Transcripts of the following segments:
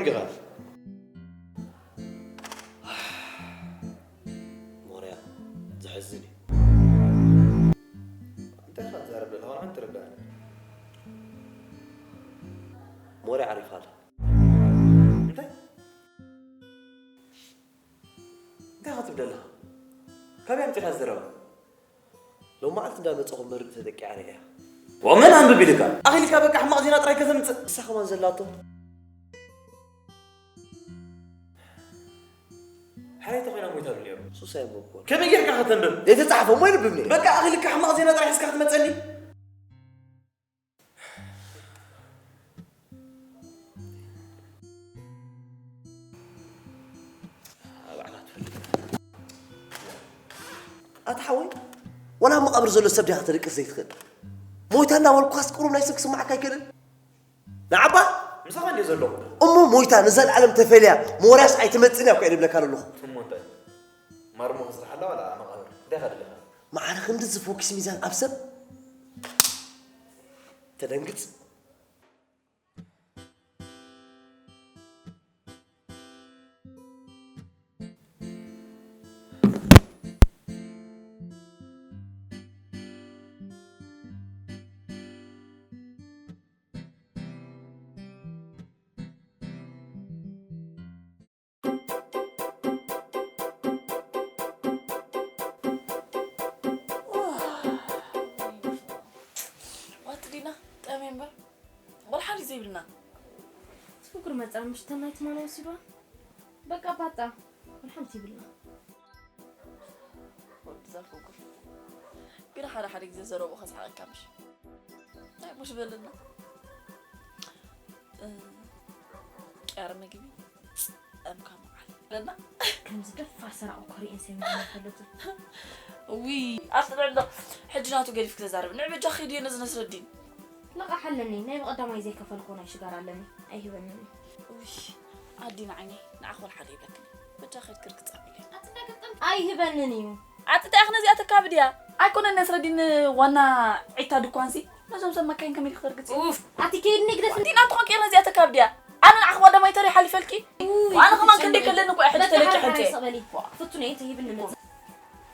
ግኻል ሞርያ፣ ዘሕዝን እዩ። እንታይ ኢኻ ትዛረብ ዘለኻ? ንዓን ትርዳእ። ሞርያ ዓሪፋ ኣላ። እንታይ? እንታይ ኢኻ ትብል ዘለኻ? ካበይ ኣምጺእኻ ዘረባ? ሎም መዓልቲ እንዳመጻኹ መርድእ ተጠቂዓ ርእያ። ወመን ኣንብብ ኢልካ? ኣኺልካ በቃ ሕማቕ ዜና ጥራይ ከተምጽእ። እሳ ከማን ዘላቶ። ሓረይቲ ኮይና ሞይታ ዶ ነይሩ? ሱሳይ እሞ እኮ። ከመይ ጌርካ ከተንብብ? ዘይተጻሕፈ እሞ የንብብ ነይሩ። በቃ ኣኺልካ ሕማቕ ዜና ጥራይ ሒዝካ ክትመጸኒ? ኣታ ሓወይ፣ ወላ ኣብ መቓብር ዘሎ ሰብ ዲኻ ተደቅስ ዘይትኽእል? ሞይታ እናበልኩኻስ ቁሩብ ናይ ሰብ ክስማዓካ ኣይክእልን? ንዓባ ምሳኻ እንድየ ዘለኹ። እሞ ሞይታ ንዘለኣለም ተፈልያ፣ ሞርያስ ኣይትመጽእን እያ እኮ እየ ዝብለካ ዘለኹ። እሞ እንታይ? ማርሞ ክስራሕ ኣላ ዋላ መቓብር? እንታይ ኢኻ ደለኻ? ማዕረ ክንድዚ ፎኪስ ሚዛን ኣብ ሰብ? ተደንግጽ። ዋት ዲና፣ ጠሜ እምበር። ወላ ሓንቲ ዘይብልና። ስኩር መጻ ምሽተን ናይ ትማሊ ወሲድዋ። በቃ ባጣ። ወላ ሓንቲ ይብልና። ወዲ ዛፍ እኮ። ግን ሓደ ሓደ ግዜ ዘረብኡ ከስሓቐካ ምሽ? ናይ ሙሽ በልና። እ፣ ቅያር ምግቢ ጸምካ መዓል። በልና። ከምዚ ደፋር ሰራቕ እኮ ርኤን ሰሚዐን ኣይፈልጥን። እዊ፣ ኣስጥዕ ኣሎ። ሕጂ ናቱ ገዲፍ ክተዛረብ። ንዕ በጃ ኸይዱ እየ ነዚ ነስረዲን። ለቓሕ ኣለኒ። ናይ ብቐዳማይ ዘይከፈልክዎ ናይ ሽጋራ ኣለኒ። ኣይህበንን እዩ። እውይ፣ ኣዲና ዓይነይ፣ ንዓኺ ወላ ሓደ ይብለክን። በጃኺ ከይድኪ ርግጽ ኣብልዮ። ኣይህበንን እዩ። ኣቲ እንታይ ኢኺ ነዚኣ ተካብድያ? ኣይኮነን ነስረዲን ዋና ዒታ ድኳንሲ፣ ነዞም ሰብ መካይን ከመይ ኢልኪ ተርግጽ? ኡፍ፣ ኣቲ ከይድ ንግደት። ኣቲ ናትኾን ከይድ ነዚኣ ተካብድያ? ኣነ ንዓኺ ቀዳማይ ተሪር ሓሊፈልኪ? ኡይ፣ ኣነ ከማን ክንደይ ከለኒ እኮ እየ ሕጂ በቃ ተለቂሐ ሓራ እንተ። ሓራ ይስቐበሊ። ፍቱነይ እንተ ሂብኒ መጽእ።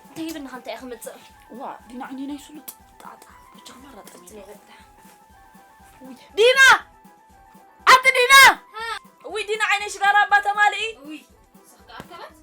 እንተ ሂብኒ ከ እንታይ ኢኺ መጽእ? ዋ፣ ዲና ዓይነይ ናይ ስሉጥ ጣጣ። በጃኺ ማራ ጠሚኒ። ፍቱነይ በቃ። ዲና! ኣቲ ዲና! ውይ ዲና ዓይነይ ሽጋራ እባ ተማልኢ። ውይ፣ ስኽ ከኣ ኣከበት።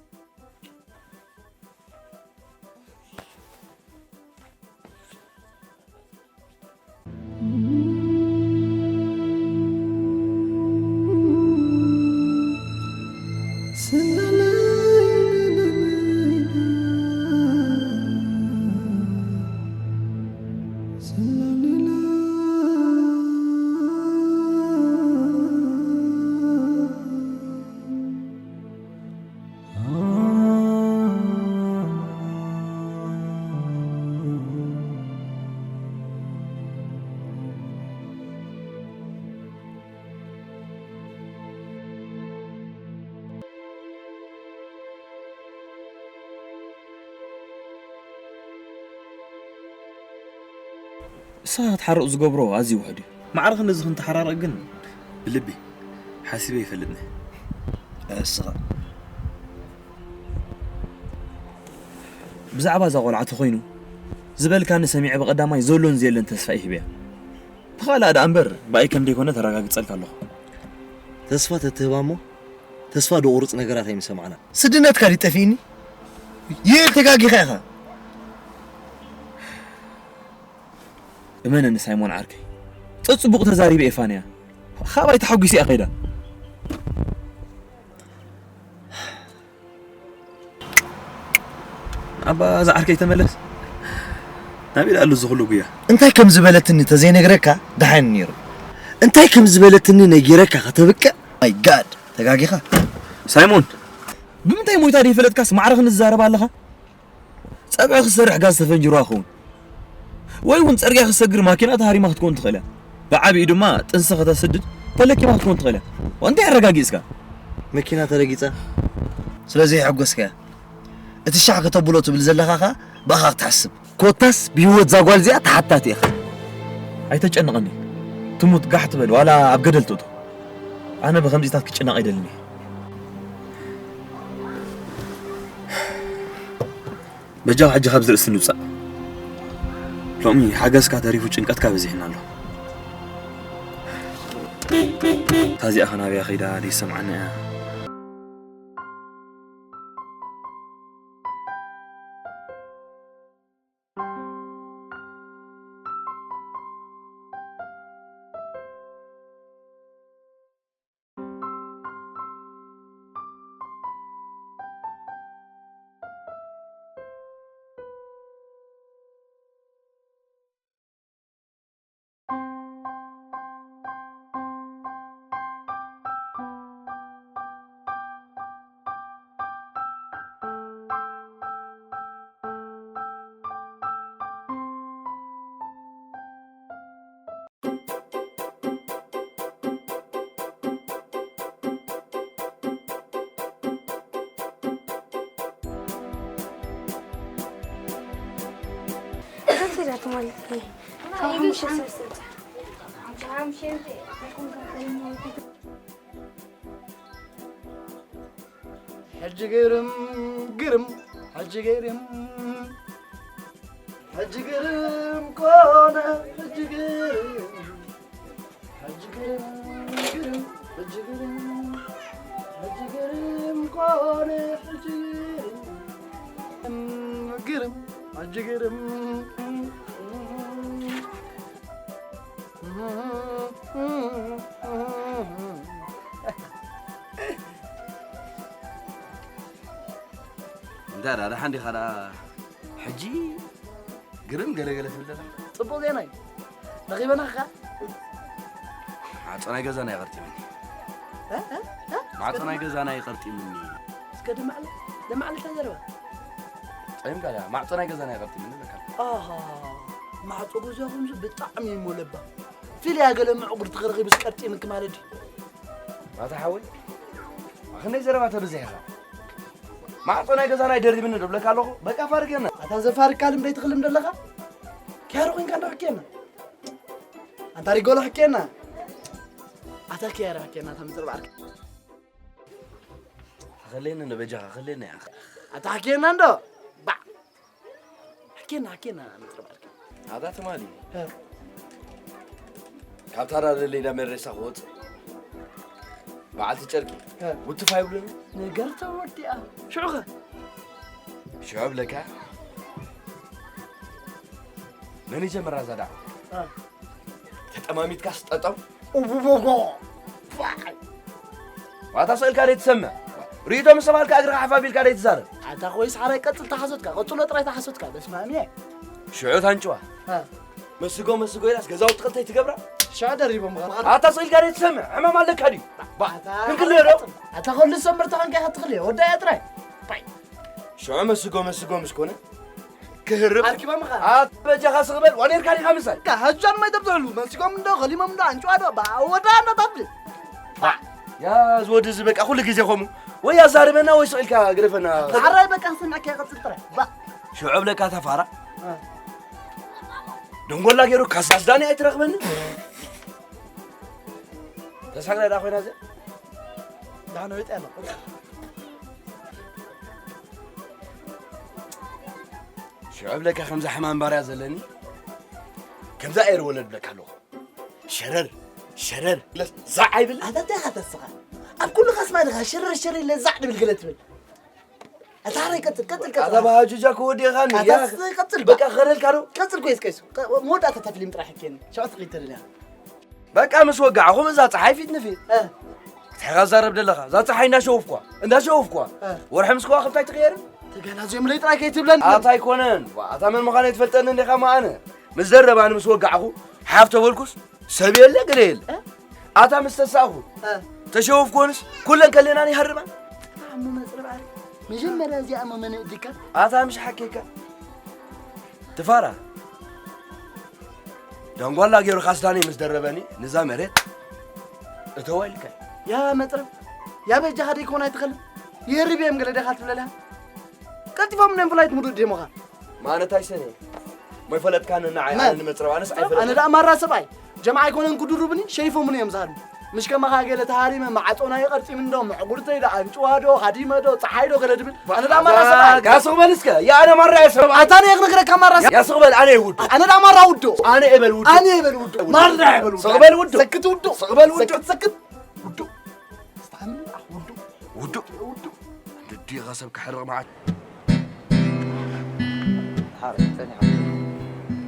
ንስኻ ክትሓርቕ ዝገብሮ ኣዝዩ ውሑድ እዩ። ማዕረ ክንድዚ ክንተሓራረቕ ግን ብልቢ ሓሲበ ይፈልጥኒ። እስኻ ብዛዕባ እዛ ቆልዓ ተኾይኑ ዝበልካኒ ሰሚዐ ብቐዳማይ ዘሎን ዘየለን ተስፋ ይህብያ። ብኻልኣ ደኣ እምበር ብኣይ ከም ደይኮነ ተረጋግጸልካ ኣለኹ። ተስፋ ተትህባ እሞ ተስፋ ደቑርጽ ነገራት ኣይምሰማዕና። ስድነትካ ድዩ ጠፊእኒ? ይእል ተጋጊኻ ኢኻ። እመነኒ ሳይሞን ዓርከይ፣ ጸጽቡቕ ተዛሪበ እየ ፋንያ። ካባይ ተሓጒሰ እያ ከይዳ። ኣባ እዛ ዓርከይ ተመለስ። ናበይ ደኣ ኣሎ እዚ ኩሉ ጉያ? እንታይ ከም ዝበለትኒ ተዘይነግረካ ደሓን ነይሩ። እንታይ ከም ዝበለትኒ ነጊረካ ከተብቅዕ? ማይ ጋድ፣ ተጋጊኻ። ሳይሞን፣ ብምንታይ ሞይታ ደይፈለጥካስ ማዕረ ክንዝዛረብ ኣለኻ? ጸብሒ ክትሰርሕ ጋዝ ተፈንጅርዋ ክኸውን። ወይ እውን ጽርግያ ክትሰግር ማኪና ተሃሪማ ክትከውን ትኽእል እያ። ብዓቢኡ ድማ ጥንሲ ከተስድድ ተለኪማ ክትከውን ትኽእል እያ። እንታይ ኣረጋጊጽካ? መኪና ተረጊጻ ስለ ዘይሐጎስካያ፣ እቲ ሻሕ ከተብሎ ትብል ዘለኻ ኸኣ ብኣኻ ክትሓስብ። ኮታስ ብህይወት እዛ ጓል እዚኣ ተሓታቲ ኢኻ። ኣይተጨንቐኒ። ትሙት ጋሕ ትበል፣ ዋላ ኣብ ገደል ትእቶ። ኣነ ብኸምዚታት ክጭነቕ ኣይደልን እየ። በጃኻ ሕጂ ካብዚ ርእሲ ንውጻእ። ሎሚ ሓገዝካ ተሪፉ ጭንቀትካ በዚሕና ኣሎ። ታዚኣ ኸ ናበያ ከይዳ ደይሰምዓና እያ። ሕጂ ግርም ግርም ሕጂ ግርም ሕጂ ግርም ኮነ ሕጂ ግርም ሕጂ ግርም ግርም ሕጂ ግርም ሕጂ ግርም ኮነ ሕጂ ግርም ግርም ሕጂ ግርም እንታ ደኣ ደሓን ዲኻ ደኣ ሕጂ ግርም ገለገለ ትብል ዘለኻ? ጽቡቕ ዜና እዩ። ረኺበናኻ? ማዕጾ ናይ ገዛና ይቐርጢምኒ። እ? እ? እ? ማዕጾ ናይ ገዛና ይቐርጢምኒ። እስከ ደማዕለ፣ ደማዕለ እታ ዘረባ። ጸይምካ ደኣ ማዕጾ ናይ ገዛና ይቐርጢምኒ በቃ። ኣሃ፣ ማዕጾ ገዛኹምዚ ብጣዕሚ እዩ እሞ ለባም። ፊልያ ገለ ምዕጉርቲ ክረኺብስ ቀርጢምኪ ማለት ድዩ? ኣታ ሓወይ፣ ክንደይ ዘረባ ተብዝሕ ኢኻ። ማዕጾ ናይ ገዛና ኣይደርብን ዶ እብለካ ኣለኹ። በቃ ፋርገና። ኣታ ዘፋርካ ልምደይ ትኽልም ዘለኻ? ኪያሮ ኮንካ እንዶ ሕኬና። ኣንታ ሪጎሎ ሕኬና። ኣታ ኪያሮ ሕኬና፣ ኣታ ምጽርባርካ። ኣኸለኒ እንዶ በጃኻ፣ ኣኸለኒ ኢኻ። ኣታ ሕኬና እንዶ። ባዕ። ሕኬና፣ ሕኬና፣ ምጽርባርካ። ኣታ ትማሊ። እ። ካብታ ዳ ደለይዳ መድረሳ ክወጽእ። በዓልቲ ጨርቂ። እ። ውትፍ ኣይብሉን። ነገር ተወዲኣ። ሽዑኸ? ሽዑ እብለካ። መን ይጀምራ እዛ ዳዕዋ? እ። ተጠማሚትካስ ጠጠው። ኡቡቦጎ። ዋይ። ዋታ ስእልካ ደይ ትሰምዕ። ርእይቶ ምስ ተባልካ እግርኻ ሓፍ ኣቢልካ ደይ ትዛረብ። ኣታ ኮይስ ሓራይ ቀጽል ተሓሶትካ፣ ቀጽሎ ጥራይ ተሓሶትካ። በስመ ኣብ እየ። ሽዑ ታንጭዋ። እ። መስጎ መስጎ ኢላስ ገዛውቲ ክልተ ይትገብራ። ሽዑ ደሪቦም ኸ። ኣታ ስእልካ ደይ ትሰምዕ። ሕማም ኣለካ ድዩ? ባ። ኣታ ክንክልዮ ዶ? ኣታ ኸሉ ሰብ ምርታኻ እንታይ ኸትኽልዮ? ወዳያ ጥራይ። ባይ። ሽዑ መስጎ መስጎ ምስ ኮነ ክህርብ ኣርኪባ ምኻን። ኣት በጃኻ ስቕ በል። ዋኔርካ ዲኻ ምሳይ? ካ ሀጃን ማይ ተብዝሕሉ። መስጎም እንዶ፣ ኸሊሞም እንዶ፣ ኣንጭዋ ዶ፣ ባ፣ ወዳ እንዶ ተብል። ባ። ያ ዝወዲ እዚ በቃ ኩሉ ግዜ ኸሙ። ወይ ኣዛርበና ወይ ስቕ ኢልካ ግረፈና። ሓራይ በቃ ክሰምዐካ ይቐጽል ጥራይ። ባ። ሽዑ እብለካ ተፋራ። እ። ደንጎላ ገይሩ ካሳስዳኒ ኣይትረኽበኒ። ተሳግዳ ዳ ኮይና እዚኣ? ዳሕና ወይጣ ያለ። ሽዑ እብለካ ከምዛ ሕማም ባርያ ዘለኒ፣ ከምዛ ኤር ወለድ እብለካ ኣለኹ። ሸረር፣ ሸረር፣ ኢለስ ዛዕ ኣይብል። ኣታ እንታይ ኢኻ ተስኻ? ኣብ ኩሉ ኻስማ ኢኻ ሸረር፣ ሸረር ኢለ ዛዕ ድብል ገለ ትብል። ኣታ ሓራይ ቀጽል፣ ቀጽል፣ ቀጽል። ኣታ ባሃጁጃ ክወዲኻኒ፣ ኣታ ያ። ስ-፣ ቀጽል፣ በቃ ኸረልካ ዶ? ቀጽል ኮይስ፣ ቀይሱ። ቀ-፣ መወዳእታ እታ ፊልም ጥራሕ ሕኬኒ። ሸውዓተ ክልተ ደልያ። በቃ ምስ ወጋዕኹም እዛ ጸሓይ ፊት ንፊት። እ። እንታይ ኢኻ ትዛረብ ዘለኻ? እዛ ጸሓይ እንዳሸወፍኳ፣ እንዳሸወፍኳ። እ። ወርሒ ምስ ከዋኽብቲ ኣይትቕየርን? ተጋናዝዮም ለይ ጥራይ ከይትብለኒ። ኣታ ኣይኮነን። ዋ፣ ኣታ መን ምዃነይ ትፈልጠኒ እንዲኻ እሞ ኣነ። ምስ ዘረባኒ ምስ ወጋዕኹ፣ ሓፍ ተበልኩስ፣ ሰብ የለ፣ ገለ የለ። እ? ኣታ ምስ ተሳእኹ፣ እ። ተሸወፍኮንስ፣ ኩለን ከለናን ይሃርማ። ኣሞ መጽረብ ዓሪ። መጀመርያ እዚኣ እሞ መን እድካ? ኣታ ምሽ ሓኬካ። ትፋራ። ደንጓላ ገይሩ ካስዳኒ ምስ ደረበኒ፣ ንዛ መሬት እተዋ ኢልካ። ያ መጽረብ። ያ በጃኻ ደይኮን ኣይትኸልን። ይህርብ እዮም ገለ ደኻ ትብለልያ። ቀልጢፎም ነን ፍላይት ሙዱእ ድሞኻ። ማነ እንታይ ሰነ? ሞ ይፈለጥካኒ ንዓይ፣ መን? ኣነ ንመጽረብ፣ ኣነስ መጽረብ? ኣይፈለጥካን። ኣነ ደኣ ማራ ሰብኣይ። ጀምዓ ኣይኮነን ክድሩብኒ፣ ሸይፎምኒ እዮም ዝሃድሙ። مش كما خاقي لتهاري ما معطونا يقرتي من دوم عقورتي دا أنتوا دو هادي ما دو تحايدو كلا دبل. أنا دا مرة سبعي. يا سوق بلسكا، يا أنا مرة يا سوق. أتاني يغنق لك مرة. يا سوق بل أنا يود. أنا دا مرة ودو. أنا إبل ودو. أنا إبل ودو. مرة إبل ودو. سوق بل ودو. سكت ودو. سوق بل ودو. سكت سكت. ودو. استعمل ودو. ودو. ودو. ددي غصب كحرق معك. ሓረ ጸኒሓ።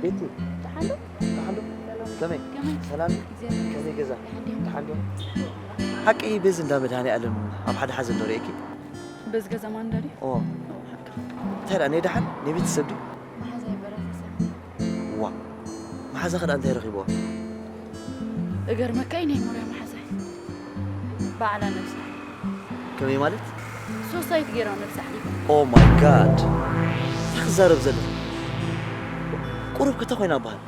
ቤቲ፣ ደሓን ዶ? ደሓን ዶ? ከመይ? ከመይ? ሰላም? እግዚኣብሔር ከመይ ገዛ? ደሓን ድዮም? ደሓን ዶ? ሓቂ በዚ እንዳ መድሃኔ ዓለም ኣብ ሓደ ሓዘን ዶ ርእየኪ? በዚ ገዛ ማን እንዳዲ? ኦ። ኦ፣ ሓቂ። እንታይ ደኣ፣ ናይ ደሓን? ናይ ቤተሰብ ድዩ? መሓዛይ በረኸ ሰብ። ዋ። መሓዛኺ ደኣ እንታይ ረኺብዋ? እገርመካ እዩ ናይ ሞርያ መሓዛይ። ባዕላ ነብሳ። ከመይ ማለት? ሶሳይት ገይራ ነብሳ ኣሕሊፋ። Oh my God! እንታይ ክዛረብ ዘለኺ? ቁሩብ ክተ ኮይና በሃል።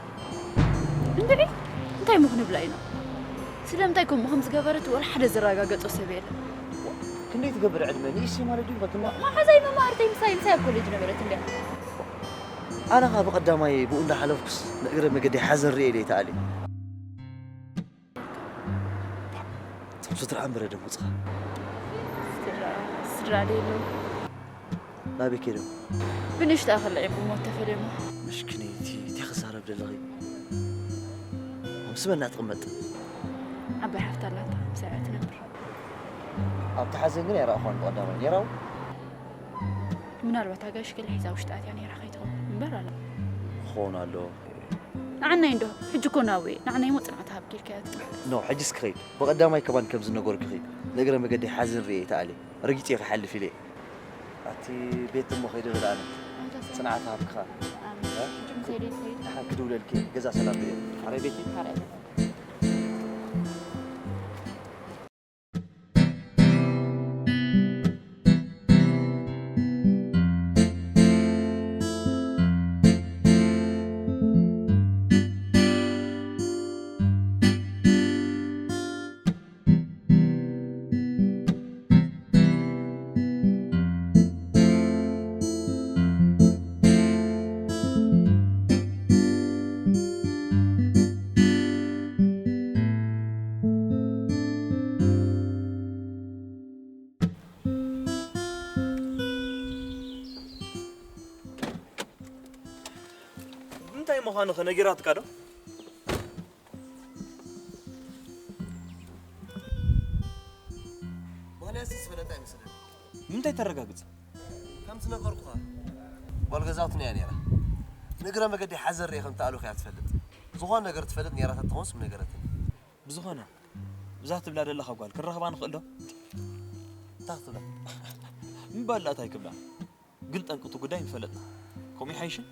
እንድዒ እንታይ ምኹ ንብላ ኢና? ስለምንታይ ከምኡ ከም ዝገበረት ወላ ሓደ ዘረጋገጾ ሰብ የለን። ክንደይ ትገብር ዕድመ? ንእሽተይ ማለት ድዩ? ፈትና? መሓዛይ መማህርተይ ምሳይ፣ ምሳይ ኣብ ኮሌጅ ነበረት እንድያ። ኣነ ኸኣ ብቐዳማይ ብኡ እንዳሓለፍኩስ ንእግረ መገደይ ሓዘን ርእየ ኢለ ይተኣልየ። እቶም ስድራ እምበረ ደም ወጽኻ። ስድራ፣ ስድራ ዶ የለዉ? ናበይ ከይዶም? ብንእሽተኣ ከለዒ ብሞት ተፈልዮሞ። ምስኪነይቲ፣ እንታይ ክዛረብ ደለኺ? ምስ መን ትቕመጥ? ዓባይ ሓፍታ ኣላታ፣ ምስኣ እያ ትነብር። ኣብቲ ሓዘን ግን ኣይረኣኹዋን ብቐዳማይ። ነይራ ው? ምናልባት ኣጋይሽ ገለ ሒዛ ውሽጢ ኣትያ ነይራ ከይትኸውን እምበር ኣላ። ክኸውን ኣለዎ። ንዓናይ እንዶ፣ ሕጂ እኮ ናብኡ እየ። ንዓናይ እሞ ጽንዓት ሃብኪ ኢልካዮ ትመለስ። ኖ፣ ሕጂስ ክኸይድ። ብቐዳማይ ከማን ከም ዝነገርኩኺ፣ ንእግረ መገደይ ሓዘን ርእየ ይተኣልየ። ረጊጸ ክሓልፍ ኢለ እየ። ኣቲ ቤቲ እሞ ከይደ በል ኣነ። ኣንታ ሰብ ጽንዓት ሃብክኻ። ኣሜን። እ? ሕጂ ምሰይ ደይ ትኸይድ? ደሓን ክድውለልኪ፣ ገዛ ሰላም ድየ? ሓራይ ቤቲ? ሓራይ ቤቲ። እንታይ ምዃኑ ኸ ነጊራትካ ዶ? ማልያስ ዝፈለጠ ኣይመስለኒ። ንምንታይ ተረጋግጽ? ከም ዝነገርኩኻ፣ ጓል ገዛውትና እያ ነይራ። ንእግረ መገዲ ሓዘር ርእየ ከም ተኣልኹ እያ ትፈልጥ። ዝኾነ ነገር ትፈልጥ ነይራ ተትኾንስ ምነገረትኒ። ብዝኾነ፣ ብዛ ትብላ ዘለኻ ጓል ክንረኽባ ንኽእል ዶ? እንታይ ክትብላ? ምባል ደኣ እንታይ ክብላ? ግን ጠንቂ እቲ ጉዳይ ምፈለጥና። ከምኡ ይሓይሽን?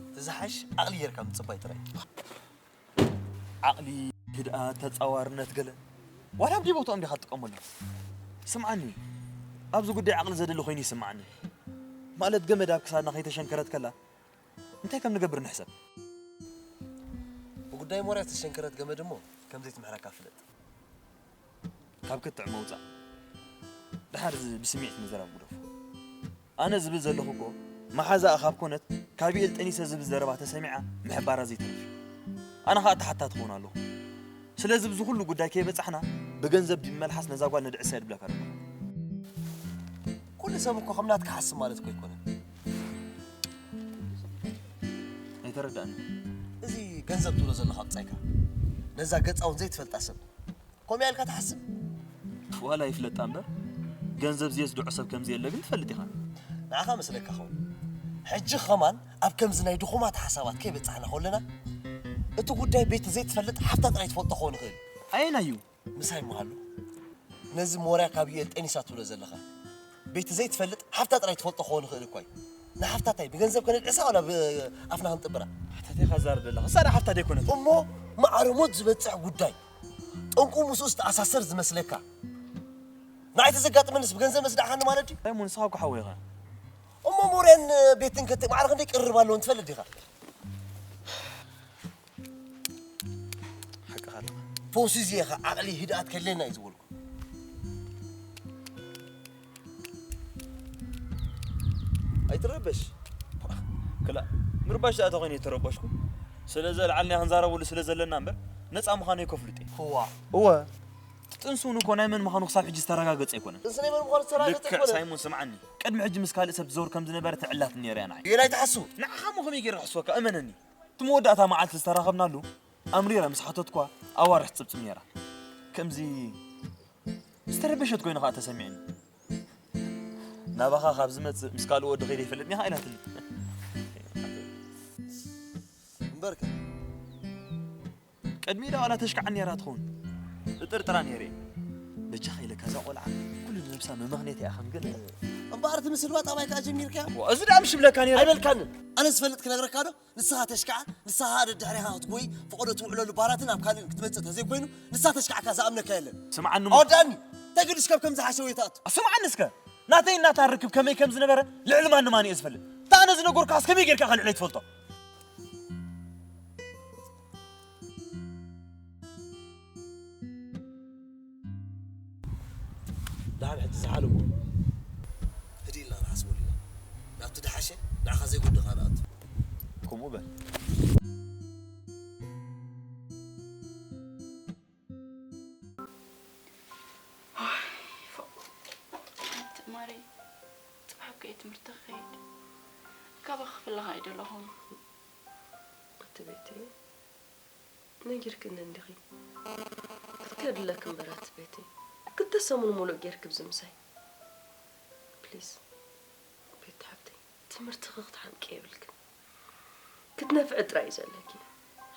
እቲ ዝሓይሽ ዓቕሊ ጌርካ ምጽባይ ጥራይ። ዓቕሊ፣ ህድኣት፣ ተጻዋርነት ገለ ዋላ ኣብ ደይ ቦታኦም ዲኻ ትጥቀመሎም? ስምዓኒ፣ ኣብዚ ጉዳይ ዓቕሊ ዘድሊ ኮይኑ ይስምዓኒ። ማለት ገመድ ኣብ ክሳድና ከይተሸንከረት ከላ እንታይ ከም ንገብር ንሕሰብ። ብጉዳይ ሞርያ ዝተሸንከረት ገመድ እሞ ከም ዘይትምሕረካ ፍለጥ። ካብ ክትዕ መውጻእ። ደሓር እዚ ብስምዒት ምዝራብ ግደፎ። ኣነ ዝብል ዘለኹ እኮ፣ መሓዛኣ ካብ ኮነት፣ ካብ ኢኤል ጠኒሰ ዝብል ዘረባ ተሰሚዓ ምሕባራ ዘይተርፍ እዩ። ኣነ ኸኣ ተሓታቲ ክኸውን ኣለኹ። ስለዚ፣ ብዚ ኩሉ ጉዳይ ከይበጻሕና፣ ብገንዘብ ድዩ መልሓስ ነዛ ጓል ነድዕሳ እየ ድብለካ ኣለኹ። ኩሉ ሰብ እኮ ከም ናትካ ሓስብ ማለት እኮ ኣይኮነን። ኣይተረዳእኒ። እዚ ገንዘብ ትብሎ ዘለኻ ብጻይካ፣ ነዛ ገጻ እውን ዘይትፈልጣ ሰብ፣ ከምኡ ኢልካ ትሓስብ? ዋላ ይፍለጣ እምበር፣ ገንዘብ ዘየጽድዖ ሰብ ከም ዘየለ ግን ትፈልጥ ኢኻ። ንዓኻ መስለካ ኸውን። ሕጂ ኸማን ኣብ ከምዚ ናይ ድኹማት ሓሳባት ከይበጻሕና ከለና፣ እቲ ጉዳይ ቤቲ ዘይትፈልጥ ሓፍታ ጥራይ ትፈልጦ ክኸውን ይኽእል እዩ። ኣየናይ እዩ? ምሳይ ምሃሉ። ነዚ ሞርያ ካብ ዩኤል ጠኒሳ ትብሎ ዘለኻ። ቤቲ ዘይትፈልጥ ሓፍታ ጥራይ ትፈልጦ ክኸውን ይኽእል እኳ እዩ። ንሓፍታ እንታይ ብገንዘብ ከነድዕሳ ዋላ ብኣፍና ክንጥብራ? ሓፍታ እንታይ ኢኻ ትዛረብ ዘለኻ? እሳ ደኣ ሓፍታ ደይኮነት? እሞ ማዕረ ሞት ዝበጽሕ ጉዳይ። ጠንቁ ምስኡ ዝተኣሳሰር ዝመስለካ? ንዓይ ተዘጋጥመንስ ብገንዘብ መስዳዕኻኒ ማለት ድዩ? እንታይ እሞ ንስኻ እኮ ሓወይ ኢኻ። እሞ ሞርያን ቤትን ከቲ ማዕረ ክንደይ ቅርርብ ኣለዎን ትፈልጥ ዲኻ? ሓቅኻ ኣለኻ። ፈውሲ እዚ ኢኻ ዓቕሊ ህድኣት ከድልየና እዩ ዝበልኩ። ኣይትረበሽ። ክላ ምርባሽ ደኣ ተኾይኑ የተረበሽኩ። ስለ ዘልዓልና ክንዛረበሉ ስለ ዘለና እምበር፣ ነፃ ምዃኑ እኮ ፍሉጥ እዩ። እዋ። እወ። እቲ ጥንሱ እውን እኮ ናይ መን ምዃኑ ክሳብ ሕጂ ዝተረጋገጸ ኣይኮነን። ጥንሲ ናይ መን ምዃኑ ዝተረጋገጸ ልክዕ ኣይኮነን። ሳይሞን፣ ስምዓኒ። ቅድሚ ሕጂ ምስ ካልእ ሰብ ትዘውር ከም ዝነበረ ትዕላትኒ ነይረ እያ ንዓይ። ጌና ኣይትሓስቡ። ንዓኻ እሞ ከመይ ገይረ ክሕስወካ? እመነኒ። እቲ መወዳእታ መዓልቲ ዝተራኸብናሉ ኣምሪረ ምስ ሓተትኳ ኣዋርሕ ትጽብጽብ ነይራ። ከምዚ ዝተረበሸት ኮይና ኸኣ ተሰሚዕኒ። ናባኻ ካብ ዝመጽእ ምስ ካልእ ወዲ ከይደ ይፈልጥኒ ኢኻ ኢላትኒ። እምበርከ ቅድሚ ኢዳ ዋላ ተሽካዓኒ ነይራ ትኸውን። እጥርጥራ ነይረ እየ። በጃኻ ኢለካ እዛ ቆልዓ ኩሉ ንነብሳ መመኽንየት እያ ከም ገለ። እምበኣር እቲ ምስልባጥ ኣባይ ከኣ ጀሚርካዮ? ዋ፣ እዚ ደኣ ምሽ ብለካ ነይረ። ኣይበልካንን። ኣነ ዝፈልጥ ክነግረካ ዶ? ንስኻ ተሽካዕ፣ ንስኻ ደድሕሪኻ ክትጎይ፣ ፈቐዶ ትውዕለሉ ባራትን ኣብ ካልእን ክትመጽእ ተዘይኮይኑ፣ ንሳ ተሽካዕካ ዝኣምነካ የለን። ስምዓኒ እሞ። ኣወዳእኒ! እንታይ ገዲሽካ ኣብ ከም ዝሓሸ ወይ ትኣቱ? ስምዓኒ እስከ! ናተይ እናታ ርክብ ከመይ ከም ዝነበረ ልዕሊ ማንም ኣነ እየ ዝፈልጥ። እታ ኣነ ዝነገርኩኻስ ከመይ ጌርካ ኢኻ ልዕለይ ትፈልጦ? ደሓን ሕጂ ዝሓለሞ ህድእ ኢልና ንሓስበሉ ኢና። ናብቲ ደሓሸ ንዓኻ ዘይጎድኻ ንኣቱ። ከምኡ በል። ኣቲ ማሪ፣ ጽባሕ እኮ እየ ትምህርቲ ክኸይድ። ካባኺ ክፍለ ኣይደለኹን። ኣቲ ቤቲ፣ ነጊርክኒ እንዲኺ። ክትከድለኪ እምበር ኣቲ ቤቲ። ክልተ ሰሙን ሙሉእ ጌርኪ ብዚ ምሳይ። ፕሊዝ፣ ቤቲ ሓብተይ፣ ትምህርትኺ ክትሓምቂ የብልክን። ክትነፍዒ ጥራይ እዩ ዘለኪ።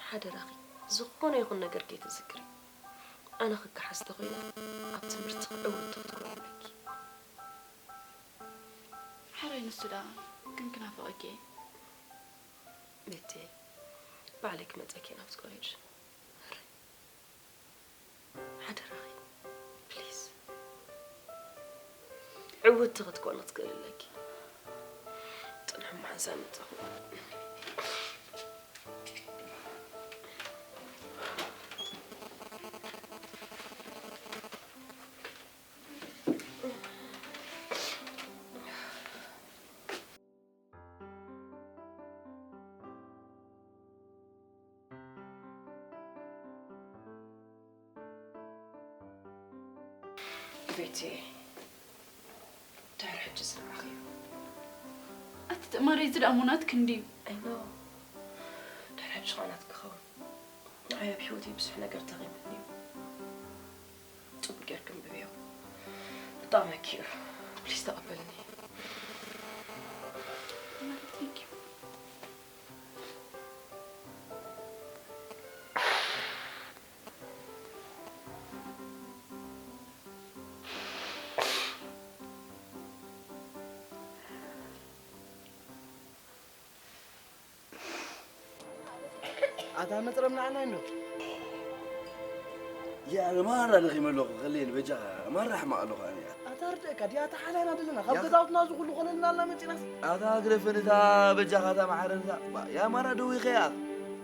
ሓደራኺ፣ ዝኾነ ይኹን ነገር ከይትዝክሪ። ኣነ ክከሓስ ተኾይነ፣ ኣብ ትምህርትኺ ዕውትቲ ክትኮኒ ኣለኪ። ሕራይ ንሱ ደኣ ግን ክናፍቐኪ እየ። ቤቲ፣ ባዕለይ ክመጸኪ እየ ናብቲ ኮሌጅ። ሕራይ። ሓደራኺ፣ ፕሊዝ። ዕውትቲ ክትኮኒ ክትክእሊ ኣለኪ። ጽንሒ እሞ ሓንሳብ መጻኹ። ቤቲ፣ ድሕሪ ሕጂ ዝረኣኽዮ። ኣቲ ትእማረይ፣ እዚ ደኣ እሞ ናትኪ እንድዩ። I know። ድሕሪ ሕጂ ኸኣ ናትኪ ክኸውን። ንዓይ ኣብ ህይወተይ ብዙሕ ነገር ተቒምኒ እዩ። ጽቡቕ ጌርኪ ኣንብብዮ። ብጣዕሚ ኣኪኡ። ፕሊዝ ተቐበልኒ። Thank you። ኣታ መጽረም ንዓና እንዶ። ያ ማራ ደኺመ ኣለኹ፣ ከለየኒ በጃኻ፣ ማራ ሕማቕ ኣለኹ ኣነ። ኣታ ርደእካ፣ ድያ ኣታ ሓላና ደለና፣ ካብ ያ ገዛውትና እዚ ኩሉ ኮለልና ኣላ መጺናስ። ኣታ ግደፈን እታ በጃኻ፣ እታ ማዕረ እታ። ባ፣ ያ ማራ ደዊኸ ያ።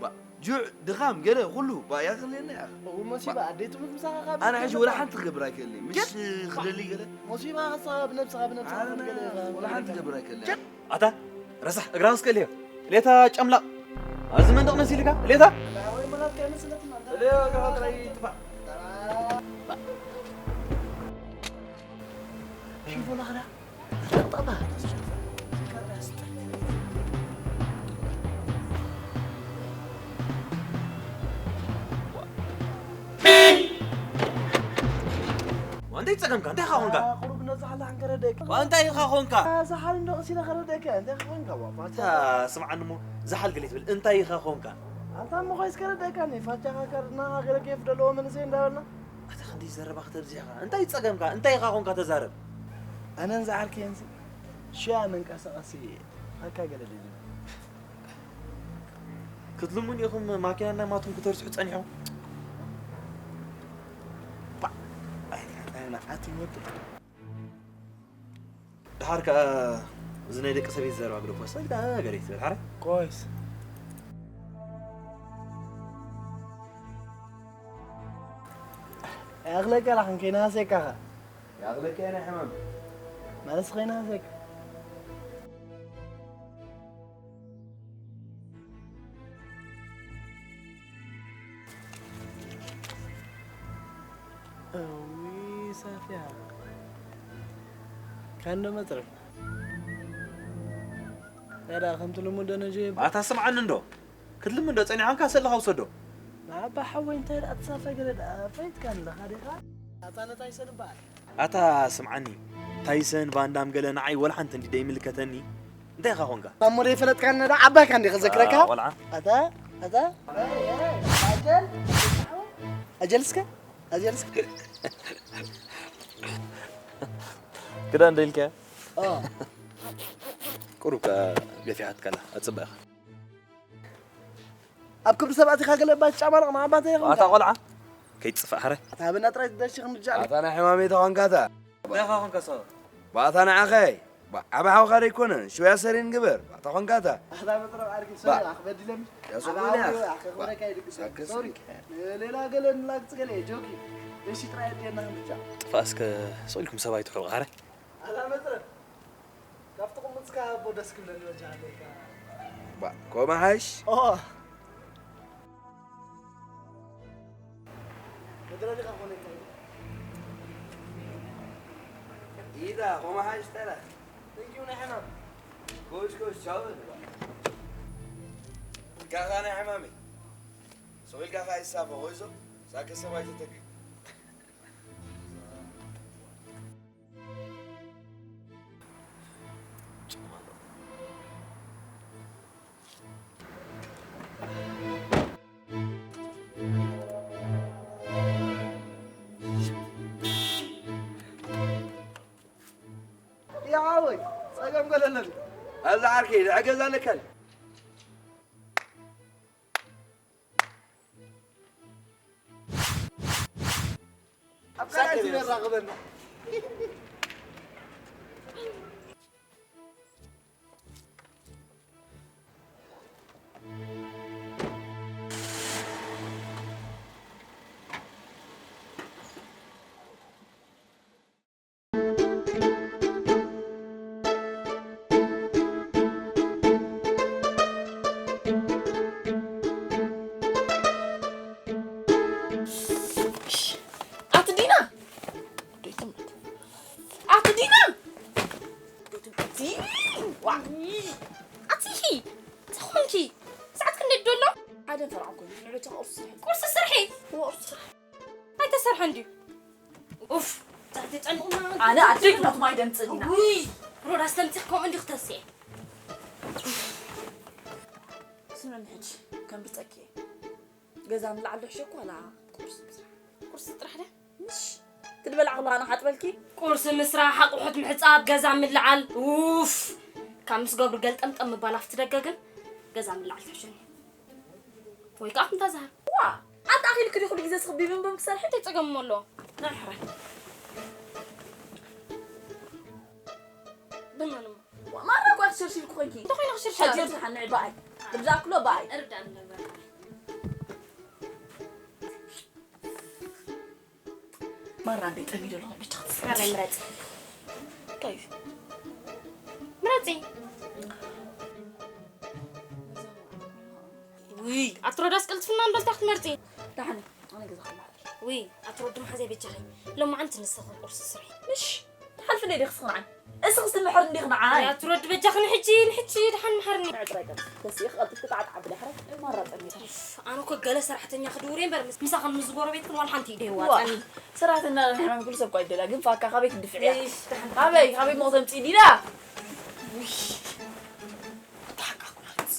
ባ፣ ጁዕ፣ ድኻም፣ ገለ፣ ኩሉ፣ ባ፣ ያ ከለየኒ ያ። እው፣ መሲባ፣ ባ፣ ኣደይ ትሙት ምሳኻ ካብ ኣነ ሕጂ ወላ ሓንቲ ክገብር ኣይክእልን። ምሽ ግን፣ ክደሊ ገለ። መሲባ፣ ንስኻ ብነብስኻ፣ ብነብስኻ ኣነ ገለ ወላ ሓንቲ ክገብር ኣይክእልን። ኣታ ረሳሕ እግራ ውስጥ ከልዮ ሌታ ጨምላቕ ኣብዚ መንደቕ መሲልካ ሌታ ሽንፎና ኸዳ ጠባ ዋንታ ይጸገምካ እንታይ ኻ ኾንካ ቁሩብ ነዛ ሓላ ሓንከረደክ ዋንታ ኢኻ ኾንካ ሳሓል እንዶ ቐሲለ ኸረደክ እንታይ ኾንካ ዋፋ ስምዓኒ እሞ ዝሓል ገለ ትብል እንታይ ኢኻ ኾንካ ኣታ እሞ ኾይስ ከረደካ ኒ ፋቻኻ ከርድና ሃገረ ኬፍ ደለዎ መንእሰይ እንዳበልና ኣታ ክንዲ ዘረባ ከተብዚሕኻ እንታይ ጸገምካ እንታይ ኢኻ ኾንካ ተዛረብ ኣነን ዝዓርከየንሲ ሽያ መንቀሳቐሲ ኣካ ገለ ደሊ ክትልሙን ኢኹም ማኪና ናይ ማቱን ክተርስሑ ጸኒሖም ኣቲ ወዲ ድሓር ከኣ እዚ ናይ ደቂ ሰበይቲ ዘረባ ግደፎ ስለ ገለ ይትብል ሓረ ቆይስ ያኽለካ ላኽን ከይናሰካኻ ያኽለካ ናይ ሕማም ማለት ከይናሰካ ውይ ሳፊያ፣ ካንዶ መጽረፍ። ታዲያ ከምቲ ልሙድ ዶ ነጆ ይባ ኣታ ስምዓኒ እንዶ፣ ክትልምዶ ጸኒሖንካ ሰለኻ ውሰዶ። ንዓባ ሓወይ እንታይ ደኣ ተሳፈ ገለ ደኣ ፈይትካ ኣለኻ ዲኻ? ኣታ ነታይ ሰልባል። ኣታ ስምዓኒ፣ ታይሰን ቫንዳም ገለ ንዓይ ወላ ሓንቲ እንዲ ደይምልከተኒ። እንታይ ኢኻ ኾንካ? ኣሞ ደይፈለጥካኒ ደኣ ዓባይካ እንዲ ክዘክረካ። ዋ፣ ቆልዓ። ኣታ፣ ኣታ፣ ኣጀል፣ ኣጀል እስከ፣ ኣጀል እስከ። ክዳን ደልካ? ኦ። ቁሩብ ከኣ ገፊሓትካላ፣ ኣጽብቕኻ። ኣብ ክብሪ ሰባት ኢኻ ገለ እባ ትጫማለቕ ንዓባተ ኢኻ ኣታ ኾንካ። ቆልዓ፣ ከይትጽፋእ ሕራይ። ኣታ ሃበና ጥራይ ትደሺ ክንድጃ። ኣታ ናይ ሕማመይ ተኾንካ እታ። እንታይ ኢኻ ኾንካ ሰው? ባእታ ንዓኸይ፣ ባ-፣ ዓቢ ሓውኻ ደይኮነን፣ ሽውያ ሰሪን ግበር። ባእታ ኾንካ እታ። ኣታ መጥረብ ዓርኪ፣ ሶሪ፣ ባ-፣ ኣኽበድለኒ። ያ ሶሪ ዓቢ ሓውኺ፣ ያ። ኣኽብረካ ይድግስ። ባ-፣ ሳክስ ሶሪ። ሪካ። ሌላ ገለ ንላግጽ ገለ፣ ጆኪ። ደሺ ጥራይ ኣዴና ክንድጃ። ጥፋእ እስከ ስቕ ኢልኩም ሰብ ኣይትሕረቑ፣ ኣረ። ኣታ መጥረብ። ካብቲ ቁምጽካ ኣቦ ደስ ክብለኒ ወጃ ኣለካ። ባ-፣ ኮማ ሓሽ? ኦ። መድረድኻ ኮነ እንታይ? ኢዳ፣ ኮማ ሓሽ ተላ። Thank you ናይ ሕማም። ጎሽ፣ ጎሽ፣ ቻው በል። ካኻ ናይ ሕማመይ። ሰው ኢልካ ኸኣ ይሳፈ፣ ሆይዞ፣ ሳከ ሰብ ኣይተተግእ። ይሓወይ፣ ጸገም ገለለን። ኣብዛ ዓርከይ፣ ልዕገዛ ኣለካን። ኣብ ካልኣይ ዙር የራኽበና። ኣቲ ዲና! ኣቲ ዲና! ዲ-፣ ዋ! ኣቲ ሂ! እንታይ ኾንኪ? ሰዓት ክንደይ ደሎ? ሓደ ፈርዖን ኮይኑ፣ ንዕለቱ ቁርሲ ስርሒ። ቁርሲ ስርሒ? እዎ፣ ቁርሲ ስርሒ። ኣይተሰርሐን ድዩ? ኡፍ፣ ዛሕቲ ጨንቑና። ኣነ ኣደይ ክሞት ማይ ደምጽእ ዲና። ውይ፣ ሮዳስ ተምጺኽ ከምኡ እንዲኽ ተስኤ። ስምዕኒ ሕጂ፣ ከም ብጸኪ። ገዛ ንላዕሊ ሕሸኩ ዋላ ቁርሲ ምስራሕ? ቁርሲ ጥራሕ ደ? ምሽ፣ ክትበልዓ ከለኻ ንሓጥበልኪ? ቁርሲ ምስራሕ፣ ኣቑሑት ምሕጻብ፣ ገዛ ምልዓል። ኡፍ፣ ካብ ምስ ገብሩ ገልጠምጠም ምባል ኣብቲ ደገ ግን ገዛ ምልዓል ትሕሸኒ። ወይ ከኣ ኣፍንታ ዝሃር። ዋ! ኣንታ ኣኺልኪ ድዩ ኩሉ ግዜ ስኽቢ ብንብን ክሰርሒ? እንታይ ጸገም እሞ ኣለዎ? ናይ ሕራይ። ብመን እሞ? ዋ፣ ማራ እኮ እያ ክሽርሽርኪ ኮይንኪ። እንታይ ኮይነ ክሽርሽር? ሕጂ እርድሓኒ ንዒ በኣይ። እርድኣኒ ነበር። ማራ እንደ ጠሚዶ ኣለኹ ብቻ ክትስራሕ። ማራ ምረጺ። እንታይ እዩ? ምረጺ። ውይ፣ ኣቲ ሮዳስ ቅልጥፍና እንዶ እንታይ ክትመርጺ? ደሓን፣ ኣነ ገዛ ክመሓደር። ውይ፣ ኣቲ ሮዲ መሓዘይ በጃኺ። ሎማዓንቲ ንስኺ ቁርሲ ስርሒ። ምሽ፣ ትሓልፍለይ ዲኺ ስኽንዓይ? እስኽስ ትምሕር እንዲኺ ንዓይ። ኣቲ ሮዲ በጃኺ ንሕጂ፣ ንሕጂ ደሓን ምሓርኒ። ንዕጥራይ ቀልጢፍ። ተስኢኺ ቀልጢፍኪ ጣዕጣዕ ብለይ ሕራይ። ማራ ጠሚረ። ኣነ እኮ ገለ ሰራሕተኛ ክድውር እየ እምበር፣ ምስ-፣ ምሳኽን ምስ ጎረቤትክን ዋላ ሓንቲ ኢደ ይዋጣኒ። ዋ፣ ሰራሕተኛ ሕማም ኩሉ ሰብ እኮ ኣይደልያ፣ ግን ፋካ ካበይ ክትድፍዕያ? እሽ፣ ደሓን። ካበይ፣ ካበይ እሞ ክተምጽኢ ዲዳ? ውይ፣ ተሓቃቁ ናት።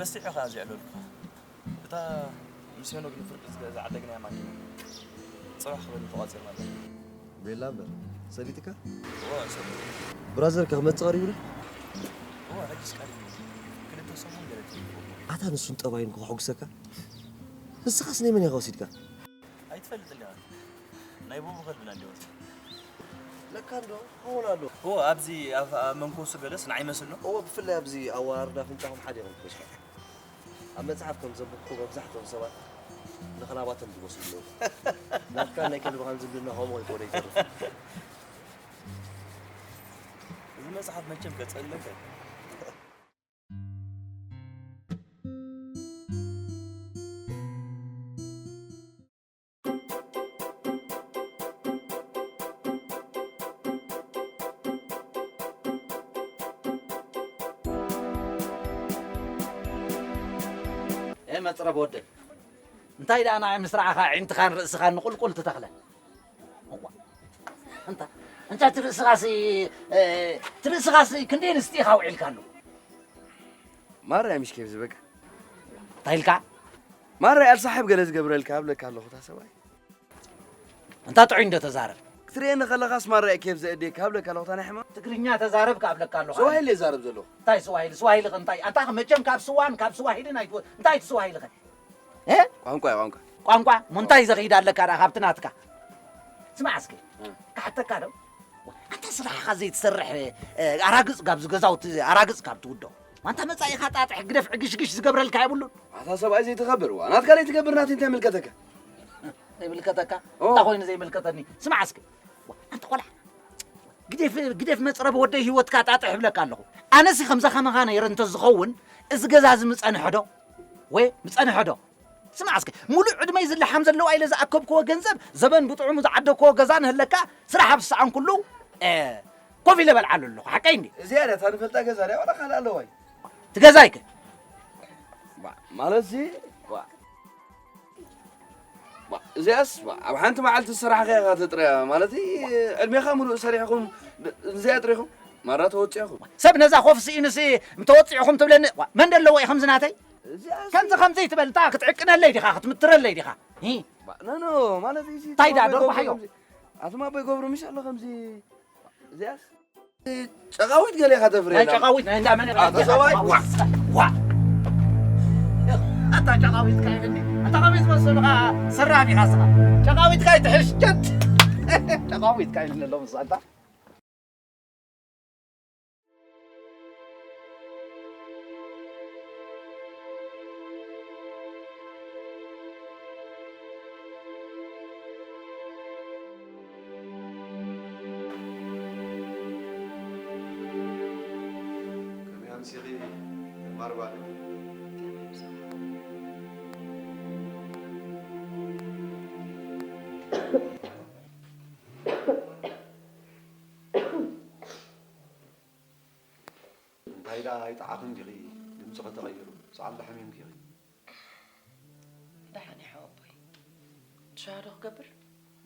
ረሲዑ ኸኣ ዘዕለልኩ። እታ ምስ ሄኖክ ንፍርቂ ዝገ-፣ ዝዓደግናያ ማኪና ጽባሕ ክበኒ ተቋጺርና ኣለና። ቤላ እምበር፣ ሰሊጥካ? እወ፣ ሰሊጡ። ብራዘር ከ ክመጽእ ቀሪቡ ዶ? እወ፣ ሕጅስ ቀሪቡ። ክልተ ሰሙን ገለ ትህልዎ። ኣታ ንሱን ጠባዩን ከሕጉሰካ? ንስኻስ ናይ መን ኢኻ ወሲድካ? ኣይትፈልጥን ዲኻ? ናይ ቡቡ ከልብና እንዲወት። ለካ እንዶ ክኸውን ኣሎ። እዎ፣ ኣብዚ ኣብ፣ ኣብ መንኮሱ ገለስ ንዓይ መስሎ። እዎ፣ ብፍላይ ኣብዚ ኣወራርዳ ኣፍንጫኹም ሓደ ኢኹም ትመስሉ። ኣብ መጽሓፍ ከም ዘንበብኩ መብዛሕትኦም ሰባት ንኽላባቶም ዝመስሉ ኣለዉ። ናትካን ናይ ከልብኻን ዝምድና ከምኡ ከይኮነ ይተርፍ። እዚ መጽሓፍ መቸም ከጸልለካ። ኤ መጽረብ ወደይ፣ እንታይ ደኣ ንዓይ ምስ ረኣኻ ኣዒንትኻን ርእስኻን ንቑልቁል ትተኽለ? እዋ፣ እንታ፣ እንታ እቲ ርእስኻሲ፣ እ፣ እቲ ርእስኻሲ ክንደይ ኣንስቲ ኢኻ ኣውዒልካሉ? ማራ ምሽ ኬፍ ዝበቃ። እንታይ ኢልካ? ማራ ኣልሳሕብ ገለ ዝገብረልካ ኣብለካ ኣለኹ፣ እታ ሰብኣይ። እንታ ጥዑይ እንዶ ተዛረብ። ክትርእየኒ ከለኻስ ማራ ኬፍ ዘእድየካ ኣብለካ ኣለኹ፣ እታ ናይ ሕማም። ትግርኛ ተዛረብ ከኣብለካ ኣለኹ። ስዋሂሊ እዛረብ ዘለኹ። እንታይ ስዋሂሊ? ስዋሂሊ ከ እንታይ? ኣታ መቸም ካብ ስዋን ካብ ስዋሂልን ኣይትወ-፣ እንታይ እቲ ስዋሂሊ ከ? እ? ቋንቋ እዩ፣ ቋንቋ። ቋንቋ? እሞ እንታይ ዘኽይድ ኣለካ ደኣ ካብቲ ናትካ? ስማዕ እስኪ፣ እ። ክሓተካ ዶ? ኣታ ስራሕኻ ዘይትሰርሕ፣ እ፣ ኣራግጽ ካብዚ ገዛውቲ፣ ኣራግጽ ካብ ትውዶ። ዋንታ መጻኢኻ ጣጥሕ ግደፍ ዕግሽግሽ ዝገብረልካ የብሉን። ኣታ ሰብኣይ ዘይትኸብር፣ ዋ፣ ናትካ ዘይትገብር ናተይ እንታይ ይምልከተካ? ዘይምልከተካ? ኦ። እንታይ ኮይኑ ዘይምልከተኒ? ስማዕ እስኪ። ዋ፣ ኣንተ ቆልዓ። ግደፍ፣ ግደፍ መጽረብ ወደይ ህይወትካ ጣጥሕ እብለካ ኣለኹ። ኣነሲ ከምዛ ከማኻ ነይረ እንተዝኸውን፣ እዚ ገዛ እዚ ምጸንሐ ዶ? ወይ ምጸንሐ ዶ? ስማዕ እስኪ፣ ሙሉእ ዕድመይ ዝለሓም ዘለዋ ኢለ ዝኣከብክዎ ገንዘብ፣ ዘበን ብጥዑሙ ዝዓደግክዎ ገዛ ንህለካ፣ ስራሕ ኣብ ዝሰኣንኩሉ፣ እ፣ ኮፍ ኢለ በልዓሉ ኣለኹ። ሓቀይ እንዲ? እዚኣ ድያ እታ ንፈልጣ ገዛ ድያ ዋላ ካልእ ኣለዋ እዩ? እቲ ገዛይ ከ? ባ-፣ ማለትሲ፣ ባ-፣ ባ-፣ እዚኣስ፣ ባ-፣ ኣብ ሓንቲ መዓልቲ ዝሰራሕካያ ኢኻ ተጥርያ። ማለት፣ ዕድሜኻ ሙሉእ ሰሪሕኹም፣ ብ-፣ እዚኣ ጥሪኹም፣ ማራ ተወጺእኹም። ሰብ ነዛ ኮፍ ስኢኑሲ፣ ምተወጺእኹም ትብለኒ? ዋ፣ መን ደለዎ እዩ ከምዚ ናተይ? እዚኣስ ከምዚ ከምዚ ትበል፣ እታ ክትዕቅነለይ ዲኻ፣ ክትምትረለይ ዲኻ? ሂ። ባ-፣ ኖ፣ ኖ፣ ማለት፣ እዚ እንታይ ደኣ፣ ኣቶ ኣቦይ ገብሩ ደርባሓዮ? ከምዚ፣ ኣቶ ኣቦይ ገብሩ ምሽ ኣሎ ከምዚ፣ እዚኣስ ጨቓዊት ገለ ኢኻ ተፍርየላ። ናይ ጨቓዊት፣ ናይ እንዳ መን ኢኻ? ኣታ ሰብኣይ። ዋ፣ ዋ። ኣታ ጨቓዊት ካይብኒ። ኣታ ከመይ ዝመሰሉኻ ሰራቂ ኢኻ ስኻ። ጨቓዊት ካይ ትሕሽ፣ ጀት። ጨቓዊት ካይብኒ ኣለዉ፣ ንሳ ኣንታ። ከመይ ኣምሲኺ ማርባል? እንታይ ደኣ ኣይጠዓኽን ዲኺ? ድምፅኺ ተቐይሩ። ሰዓል ዶ ሓሚምኪ ኢኺ? ደሓን እየ ሓወቦይ። ሻሂ ዶ ክገብር?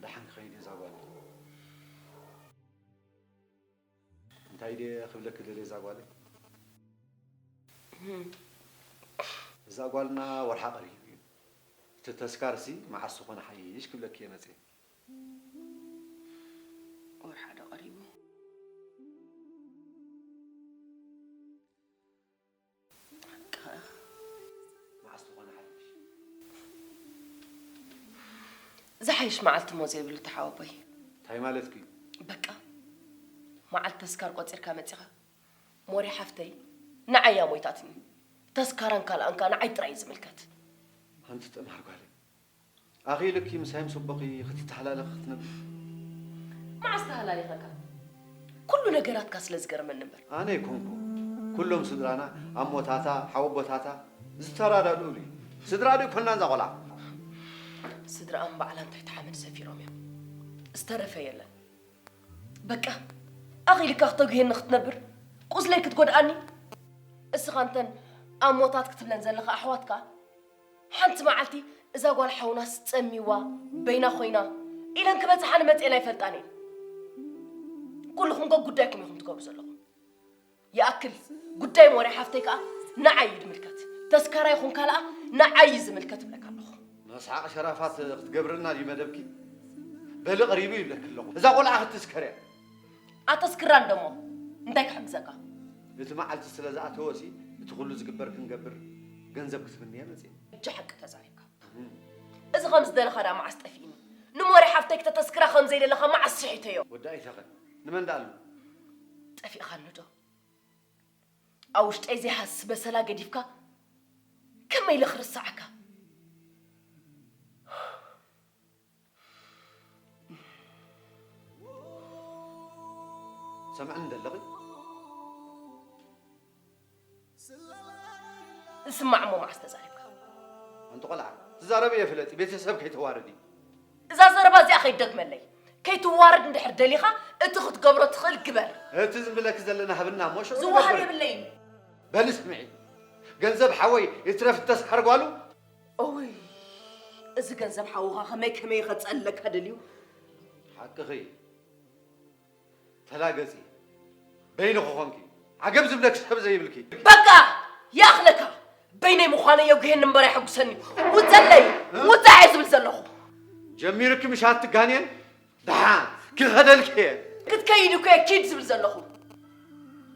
ደሓን ክኸይድ እየ እዛ ጓለይ። እንታይ ድየ ክብለኪ ደልየ እዛ ጓለይ? እም። እዛ ጓልና ወርሓ ቀሪቡ እዩ። እቲ ተስካርሲ መዓስ ዝኾነ ሓይሽ ክብለኪ እየ መፅየ። ወርሓ ዶ ቀሪቡ? በቃ። መዓስ ትኾነ ሓድሽ? ዝሓይሽ መዓልቲ እሞ ዘይብሉ ተሓወቦይ። እንታይ ማለትኪ? በቃ፣ መዓልቲ ተስካር ቆጺርካ መጺኻ፣ ሞሪ ሓፍተይ ንዓይ እያ ሞይታትኒ። ተስካራን ካልኣን ከኣ ንዓይ ጥራይ እዩ ዝምልከት። ኣንቲ ጥማር ጓለይ፣ ኣኺልኪ ምሳይ ምስ ኣቦኺ ክትተሓላለኺ ክትነብሪ? መዓስ ተሃላሊኸካ? ኩሉ ነገራትካ ስለ ዝገርመኒ እምበር። ኣነ ኣይኮንኩ፣ ኩሎም ስድራና፣ ኣሞታታ፣ ሓወቦታታ ዝተረዳድኡሉ እዩ። ስድራ ዶ ኣይኮናን እዛ ቆልዓ? ስድራኣም ባዕላ ንትሕቲ ሓመድ ሰፊሮም እዮም። ዝተረፈ የለን። በቃ፣ ኣኺልካ ክተጉሄኒ ክትነብር፣ ቁስለይ ክትጎድኣኒ? እስኻ እንተን ኣሞታት ክትብለን ዘለኻ ኣሕዋትካ፣ ሓንቲ መዓልቲ እዛ ጓል ሓውናስ ጸሚዋ፣ በይና ኮይና ኢለን ክበጽሓኒ መጽኤን ኣይፈልጣን እየን። ኩልኹም ጎ ጉዳይኩም ኢኹም ትገብሩ ዘለኹም። ይኣክል፣ ጉዳይ ሞርያ ሓፍተይ ከኣ ንዓይ እዩ ዝምልከት። ተስካራ ይኹን ካልኣ ንዓይ እዩ ዝምልከት እብለካ ኣለኹ። መስሓቕ ሸራፋት ክትገብርና ድዩ መደብኪ? በሊ ቀሪቡ ይብለኪ ኣለኹ። እዛ ቆልዓ ክትስከርያ። ኣተስክራን ደሞ እንታይ ክሕግዘካ? እቲ መዓልቲ ስለ ዝኣተወሲ እቲ ኩሉ ዝግበር ክንገብር ገንዘብ ክትብንየ መጽየ። እጃ ሓቂ ተዛሪብካ። እም። እዚ ከም ዝደለኻ ደኣ መዓስ ጠፊእኒ? ንሞርያ ሓፍተይ ክተተስክራ ከም ዘይደለኻ መዓስ ስሒተዮ? ወዲ ኣይተኸን። ንመን ደኣ ኣሎ? ጠፊእኻኒ ዶ? ኣብ ውሽጠይ ዘይሃስስ በሰላ ገዲፍካ ከመይ ኢለ ክርስዓካ? ሰምዕኒ ደለኺ? ዝስማዕ እሞ መዓስ ተዛሪብካ? ኣንቲ ቆልዓ፣ ትዛረቢ እየ ፍለጢ፣ ቤተሰብ ከይተዋርዲ። እዛ ዘረባ እዚኣ ከይትደግመለይ። ከይትዋረድ እንድሕር ደሊኻ፣ እቲ ክትገብሮ ትኽእል ግበር። እቲ ዝብለኪ ዘለና ሃብና እሞ ሽዑ ዝወሃብ ንገብር። የብለይን። በሊ ስምዒ፣ ገንዘብ ሓወይ ይትረፍ ተስሓር ጓሉ። እውይ፣ እዚ ገንዘብ ሓውኻ ከመይ ከመይ ከጸለካ ደልዩ? ሓቅኺ። ተላገጺ። በይንኺ ኾንኪ። ዓገብ ዝብለኪ ሰብ ዘይብልኪ። በቃ! ይኣኽለካ! በይነይ ምዃነይ የጉሄኒ እምበር ኣየሐጉሰኒ። ውጸለይ! እ? ውጻእ እየ ዝብል ዘለኹ። ጀሚርኪ ምሽ ኣትጋንየን? ደሓን ክኸደልኪ እየ። ክትከይድ እኮ እየ ኪድ ዝብል ዘለኹ።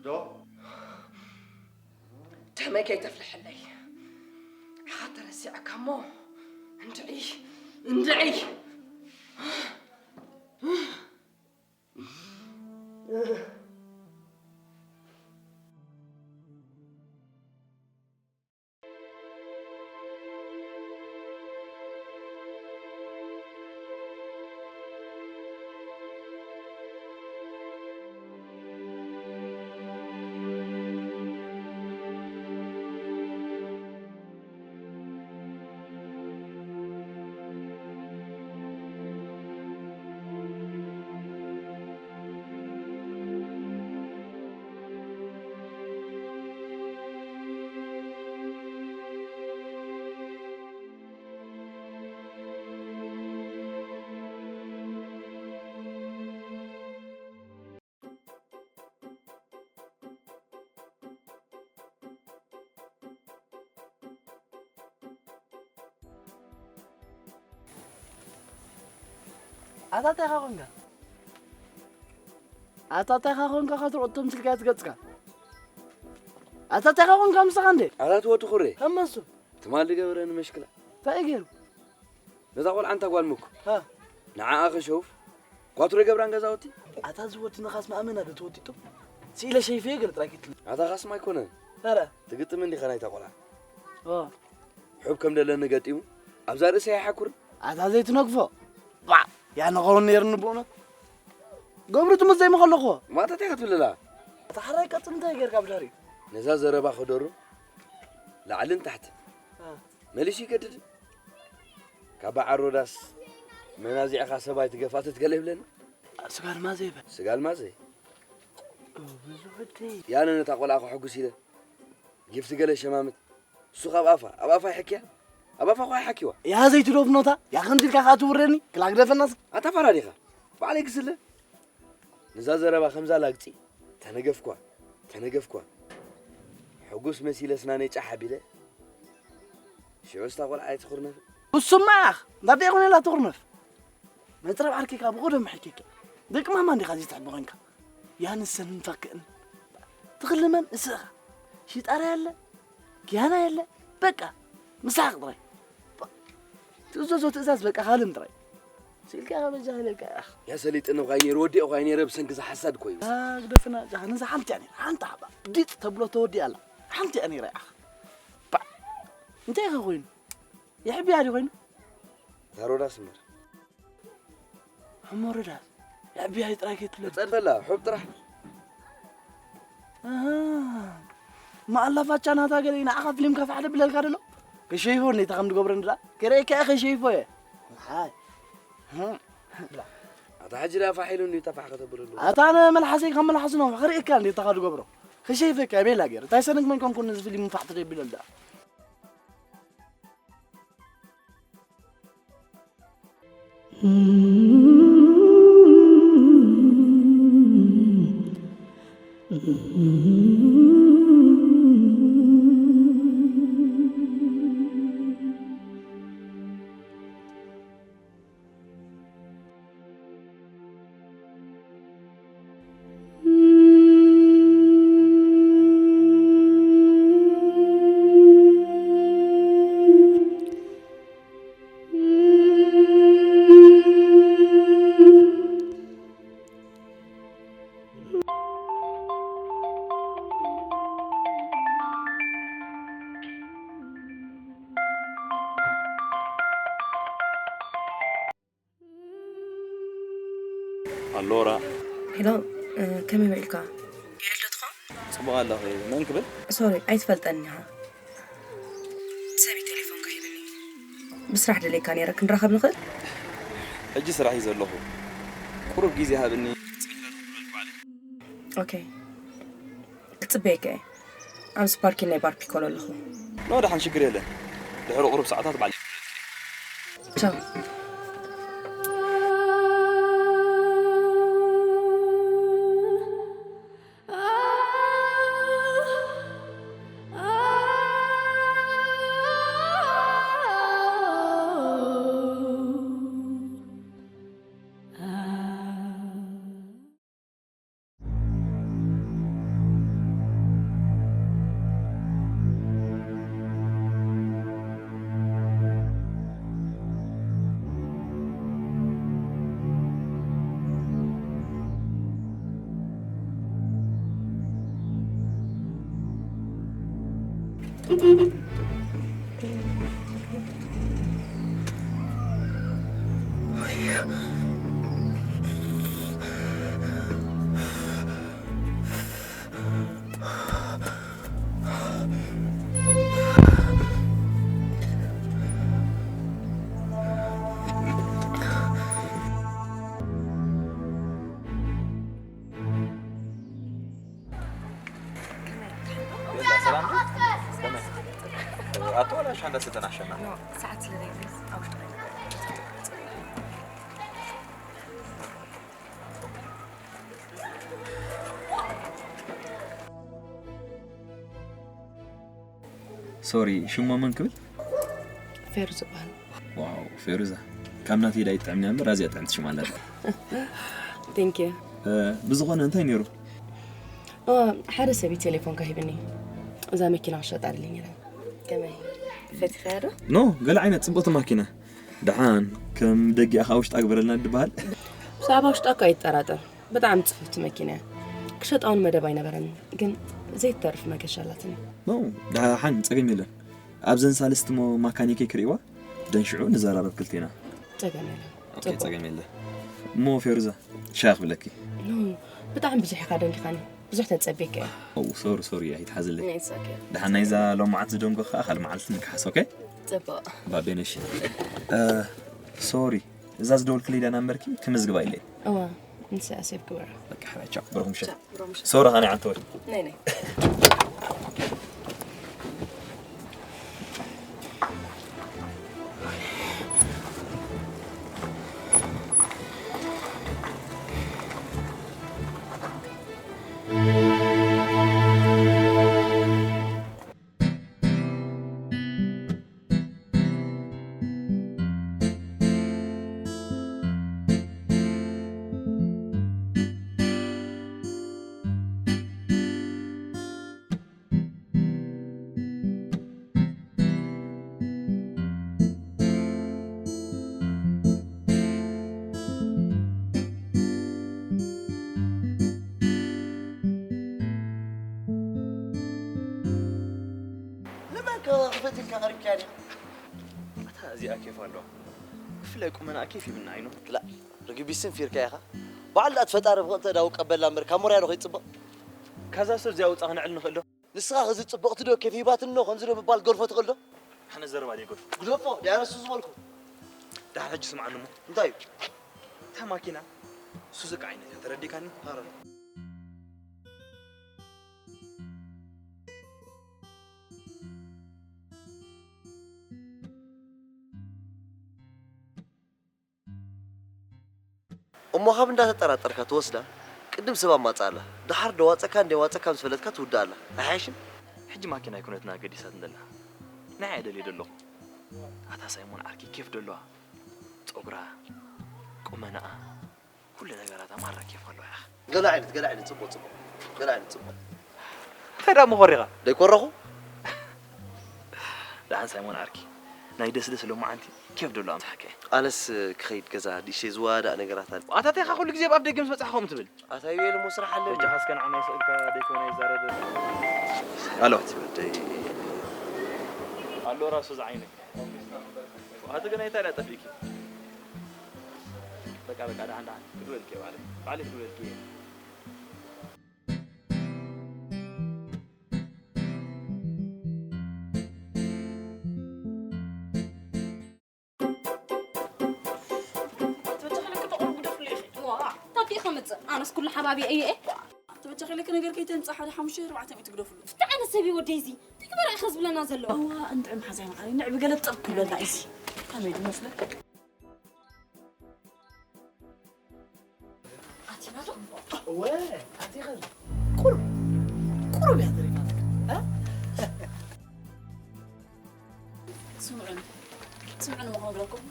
ዶ? ደመይ ከይተፍልሐለይ። ኢኻ ተረሲዕካ እሞ እንድዒ፣ እንድዒ። ኣታ እንታይ ኢኻ ኾንካ? ኣታ እንታይ ኢኻ ኾንካ? ከትርኦ እቶም ስልካ ትገጽካ። ኣታ እንታይ ኢኻ ኾንካ ምሳኻ እንዴ? ኣታ ትወዲ ኹሬ። ከመሱ። ትማሊ ገበረ ንመሽክላ። እንታይ ገይሩ? ነዛ ቆልዓ እንታ ጓል ምኩ። ሃ። ንዓኣ ከሸውፍ ኳትሮ ይገብራን ገዛውቲ። ኣታ ዝወዲ ንኻስ ማእመና ዶ ተወጢጡ? ስኢለ ሸይፈዮ ገለ ጥራይ ኪትል። ኣታ ኻስማ ኣይኮነን። ኧረ። ትግጥም እንዲኻ ናይታ ቆልዓ። ኦ። ሕብ ከም ደለኒ ገጢሙ ኣብዛ ርእሰይ ኣይሓኩርን። ኣታ ዘይትነግፎ። ባ፣ ያ ነገሩ ነይርኒ ብእውነት። ገብሩ ትምዘይ ምኸለኹ። ማታ እንታይ ክትብልላ? ኣታ ሓራይ ቀጽ እንታይ ጌርካ ብድሕሪኡ? ነዛ ዘረባ ክደሩ ላዕልን ታሕትን። እ። መሊሱ ይገድድ። ካብ በዓል ሮዳስ መናዚዕኻ ሰብኣይ ትገፋትት ገለ ይብለኒ። ስጋ ኣልማዘ ይበል። ስጋ ኣልማዘ። ጎበዝ ወደይ። ያነ ነታ ቆልዓ ከሐጉስ ኢለ ጊፍቲ ገለ ሸማምት። እሱ ካብ ኣፋ፣ ኣብ ኣፋ ይሕክያ። ኣብ ኣፋ እኳ ይሓኪዋ። ያ ዘይትደፍኖታ፣ ያ ከምዚ ኢልካ ከኣ ትውረኒ፣ ክላግደፈናስ። ኣታ ፋራ ዲኻ? ባዕለይ ክስለ። ነዛ ዘረባ ከምዛ ላግጺ ተነገፍኳ፣ ተነገፍኳ። ሕጉስ መሲለ ስናነይ ጫሕ ኣቢለ። ሽዑ ስታ ቆልዓ ኣይትኹርነፍ። እሱማ ያኽ፣ እንዳደ ይኹን ኢላ ትኹርነፍ። መጽረብ ዓርኪካ ብቑደም ሕኪካ። ደቂ ማማ እንዲኻ እዚ ትሕቢ ኮንካ። ያንሰን ፈክእን ትኽልመን እስኻ። ሽጣራ ያለ፣ ኪያና ያለ፣ በቃ፣ ምሳቕ ጥራይ። ትእዘዞ ትእዛዝ በቃ ካልም ጥራይ። ስኢልካ ከበጃ ሃለልካ፣ ኣኽ። ያሰሊጥን ኳይ ነይሩ፣ ወዲኦ ኳይ ነይሩ፣ ብሰንኪ ዝሓሳድ ኮይ። ኣግደፍና፣ ጃሃን፣ እዛ ሓንቲ እያ ነይራ፣ ሓንቲ ሓባ። ዲጥ ተብሎ ተወዲኣ ኣላ። ሓንቲ እያ ነይራ፣ ኣኽ። ባ-፣ እንታይ ኢኻ ኮይኑ? ይሕብያ ድዩ ኮይኑ? ዳሮዳ ስመር። ሕሞርዳስ፣ የዕብያ ጥራይ ከይትብለኒ። ጸድፈላ፣ ሑብ ጥራሕ። ኣሃ። ማኣላ ፋቻ ናታ ገለ ንዓኻ ፊልም ከፋሕ ደብለልካ ደሎ? ከሸይፎ ነይታ ከም ድገብረ ንዳ? ከርእየካ እየ ከሸይፎ እየ። ሓይ። ኣታ ሕጂ ደኣ ፋሕ ኢሉ እንድዩ ተፋሕ ከተብለሉ። ኣታ ኣነ መልሓሰይ ካብ መልሓስ ነው፣ ከርእየካ እንድዩ እታ ድገብሮ። ከሸይፈካ እየ ቤላ ገይረ። እንታይ ሰነግ መን ኮንኩ ነዚ ፊልም ፋሕ ትደብለሉ ደኣ? ኣሎራ። ሄሎ፣ እ፣ ከመይ ውዒልካ? የልደትኻ? ጽቡቕ ኣለኺ። መን ክብል? ሶሪ፣ ኣይትፈልጠኒ ኢኻ። ሰብ እዩ ቴሌፎንካ ሂብኒ። ብስራሕ ደልየካ ነይረ፣ ክንራኸብ ንኽእል? ሕጂ ስራሕ እዩ ዘለኹ። ቁሩብ ግዜ ሃብኒ። ኦኬ። ክጽበየካ እየ። ኣብዚ ፓርኪን ናይ ባር ፒኮሎ ኣለኹ። ኖ፣ ደሓን፣ ሽግር የለን። ድሕሪ ቁሩብ ሰዓታት ባዕለይ ክመለስ እየ። ቻው። ቤላ፣ ሰላም ድዩ? ከመይ? ኣቶ፣ ዋላ ሻንዳ ስተናሸና? ኖ፣ ሰዓት ስለ ዘይብለስ ኣብ ውሽጢ ኮይነ። ሶሪ፣ ሽማ መን ክብል? ፌሩ ዝበሃል። ዋው፣ ፌሩዛ። ካብ ናተይ ኢላ ኣይትጥዕምኒ እምበር ኣዝያ ጥዕምቲ ሽም ኣላታ። Thank you። እ፣ ብዝኾነ እንታይ ነይሩ? ኦ፣ ሓደ ሰብ እዩ ቴሌፎንካ ሂብኒ። እዛ መኪና ክሸጣ ድልኝ ኢለ። ከመይ? ፈቲኻያ ዶ? ኖ፣ ገለ ዓይነት ጽብቕቲ ማኪና። ደሓን፣ ከም ደጊኣ ኸኣ ውሽጣ ግበረልና ድበሃል። ብዛዕባ ውሽጣ እኮ ኣይጠራጠር። ብጣዕሚ ጽፍፍቲ መኪና እያ። ክሸጣ እውን መደብ ኣይነበረን፣ ግን ዘይትተርፍ መገሻ ኣላትኒ። ኖ፣ ደሓን፣ ጸገም የለን። ኣብዘን ሳልስቲ እሞ ማካኒከይ ክርእይዋ፣ ደን ሽዑ ንዘራረብ ክልቴና። ጸገም የለን። ኦኬ፣ ጽቡቕ። ጸገም የለ። እሞ ፌሩዛ፣ ሻሂ ክብለኪ። ኖ፣ ብጣዕሚ ብዙሕ ኢኻ ደንጊኻኒ። ብዙሕ ተጸቢየካ እየ። ኦ፣ ሶሪ፣ ሶሪ፣ ኣይትሓዝለይ። It's okay። ደሓን ናይዛ ሎማዓት ዝደንጎ ከኣ ካልእ መዓልቲ ንክሓስ፣ ኦኬ? ጽቡቕ። ባቤነሽ። እ፣ ሶሪ፣ እዛ ዝደወልክለይ ዳና እምበርኪ ክምዝግባ ኢለይ። እዋ፣ ንሳ ሴቭ ግበራ። በቃ፣ ሓራይ፣ ቻው፣ ብሩኽ ምሸት። ቻው፣ ብሩኽ ምሸት። ሶሪ፣ ኻኒ ዓንተ ወይ። ናይ፣ ናይ። ከቕሪብካያ ዲኻ? ኣታ እዚኣ ኬፍ ኣለዋ። ብፍላይ ቁመናኣ ኬፍ ይብልና ኣይኑ። ክላእ፣ ርግቢስን ፊርካ ኢኻ። በዓል ዳኣ እቲ ፈጣሪ ብቕንተ ዳው ቀበላ እምበር ካብ ሞርያ ዶ ከይጽብቕ? ካዛ ሰብ እዚኣ ውጻ ክንዕል ንኽእል ዶ? ንስኻ ከዚ ጽብቕቲ ዶ ኬፍ ሂባትኒ ዶ ከምዚ ዶ ምባል ገርፎ ትኽእል ዶ? ኣነ ዘረባ ደይገርፎ። ግደፎ፣ ዲኣ ንሱ ዝበልኩ። ደሓር ሕጂ ስምዓኒ እሞ። እንታይ እዩ? እታ ማኪና ሱዙኪ ዓይነት እያ፣ ተረዲእካኒ? ኧረ። እሞ ካብ እንዳተጠራጠርካ ትወስዳ፣ ቅድም ሰብ ኣማጽኣላ። ደሓር ደዋጸካ እንደ ዋጸካ ምስ ፈለጥካ ትውድኣላ። ኣይሓይሽን? ሕጂ ማኪና ኣይኮነትና ገዲሳት እንደላ። ንዓይ ደልየ ደለኹ። ኣታ ሳይሞን ዓርኪ ኬፍ ደለዋ። ጸጉራ፣ ቁመናኣ፣ ኩሉ ነገራታ ማራ ኬፍ ኣለዋ ኢኻ። ገለ ዓይነት፣ ገለ ዓይነት ጽቡቕ፣ ጽቡቕ። ገለ ዓይነት ጽቡቕ። እንታይ ደኣ መኾሪኻ? ደይኮረኹ? ደሓን ሳይሞን ዓርኪ፣ ናይ ደስ ደስ ሎማዓንቲ ኬፍ ደሎ ኣምሳሕከ። ኣነስ ክኸይድ ገዛ፣ ንእሽተይ ዝዋዳእ ነገራት ኣሎ። ኣታ እንታይ ኢኻ ኩሉ ግዜ ኣብ ኣፍ ደገ ምስ በጻሕካ ከምኡ ትብል? ኣታ ዩኤል እሞ ስራሕ ኣለኒ። በጃኻ እስከ ንዓና ይስእልካ ደይኮነ ይዛረብ። ኣሎ። ኣቲ ወደይ። ኣሎ ራሱ ዝዓይነይ። ኣቲ ግን ኣይታ ደኣ ጠፊእኪ? በቃ፣ በቃ፣ ደሓን፣ ደሓን። ክድወልኪ እየ ባዕለይ። ባዕለይ ክድወልኪ እየ። ተበጃኺ ለኪ ተቕርቡ ግደፍሉ ኢኺ። ዋ፣ ታዲኡ ከምጽእ? ኣነስ ኩሉ ሓባቢ እየ። ተበጃኺ ለኪ ነገር ከይተምጽእ ሓደ ሓሙሽተ ኣርባዕተ ሚእቲ ግደፍሉ። እንታይ ዓይነት ሰብ እዩ ወደይ እዚ? እንታይ ግበራ ኢኻ ዝብለና ዘሎ? እዋ፣ እንጥዕም ሓዛይ መዓረይ፣ ንዕቢ ገለጥ ጠብ ክብለና እዩ እዚ። ከመይ ድመስለክ? ኣቲና ዶ? እወ፣ ኣቲኻ። ቁሩብ፣ ቁሩብ እያ ተሪፋትካ። እ? ስምዑኒ፣ ስምዑኒ፣ እሞ ክነግረኩም፣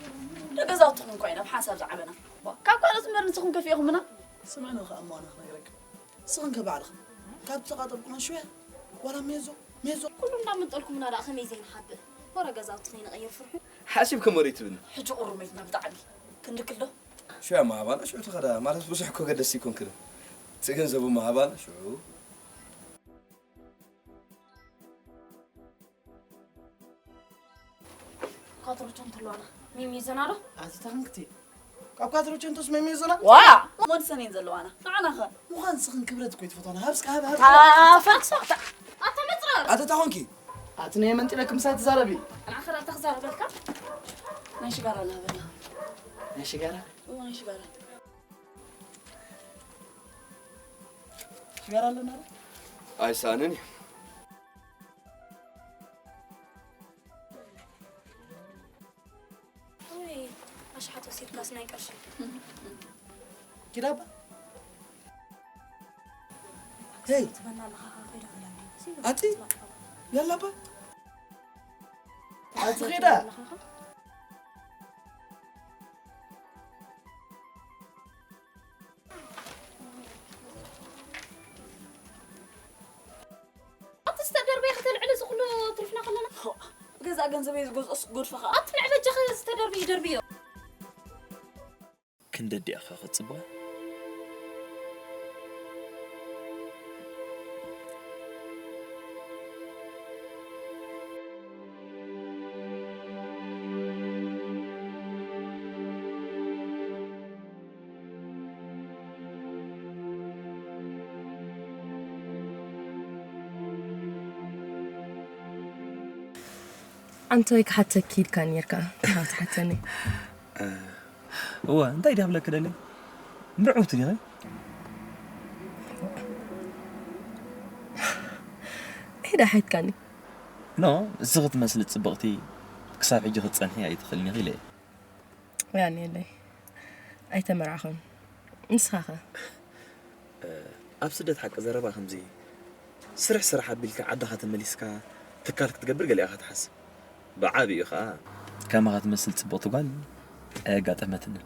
ደገዛውትኹም እኮ ኢና ብሓንሳብ ዝዓበና። ዋ፣ ካብ ካልኦት እምበር ንስኹም ከፊእኹምና። ስምዑኒ፣ ከኣ እሞ ኣነ ክነግረኪ። ንስኽን ከ ባዕልኽን ካብ ዝተቓጠልኩመን ሽወያ ዋላ ሜዞ፣ ሜዞ። ኩሉ እንዳመንጠልኩምና ደኣ ከመይ ዘይንሓብእ? ወረ ገዛውቲ ከይንቕይር ፍርሑ። ሓሲብክሞ ዶ ትብልኒ? ሕጂ ቁሩብ መይትና ብጣዕሚ። ክንድክል ዶ? ሽወያ ምሃባና ሽዑ ትኸዳ ማለት ብዙሕ እኮ ገደስ ይኮንክን። እቲ ገንዘቡ ምሃባና ሽዑ። ካትሮቸንቶ ኣለዋና። ሚሚ ይዘና ዶ? ኣቲ ታንክቲ። ካብ ካትሮቸንቶስ ሚሚ ይዘና? ዋ! ሞድሰን እየን ዘለዋና። ንዓና ኸ? ምዃን ስኽን ክብረት እኮ ይትፈቷና። ሃብስካ፣ ሃብ፣ ሃብ። ኣታ ፈርክሶ፣ ኣታ፣ ኣታ መጽረር። ኣቲ ታኾንኪ? ኣቲ ናይ መንጢለክ ምሳይ ትዛረቢ? ንዓኻ ዳኣ ተኽዛረበልካ? ናይ ሽጋራ ናበላ። ናይ ሽጋራ? እዎ፣ ናይ ሽጋራ። ሽጋራ ኣለና ዶ? ኣይሰኣንን እዩ። ውይ፣ ኣሽሓት ወሲድካስ ናይ ቅርሺ። ኪዳባ። ሄይ። ትበና ኣለኻ፣ ከይዳ ክለኒ። ኣቲ? ያላባ። ኣቲ ኺዳ። ኣቲ ዝተደርበየ ከተልዕል እዚ ኩሉ ትሪፍና ከለና? ሆ፣ ገዛእ ገንዘበይ ዝገዝኦስ ክገድፎ ኸኣ? ኣቲ ንዕ በጃኺ ዝተደርበየ ደርብዮ። ክንደዲኣ ኸ ክጽበ? ኣንቶይ ክሓተኪ ኢልካ ኔርካ፣ ትሓተኒ። እወ፣ እንታይ ድያ ክብለኪ ደልየ? ምርዕውቲ ዲኺ? ኢዳ ሓትካኒ። ኖ፣ እስኺ ክትመስሊ ጽብቕቲ ክሳብ ሕጂ ክትጸንሒ ኣይትኽእልን ኢኺ ኢለ እየ። ያኔለይ፣ ኣይተመርዓኹን። ንስኻኸ? ኣብ ስደት ሓቂ ዘረባ ከምዚ ስርሕ ስራሕ ኣቢልካ ዓድኻ ተመሊስካ ትካል ክትገብር ገለ ኢኻ ትሓስብ። ብዓቢኡ ኸኣ ከማኻ ትመስል ጽብቕቲ ጓል ኣየጋጠመትንን።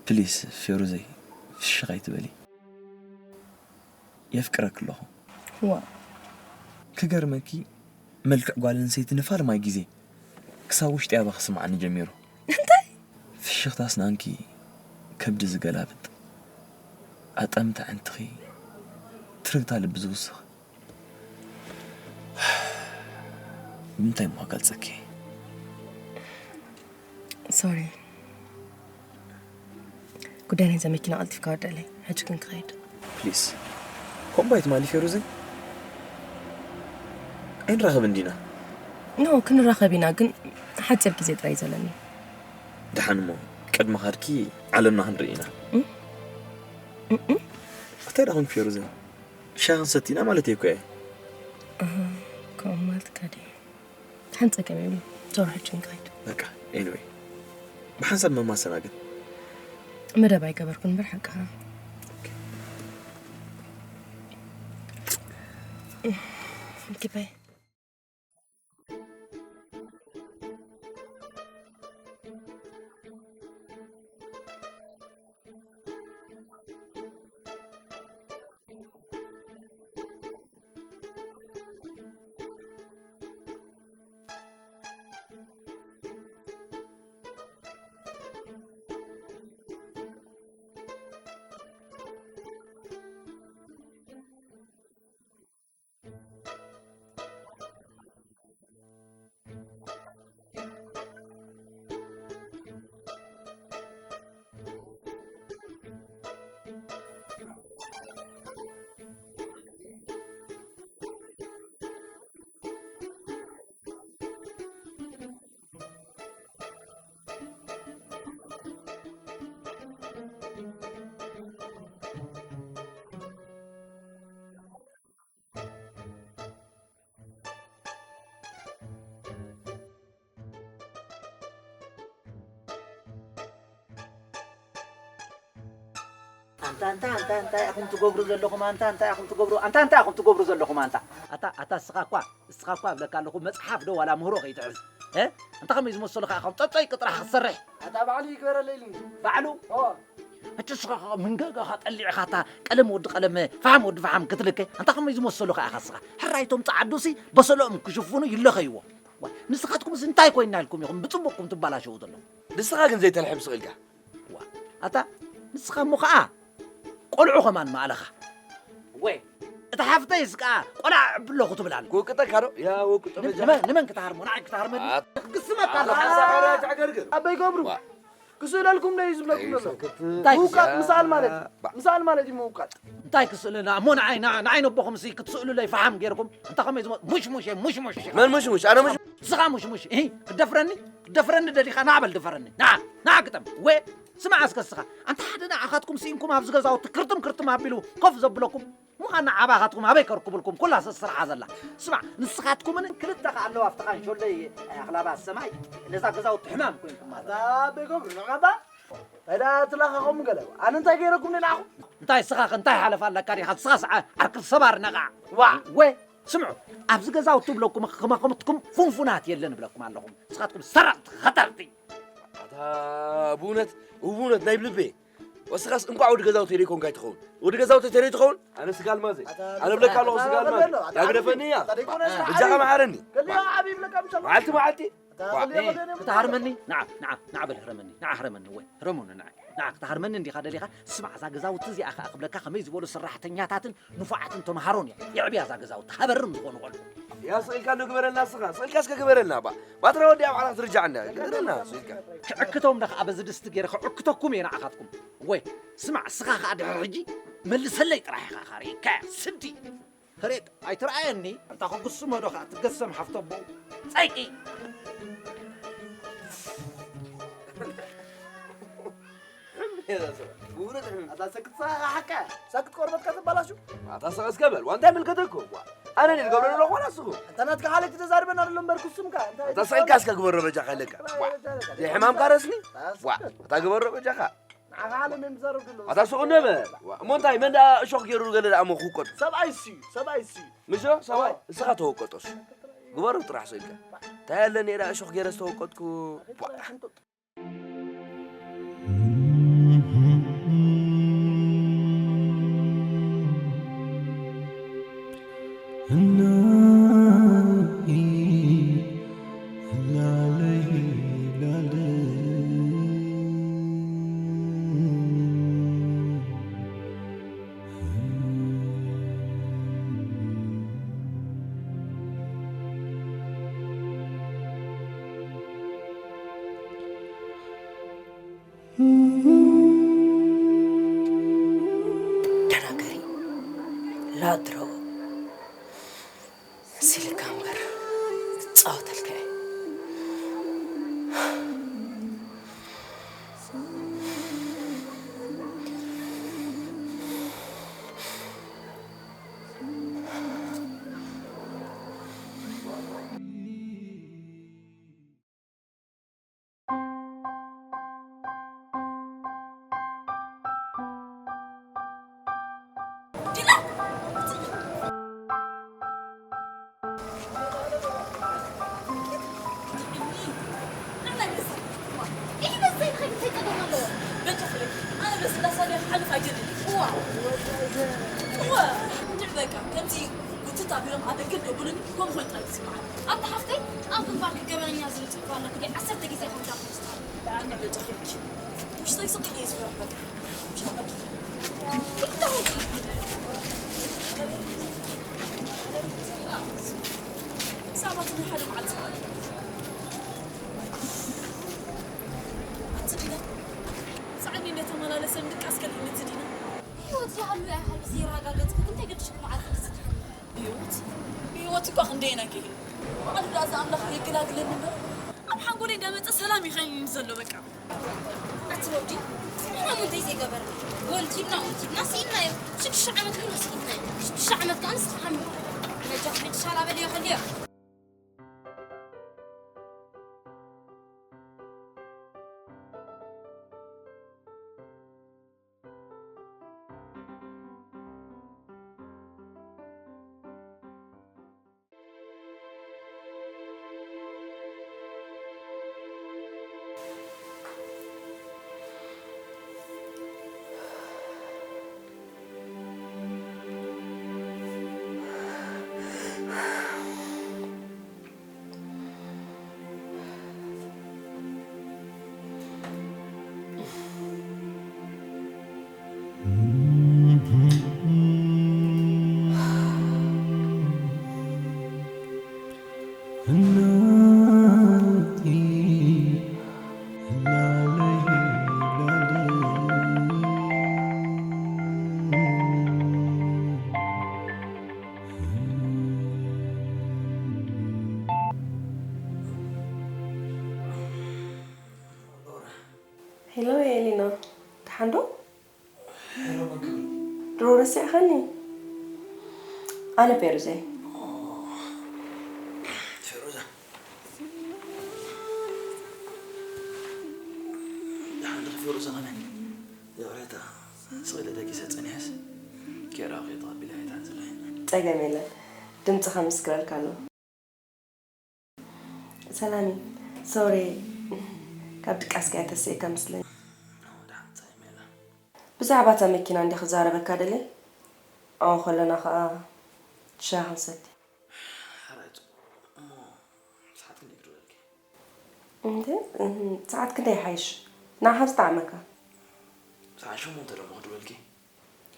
ፕሊስ ፌሩዘይ፣ ፍሽኽ ኣይትበሊ። የፍቅረኪ ኣለኹ። ዋ። ክገርመኪ፣ መልክዕ ጓል ኣንስተይቲ ንፋልማይ ግዜ ክሳብ ውሽጢ ኣባ ክስምዓኒ ጀሚሩ። እንታይ? ፍሽኽታ ኣስናንኪ ከብዲ ዝገላብጥ፣ ኣጠምታ ኣዕንትኺ ትርግታ ልቢ ዝውስኽ። ብምንታይ እሞ ክገልጸኪ? ሶሪ፣ ጉዳይ ናይዛ መኪና ቀልጢፍካ ወደለይ። ሕጂ ክንክኸይድ። ፕሊስ፣ ከምባይ ትማሊ ፌሩዘይ? ኣይንራኸብን ዲና? ኖ፣ ክንራኸብ ኢና፣ ግን ሓፂር ግዜ ጥራይ እዩ ዘለኒ። ደሓን እሞ ቅድሚ ኻድኪ ዓለምና ክንርኢ ኢና። እንታይ ደኣ ኾንክ ፌሩዘይ? ሻሂ ክንሰቲ ኢና ማለት እየ እኮ እየ። ከምኡ ማለትካ ድዩ? ሓንቲ ጸገም የብሉን። ዞር ሕጂ ንክኸይድ። በቃ፣ ኤኒወይ፣ ብሓንሳብ መማሰና ግን መደብ ኣይገበርኩን እምበር ሓቅኻ። ግባይ። ኣንታ ኣንታ ኣንታ እንታይ ኢኹም ትገብሩ ዘለኹም ኣንታ እንታይ ኢኹም ትገብሩ ኣንታ እንታይ ኢኹም ትገብሩ ዘለኹም ኣንታ ኣታ ኣታ እስኻ እኳ እስኻ እኳ እብለካ ኣለኹ መፅሓፍ ዶ ዋላ ምህሮ ከይትሕዝ እ ኣንታ ከመይ ዝመሰሉ ከዓ ከም ጠጠይ ቅጥራሕ ክትሰርሕ ኣታ ባዕሉ ይግበረለይ ኢሉኒ ባዕሉ ሕጂ እስኻ ከዓ መንገጋኻ ጠሊዕኻ እታ ቀለም ወዲ ቀለም ፈሓም ወዲ ፈሓም ክትልከ ኣንታ ከመይ ዝመሰሉ ከዓ ኢኻ እስኻ ሕራይቶም ፀዓዱሲ በሰለኦም ክሽፍኑ ይለኸይዎ ንስኻትኩምስ እንታይ ኮይና ኢልኩም ኢኹም ብፅቡቕኩም ትባላሸዉ ዘለኹም ንስኻ ግን ዘይተልሕም ስቕ ኢልካ። ዋ ኣታ ንስኻ እሞ ኸዓ ቆልዑ ኸማን ማእለኻ። ወይ እታ ሓፍተይስ ከኣ ቆልዓ እዕቢ ኣለኹ ትብል ኣላ። ክውቅጠካ ዶ? ያ ወቅጦ በጃ። ንመን ንመን ክትሃርሞ? ንዓይ ክትሃርመኒ? ክስመካ ኣለኻ። ኣበይ ገብሩ? ክስእለልኩም ዶ እዩ ዝብለኩም ዘሎ? ምውቃጥ ምሳል ማለት እዩ። ምሳል ማለት እዩ ምውቃጥ። እንታይ ክስእሉና እሞ ንዓይ ንዓ- ንዓይ ነቦኹም ሲ ክትስእሉለይ ፈሓም ጌርኩም እንተ ኸመይ ዝመ- ሙሽሙሽ እየ ሙሽሙሽ። መን ሙሽሙሽ? ኣነ ሙሽ ንስኻ ሙሽሙሽ እሂ ክትደፍረኒ ክትደፍረኒ ደሊኻ ንዓ በል ድፈረኒ ንዓ ንዓ ግጠም ወ ስማዕ እስከ እስኻ ኣንታ ሓደ ንዓኻትኩም ስኢንኩም ኣብዚ ገዛውቲ ክርጥም ክርጥም ኣቢሉ ኮፍ ዘብለኩም ምዃን ንዓባኻትኩም ኣበይ ከርኩብልኩም ኩላ ሰስርሓ ዘላ ስማዕ ንስኻትኩምን ክልተ ከ ኣለዋ ኣብቲ ካንሾለይ ኣኽላባት ሰማይ ነዛ ገዛውቲ ሕማም ኮይንኩም ማለት ኣታ ኣበይ ገብሩ ንዓባ ታይዳ ትላኻኹም ገለ ኣነ እንታይ ገይረኩም ንዓኹም እንታይ ስኻ እንታይ ሓለፋ ኣለካ ዲኻ ስኻ ሰዓ ዓርክብ ሰባር ነቓዕ ዋ ወ ስምዑ ኣብዚ ገዛውቲ እብለኩም ከማኹምትኩም ፉንፉናት የለን እብለኩም ኣለኹም ንስኻትኩም ሰረቕቲ ኸተርቲ ኣታ ብእውነት እውነት ናይ ብልቤ ወስኻስ እንኳዕ ወዲ ገዛውቲ ሬኮንካ ይትኸውን ወዲ ገዛውቲ ተሬ ትኸውን ኣነ ስጋ ኣልማዘ ኣነ ብለካ ኣለኹ ስጋ ኣልማዘ ያግደፈኒ እያ እጃኻ መሓረኒ መዓልቲ መዓልቲ ክትሃርመኒ ንዓ ንዓ ንዓ በል ህረመኒ ንዓ ህረመኒ ወይ ህረሙኒ ንዓ ንዓ ክትሃርመኒ እንዲኻ ደሊኻ ስማዕ እዛ ገዛውቲ እዚኣ ኸዓ ክብለካ ከመይ ዝበሉ ሰራሕተኛታትን ንፉዓትን ተምሃሮን እያ የዕብያ እዛ ገዛውቲ ሃበርም ዝኾኑ ቆልዑ ያ ስቕ ኢልካ እንዶ ግበረልና እስኻ ስቕ ኢልካ እስከ ግበረልና ባ ባትራ ወዲኣ ባዕላ ክትርጃዕ እንዳ ግበረልና ስቕ ኢልካ ክዕክቶም ዳ ኸዓ በዚ ድስቲ ገይረ ክዕክተኩም እየ ንዓኻትኩም ወይ ስማዕ እስኻ ኸዓ ድሕሪ ሕጂ መልሰለይ ጥራሕ ኢኻ ኸዓ ርእካ ስዲ ህሬጥ ኣይትረኣየኒ ኣንታ ክጉስሞ ዶ ኸዓ ትገሰም ሓፍቶ ኣቦ ጸይቂ ኣታ ሰክት ሓቀ ሰክት ቆርበትካ ትባላሹ ኣታ ሰቀስ ከበል ዋንታ ይምልከተኩም ኣነ ድል ገብረ ሎ ኾና ስኹ ኣታ ናትካ ሓለክ ተዛርበና ኣሎ እምበር ክሱምካ ኣታ ሰቀልካ እስከ ግበሮ በጃ ካለካ ዘይሕማምካ ረስኒ ኣታ ግበሮ በጃኻ ኣታ ስቕ ነበ እሞ እንታይ መን ደኣ እሾኽ ገይሩ ገለ ደኣ እሞ ክውቀጡ ሰብኣይ እሱ እዩ ሰብኣይ እሱ እዩ ምሾ ሰብኣይ እስኻ ተወቀጦስ ግበሮ ጥራሕ ስኢልካ እንታይ ኣለኒ ደኣ እሾኽ ገይረ ዝተወቀጥኩ ኣድሮ ሲልካ እምበር ክጻወተልካ እየ። ኣታ ሓፍተይ፣ ኣብ ግንባርኪ ገበነኛ ዝብል ጽሑፍ ኣለኪ ድዩ? ዓሰርተ ግዜ ከምዛ ፖስት። ብኣንድ ዕድል ጨኺርኪ። ውሽጠይ ስቕ ኢለ እየ ዝፈርሕ በቃ። ሳባት ናይ ሓደ መዓልቲ ማለት እዩ። ኣቲ ዲና፣ ሳዕኒ እናተመላለሰ ምድቃስ ከልእ ነቲ ዲና። ህይወት ይሃሉ ኣይሃሉ ዘይረጋገጽኩ፣ እንታይ ገድሽኩ መዓልቲ ክትስድሓኒ? ህይወት፣ ህይወት እኳ ክንደየናይ ከይህሉ። ባዕሉ ደኣ እዚ ኣምላኽ የገላግለኒ እምበር፣ ኣብ ሓንጎለይ እንዳመጸ ሰላም ይኸይን ዘሎ በቃ። ኣቲ ወዲ፣ ንሕና እውን እንታይ ዘይገበርና? ወልዲና፣ ወልዲና ስኢንናዮ። ሽዱሽተ ዓመት ሙሉ ስኢንናዮ። ሽዱሽተ ዓመት ከኣ ንስኻ ሓሚምካ። በጃ ሕጂ ሻላ በልዮ ከልዮ። ሄሎ ኤሊና፣ ደሓን ዶ? ሄሎ መክብብ። ድሮ ረሲዕኻኒ? ኣነ ፌሩዘ። ኦ፣ ፌሩዛ። ደሓን ዲኺ ፌሩዛ ከመይ? ይቕሬታ፣ ስቕ ኢለ ደቂሰ ጸኒሐስ፣ ኬራ ከይተቐቢላ እየ ትሓዝለይ። ጸገም የለን። ድምጽኻ ምስክረልካ ኣሎ። ሰላሚ፣ ሶሪ፣ ካብ ድቃስካ እያ ተስእካ መስለኒ። ደሓን ጸገም የለን። ብዛዕባ እታ መኪና እንዲ ክዛረበካ ደልየ። ኣብኡ ከለና ኸኣ ሻሂ ክንሰቲ። ሕራይ ጽቡቕ። እሞ ሰዓት ክንደይ ክድወለልኪ? እንተ፣ እህ፣ ሰዓት ክንደይ ይሓይሽ? ንዓኻ ዝጠዓመካ። ሰዓት ሸሞንተ ደሞ ክድወለልኪ?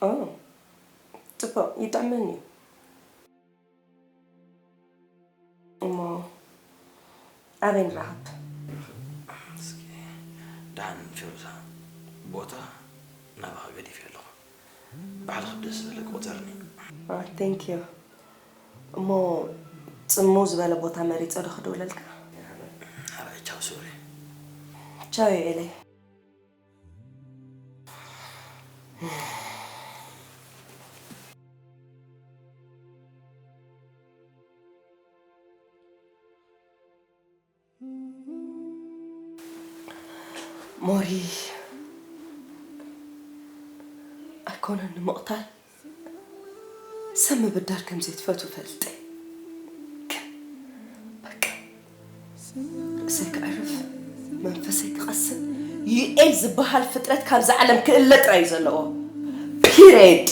ኦ፣ ጽቡቕ፣ ይጥዕመኒ እዩ። እሞ ኣበይ ንራኸብ? እስኪ ደሓን ፌሩዛ፣ ቦታ ናባኻ ገዲፈ ኣለኹ። ባዕልኺ ብደስ ዝበለኪ ቁጸርኒ። ኦ፣ ቴንክ ዩ። እሞ ጽምው ዝበለ ቦታ መሪጸ ዶ ክድውለልካ? ሕራይ ቻው ሶሪ። ቻው ዮኤለይ። ሞሪ፣ ኣይኮነን ንምቕታል፣ ሰብ ምብዳል ከም ዘይትፈቱ ፈልጠ። ግን በቃ ርእሰይ ከዕርፍ፣ መንፈሰይ ክቐስን፣ ዩኤል ዝበሃል ፍጥረት ካብዛ ዓለም ክእለ ጥራይ እዩ ዘለዎ። ፒሬድ።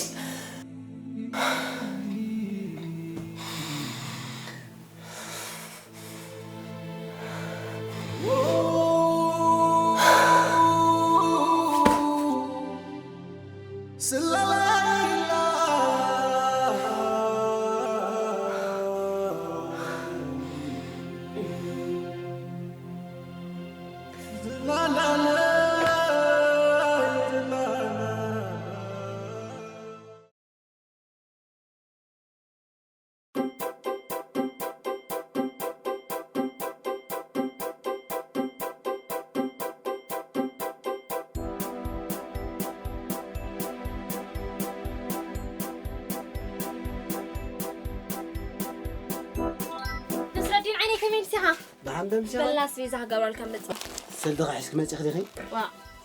እንተ ምሸ በላ ኣስቤዛ ክገብረልካ መጽእ። ሰልዲ ኺሒዝኪ መጺእኺ ዲኺ? ዋ፣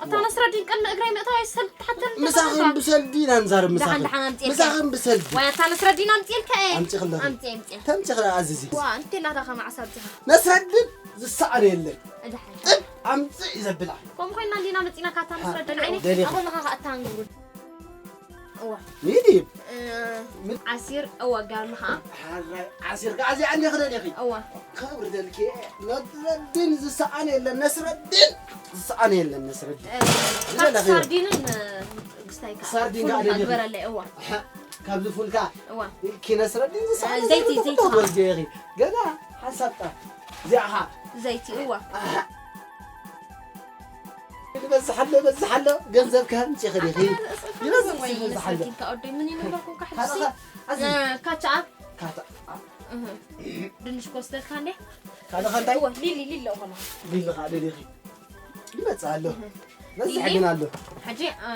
ኣታ ዋ። ነስረዲን ቅድሚ እግረይ ምእታው ኣይሰልዲ ትሓተኒ ምሳኽን ተዛረባ። ብሰልዲ ኢና ንዛረብ፣ ደሓን ምሳኽን። ደሓን ኣምጺእልካ። ምሳኽን ብሰልዲ። ዋይ፣ ኣታ ነስረዲን ኣምጺእልካ እየ። ኣምጺእኽለኺ። ኣምጺእ፣ ኣምጺእ። ተምጺእኺ ደኣ ኣዝዚ። ዋ፣ እንቴ ናታኻ መዓስ ኣብዚኻ? ነስረዲን ዝሰኣነ የለን። ደሓን። ጥብ ኣምጽእ እዩ ዘብላ። ከምኡ ኮይና እንዲና መጺና ካታ ነስረዲን ዓይነይ። ደሊኻ። ኣኾ ለኻ ከኣ እታ ንግሩ። እዋ። ሚዲ። እ፣ ምን? ዓሲር፣ እዋ፣ ጋር ለኻ። ሓራይ ዓሲር ከኣ እዚኣ እንዲኺ ደሊኺ። እዋ። ከብርደልኪ፣ ነስረዲን ዝሰኣነ የለን፣ ነስረዲን ዝሰኣነ የለን፣ ነስረዲን። እ፣ እዚኣ ካብ ለኺ። ሳርዲንን፣ እ፣ ግስታይ ከኣ። ሳርዲን ፉል ከኣ ከኣ ደሊኺ። ግበረለይ፣ እዋ። ኣሓ፣ ካብዚ ፉልካ። እዋ። ኢልኪ ነስረዲን ዝሰኣነ እ፣ ዘይቲ፣ ዘይቲ ዘይቲ ከኣ። ትወስዲ ኢኺ። ገና ሓንሳብ ጥራሕ። እዚኣ ኸኣ። ዘይቲ፣ እዋ። ኣሓ። ይበዝሕ ኣሎ፣ ይበዝሕ ኣሎ። ገንዘብ ከ ኣምጺእኺ ዲኺ? ይበዝሕ፣ ይበዝሕ ኣሎ። ነስረዲን ከኣ ወደይ፣ ምን ይነበርኩም ካሕሲ? ካታኣ፣ ኣዚ። እ፣ ካቻ። ካታ። እህ። ድንሽ ኮስተልካ እንዴ? ካታኻ እንታይ? እወ፣ ሊሊ፣ ሊሊ፣ እኮ ነው። ሊሊ ኸኣ ደሊኺ። ይመጽእ ኣሎ። እህ። በዝሕ ሊሊ? ግን ኣሎ። ሕጂ፣ እ፣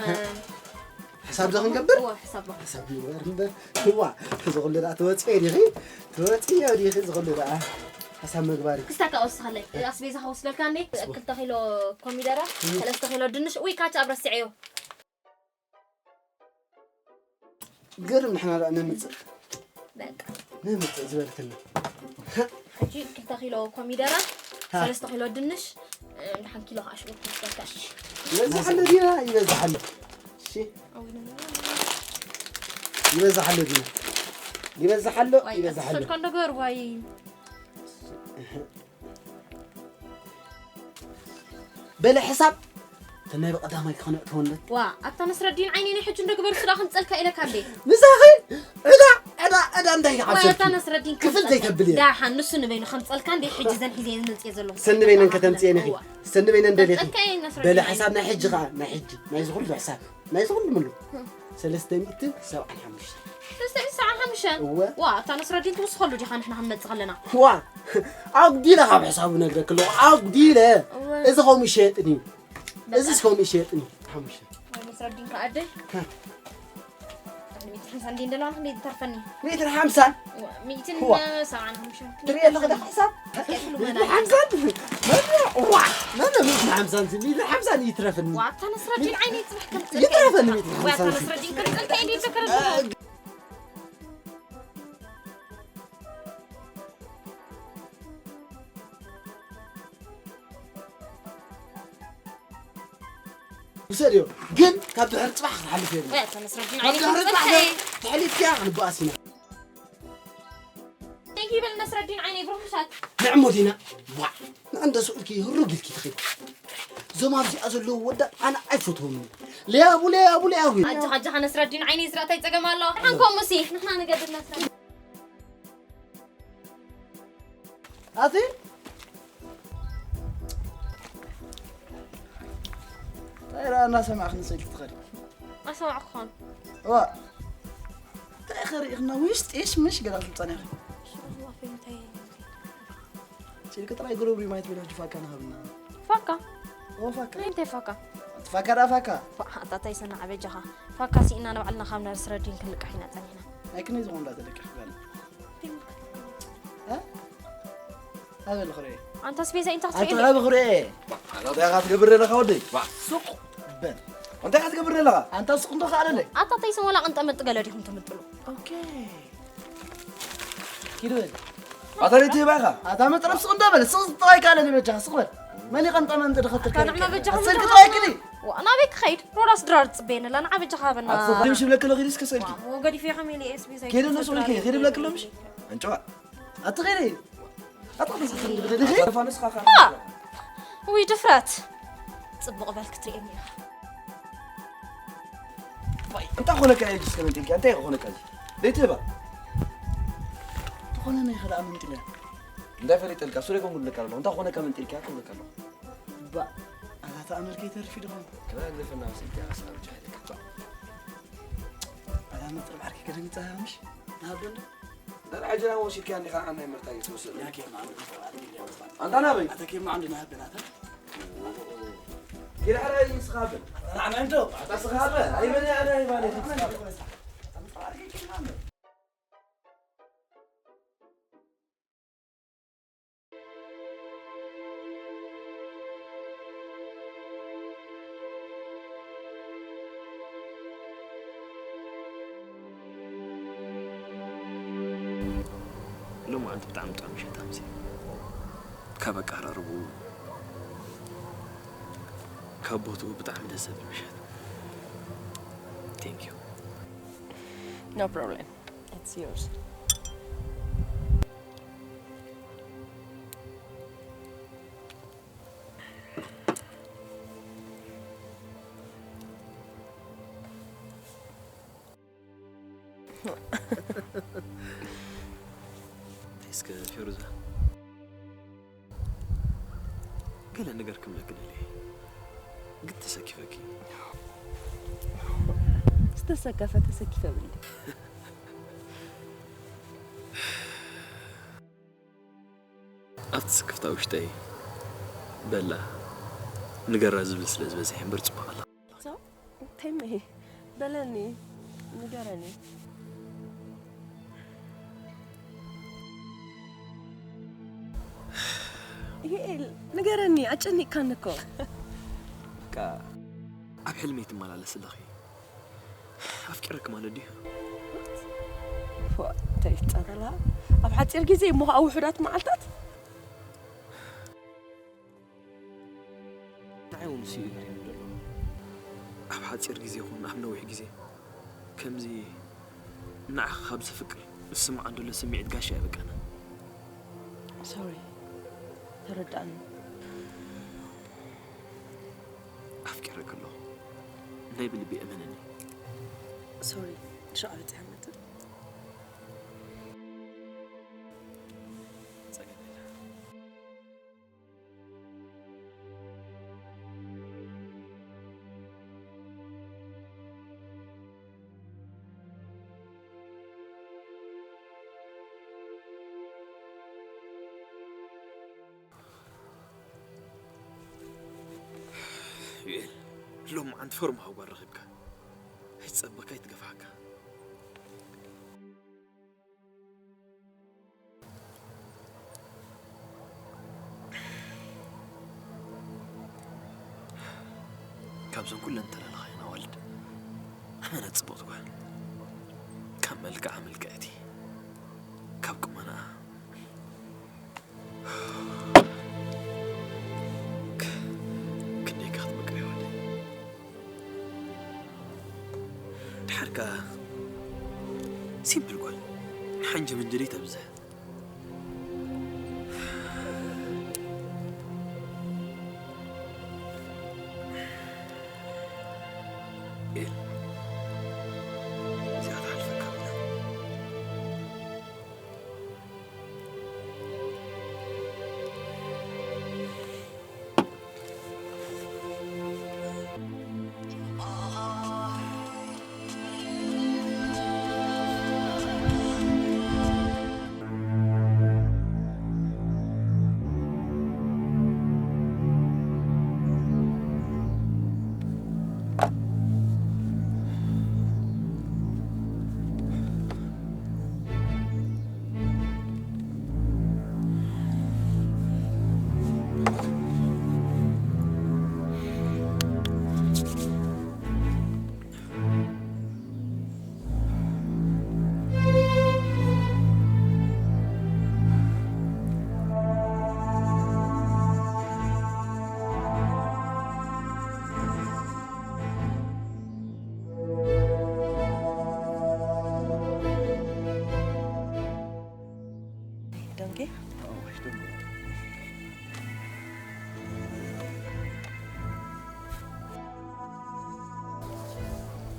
ሕሳብ ዶ ክንገብር? እወ፣ ሕሳብ። ሕሳብ ንግበር እምበር። እዋ፣ እዚ ኹሉ ደኣ ትወጽዮ ዲኺ? ትወጽዮ ዲኺ እዚ ኹሉ ደኣ? ሕሳብ ምግባር እዩ። ክስታ ከኣ ወስኸለይ። ኣስቤዛ ከወስደልካ እንዴ? እወ። ክልተ ኪሎ ኮሚደረ፣ እም። ሰለስተ ኪሎ ድንሽ። ውይ፣ ካቻ ኣብ ረሲዐዮ። ግርም ንሕና ደኣ ነምጽእ። በቃ። ነምጽእ ዝበለትና። ሕጂ ክልተ ኪሎ ኮሚደረ፣ ሃ። ሰለስተ ኪሎ ድንሽ፣ እ፣ ደሓን ኪሎ ከኣ ሽጉርቲ ትወስደልካ፣ እሺ። ይበዝሕ ኣሎ ዲና፣ ይበዝሕ ኣሎ። እሺ። ኣውይ፣ ነ፣ ነ፣ ነ። ይበዝሕ ኣሎ ዲና። ይበዝሕ ኣሎ፣ ዋይ፣ ይበዝሕ ኣሎ። ኣትሰድካ እንደገር፣ ዋይ። በለ ሕሳብ ተናይ ብቐዳማይ ክኾነ እተወለት። ዋ፣ ኣታ ነስረዲን ዓይኒ ናይ ሕጂ እንደግበር ስራ ከምጸልካ ኢለካ እንዴ? ምሳኺ ዕዳ፣ ዕዳ፣ ዕዳ እንታይ ዋይ፣ ይዓብሰልኪ? ኣታ ነስረዲን ክፍል ከምጸልካ። ዘይተብል እየ። ዳሓን ንሱ ንበይኑ ከምጸልካ እንዴ? ሕጂ ዘን ሒዘ ዝመጽእ ዘለኹ። ሰኒ በይነን ከተምጽእየን ኢኺ። እዋ። ሰኒ በይነን ደሊኺ። ከምጸልካ እየ ነስረዲን በለ ዓይኒ። ሕሳብ ናይ ሕጂ ኸኣ፣ ናይ ሕጂ። ናይዚ ኩሉ ሕሳብ። ናይዚ ኩሉ ምሉ። ሰለስተ ሚእትን ሰብዓን ሓሙሽተን። ሰለስተ ሚእትን ሰብዓን ሓሙሽተን? እወ። ዋ፣ ኣታ ነስረዲን ትውስኸሉ ዲኻ ንሕና ክንመጽእ ከለና? ዋ፣ ኣጉዲለ ካብ ሕሳቡ ነግረኪ ኣለኹ፣ ኣጉዲለ። እወ። እዚ ከምኡ ይሸየጥን እዩ። በቃ። እዚስ ከምኡ ይሸየጥን እዩ። ሓሙሽተ። ኣይ፣ ነስረዲን ከኣ ኣደይ። ሃ። ሚእትን ሓምሳን እንዲን ደለዋ፣ ክንደይ ትተርፈኒ? ሚእትን ሓምሳን? ዋ፣ ሚእትን ዋ። ሰብዓን ሓሙሽተን። ትርኢ ኣለኺ ዶ ሕሳብ? እስከ ክሉ ሚእትን መና ሓምሳን? መን? ዋ፣ መን ሚእትን ሓምሳን? ሚእትን ሓምሳን ይትረፍኒ። ዋ፣ ኣታ ነስረዲን ዓይነይ ጽባሕ ከም ጽድቂ ይትረፈኒ ኣይትፍራ። ሚእትን ሓምሳን። ዋ፣ ኣታ ነስረዲን ከም ጽድቂ ኣይትፍራ። ውሰድዮ፣ ግን ካብ ድሕሪ ጽባሕ ክትሓልፍ የብልካ። ወይ፣ ኣታ ነስረዲን ካብ ዓይነይ ድሕሪ ጽባሕ ክትጸልካ እየ። ተሕሊፍክያ ክንበኣስ ኢና። ቴንኪ ይበል ነስረዲን ዓይነይ ብሩኽ ምሻት። ንዕሞ ዲና፣ ዋዕ፣ ንኣንደ ስኡልኪ ህሩግ ኢልኪ ትኸዲ። እዞም ኣብዚኣ ዘለዉ ወዳት ኣነ ኣይፈትዎምን። ለያቡ፣ ለያቡ፣ ለያቡ። ኣጆኻ፣ ኣጆኻ ነስረዲን ዓይነይ ዝራእታይ ጸገም ኣሎ። ሓንኮም ሙሲ፣ ንሕና ንገድድ ነስረዲን። ኣቲ እንታይ ደኣ እናሰማዕኽኒ ስእልኪ ትኸዲ? ኣሰማዕኩኻን። እዋ። እንታይ ኢኺ ርኢኽና? ውሽጢሽ ምሽ ገለ ክትብልጸኒ ኢኺ። ሽሮ ዝዋፈ እንታይ? ስእልኪ ጥራይ ግሩብ ሪማይት ብለሽ ፋካ ንሃብና። ፋካ? ኦ ፋካ። ናይ እንታይ ፋካ? ፋካ ደኣ ፋካ። ፋ-፣ ኣታ እንታይ ሰናዕ በጃኻ። ፋካ ስኢና ንባዕልና ካብ ነርስ ረዲን ክንልቃሕ ኢና ጸኒሕና። ናይ ክንደይ ዝኾኑ ደኣ ተለቂሑ ጋል? እ? ኣበል ኽሬ። ኣንታ ኣስቤዛ እንታይ ኣንታ ክትርኢ? ኣበል ኽሬ። ኣታ እንታይ ኢኻ ትገብር ዘለኻ ወደይ? ባ፣ ሱቕ በል። እንታይ ኢኻ ትገብር ዘለኻ? ኣንታ ሱቕ እንዶ ኸኣለለይ። ኣታ እንታይ ስም ወላ ቅንጠ መጥ ገለ ዲኹም ትምጥሉ? ኦኬ። ኪድ በል። ኣታ ሪቲ ባኻ? ኣታ መጥረብ ሱቕ እንዶ በል። ሱቕ ጥራይ ካለ በጃኻ ሱቕ በል። መን ይቐንጠ መን ትድኸትል ኣታ ንዕማ በጃኻ ኣሰልክ ምጥራፍ ጥራይ ነው። ክዲ። ዋ፣ ናበይ ክኸይድ? ሮዳስ ድራር ጽበየን ኣላ፣ ንዓ በጃኻ በና። ኣታ ኸይድ ሽብለክ ለኺድ እስከ ሰልኪ። ዋ፣ ወገዲ ፊኻ ሚሊ ኤስ ቢ ሰልኪ። ኬደ ነሱ ልኬ፣ ኬደ ብለክ ለምሽ። ኣንጨዋ። ኣትኸይደ። ኣታ ንስኻ ትብል ዲኺ? ኣታ ንስኻ ኸ? አ! ውይ፣ ድፍረት። ጽቡቕ በል ክትርእየኒ ኢኻ። ዋይ፣ እንታይ ኾነካ እዩ እስከ መንጢልካ? እንታይ ኾነካ እዚ? ደይትህባ? ዝኾነ ናይ ኸልኣ መንጢልያ። እንታይ ፈሊጠልካ? ሱረ ኮንኩ ልካ ኣለኹ። እንታይ ኾነካ መንጢልካ? ኮንካ ኣለኹ። ባ፣ ኣታ ተኣመልከይ ተርፊ ድኾን? ክላ ግደፈና፣ ስልኪ ኣሳብ ጃሂል። ኣታ መጥር ባርኪ ከደም ይጻሃምሽ? ናበል። ደራ ጀና ወሲድካ እንዲኻ፣ ኣናይ መርታ እየ ትወስድ። ያኬ ማዕዶ ተባለ። ኣንታ ናበይ? ኣታ ኬ ማዕዶ ናበል ኣታ። ኪዳ ሕራይ ንስኻ በል። ኣታ ናዕመንዶ? ኣታ ስኻ በል። ኣይበለ፣ ኣነ ኣይባለ። ኣታ ናዕመንዶ? መዓልቲ ብጣዕሚ ጥዑም ምሸት ኣምሲ። ካብ ኣቀራርቡ፣ ካብ ቦትኡ ብጣዕሚ ደስ ዘብል ምሸት። Thank you. No problem. It's yours. እስከ ፌሩዛ፣ ገለ ነገር ክብለኪ ደልየ፣ ግን ተሰኪፈኪ። ዝተሰከፈ ተሰኪፈ ብሊ። ኣብቲ ስክፍታ ውሽጠይ በላ ንገራ ዝብል ስለ ዝበዝሐ እምበር ጽቡቕ ኣላ። So, ተመይ በለኒ፣ ንገረኒ። ይኤል፣ ንገረኒ፣ ኣጨኒቅካኒ እኮ። በቃ ኣብ ሕልመይ ትመላለስ ኣለኺ። ኣፍቂረኪ ማለት ድዩ? ፎ፣ እንታይ ትጻረላ? ኣብ ሓጺር ግዜ እሞ ኣብ ውሑዳት መዓልታት? ንዓይ እውን እሱ እዩ ገሪሙ ዘሎ። ኣብ ሓጺር ግዜ ይኹን ኣብ ነዊሕ ግዜ ከምዚ ንዓኻ ካብ ዘፍቅር ዝስምዓን ዘሎ ስምዒት ጋሻ ኣይበቃና። ሶሪ፣ ተረዳእኒ። ኣፍቂረኪ ኣለኹ። ናይ ብልቢ እመነኒ። ሶሪ፣ ንሻዕ በጺሐ መጥእ። ጸገም የለን። ዩኤል፣ ሎማዓንቲ ፎርማዊ ጓል ረኺብካ። ኣይትጸበካ፣ ኣይትገፍሓካ። ካብዘን ኩለን ተለለኻየን ኣዋልድ ኣመና ጽቡቕቲ ጓል። ካብ መልክዓ ምልክዕቲ፣ ካብ ቁመናኣ። ክንደይ ኢኻ ክትምቅር እያ ወደይ። ድሓር ከኣ ሲምፕል ጓል፣ ንሓንጂ ምንድሪ ተብዝሕ። ኤል፣ እዚኣ ትሓልፈካ ብላ። ደንጌ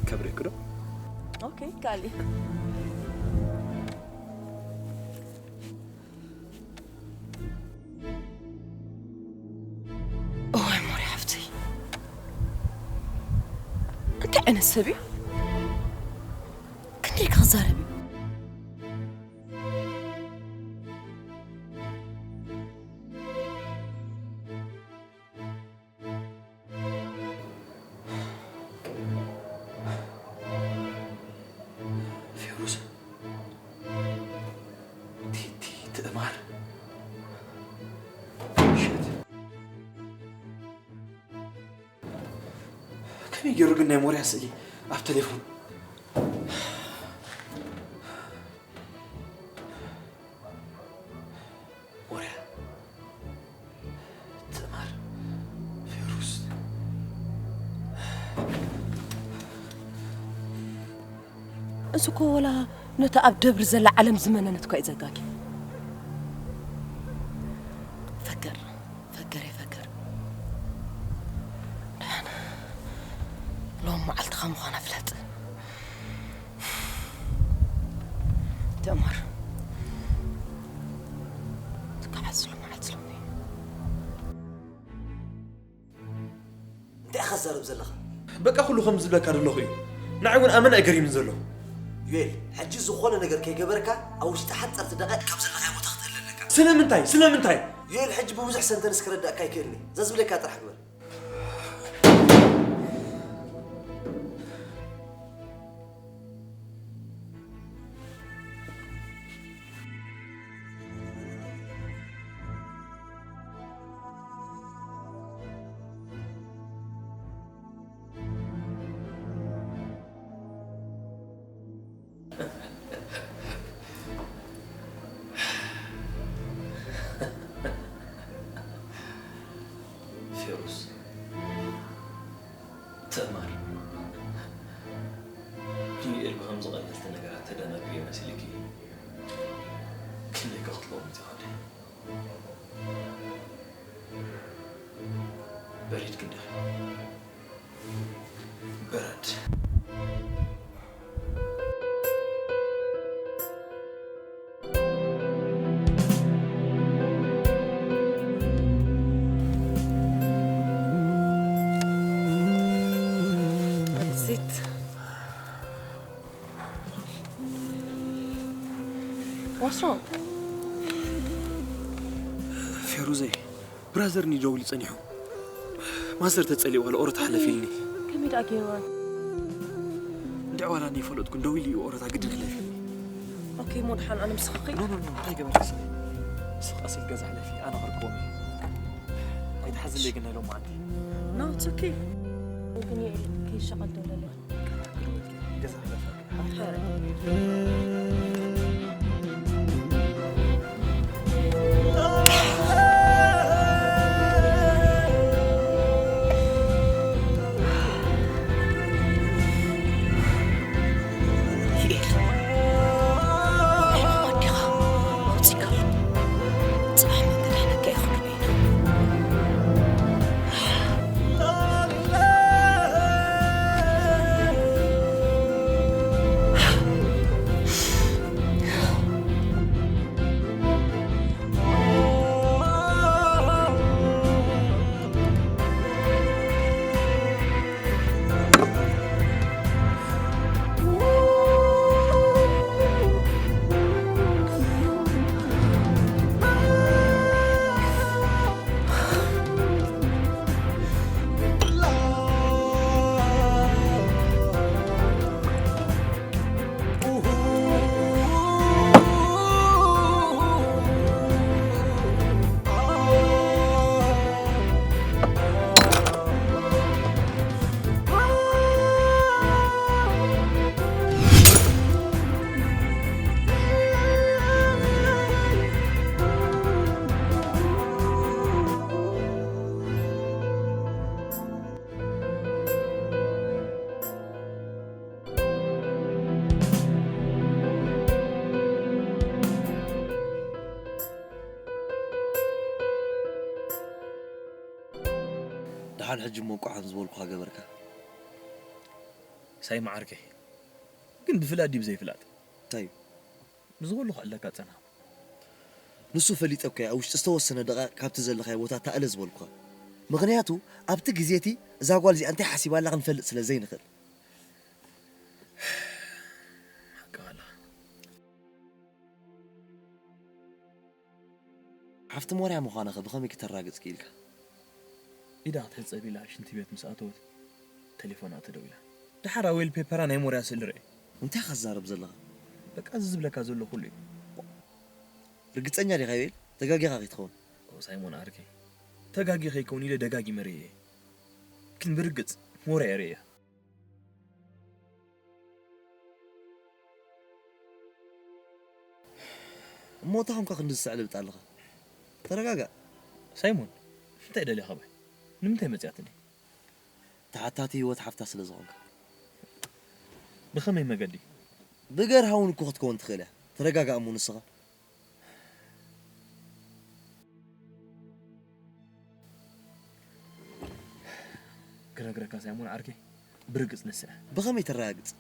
ከብሬክ ዶ? ኦኬ፣ ካሊ። እዋይ ሞሪ ሓፍተይ፣ እንታይ ዓይነት ሰብ እዩ? ክንደይ ክዛረብ እዩ? ፌሩዝ፣ ቲቲ ትእማር። ሽት። ከመይ ገይሩ ግን ናይ ሞርያ ስእሊ ኣብ ቴሌፎን? እሱ እኮ ወላ ነታ ኣብ ደብሪ ዘላ ዓለም ዝመነነት እኳ እዩ ዘጋጊ። ፈገር፣ ፈገር፣ ፈገር። ደሓን ሎም መዓልትኻ ምዃና ፍለጥ። ትእማር፣ ትከሓዝሉ መዓልቲ ሎሚ። እንታይ ኢኻ ትዛረብ ዘለኻ? በቃ ኩሉ ከም ዝብለካ ዘለኹ እዩ። ንዓይ እውን ኣመና እዩ ገሪምን ዘሎ። ዮኤል፣ ሕጂ ዝኾነ ነገር ከይገበርካ ኣብ ውሽጢ ሓጸርቲ ደቂቕ ካብ ዘለኻዮ ቦታ ክትእለ ኣለካ። ስለምንታይ? ስለምንታይ? ዮኤል፣ ሕጂ ብብዙሕ ሰንተንስ ክረዳእካ ኣይክእልን እየ። እዛ ዝብለካ ጥራሕ ግበር። ፌሩዝ፣ ትእማር፣ ዩኤል ብኸምዚ ቀለልቲ ነገራት ተደናግየ መሲልኪ? ክንደይ ከኽትልኦም እቲ ኸደይ? በሪድ ክንደይ? በረድ። That's it. What's wrong? ፌሩዘይ፣ ብራዘር ኒ ደውሊ ጸኒሑ። ማዘር ተጸሊዋ ለኦሮ ተሓለፊልኒ። ከመይ ደኣ ገይርዋ? እንድዕ ዋላ ኒ ፈለጥኩን ደዊሉ እዩ ኦሮታ ግድን ሕለፊልኒ። ኦኬ፣ ሞ ደሓን ኣነ ምስኺ ኸይድ። ኖ፣ ኖ፣ ኖ፣ እንታይ ገበርኪ ስለ? ስቕ ኣሲል ገዛ ሕለፊ፣ ኣነ ኸርክቦም እየ። ኣይትሓዝለይ ግን ናይ ሎማዓንቲ። No, it's okay. ግን የኤል ከይሸቐል ደለለ። ገዛ ሕለፊ። ደሓን ሕጂ እሞ እንቋዕ ከምዚ ዝበልኩኻ ገበርካ። ሳይማ ዓርከይ፣ ግን ብፍላጥ ድዩ ብዘይፍላጥ? እንታይ እዩ? ንዝበልኹ ኣለካ ጸና። ንሱ ፈሊጠ እኮ እየ ኣብ ውሽጢ ዝተወሰነ ደቓቕ ካብቲ ዘለኻዮ ቦታ ተኣለ ዝበልኩኻ። ምኽንያቱ ኣብቲ ግዜ እቲ እዛ ጓል እዚኣ እንታይ ሓሲባ ኣላ ክንፈልጥ ስለ ዘይንኽእል። ሓቅኻ ኣለኻ። ሓፍቲ ሞርያ ምዃናኸ ብኸመይ ክተራግጽ ክኢልካ? ኢዳ ክትሕጸብ ኢላ ሽንቲ ቤት ምስ ኣተወት ተሌፎና ተደዊላ። ደሓር ኣብ ዌል ፔፐራ ናይ ሞርያ ስእሊ ርኤ። እንታይ ኢኻ ትዛረብ ዘለኻ? በቃ እዚ ዝብለካ ዘሎ ኩሉ እዩ። ርግጸኛ ዲኻ ዮኤል? ተጋጊኻ ከይትኸውን። ኦ ሳይሞን ዓርከይ፣ ተጋጊ ከይከውን ኢለ ደጋጊመ ርእየ። ግን ብርግጽ ሞርያ እየ ርእየ። እሞ እንታይ ኮንካ ክንዲ ዝስዕልብጥ ኣለኻ? ተረጋጋእ። ሳይሞን፣ እንታይ ደሊኻ ባይ? ንምንታይ መጺኣትኒ? ተሓታቲ ህይወት ሓፍታ ስለ ዝኾንካ። ብኸመይ መገዲ? ብገርሃ እውን እኮ ክትከውን ትኽእል እያ። ተረጋጋእ እሞ ንስኻ። ክነግረካ ሳይሞን ዓርከይ፣ ብርግጽ ንሳ እያ። ብኸመይ ተረጋግጽ?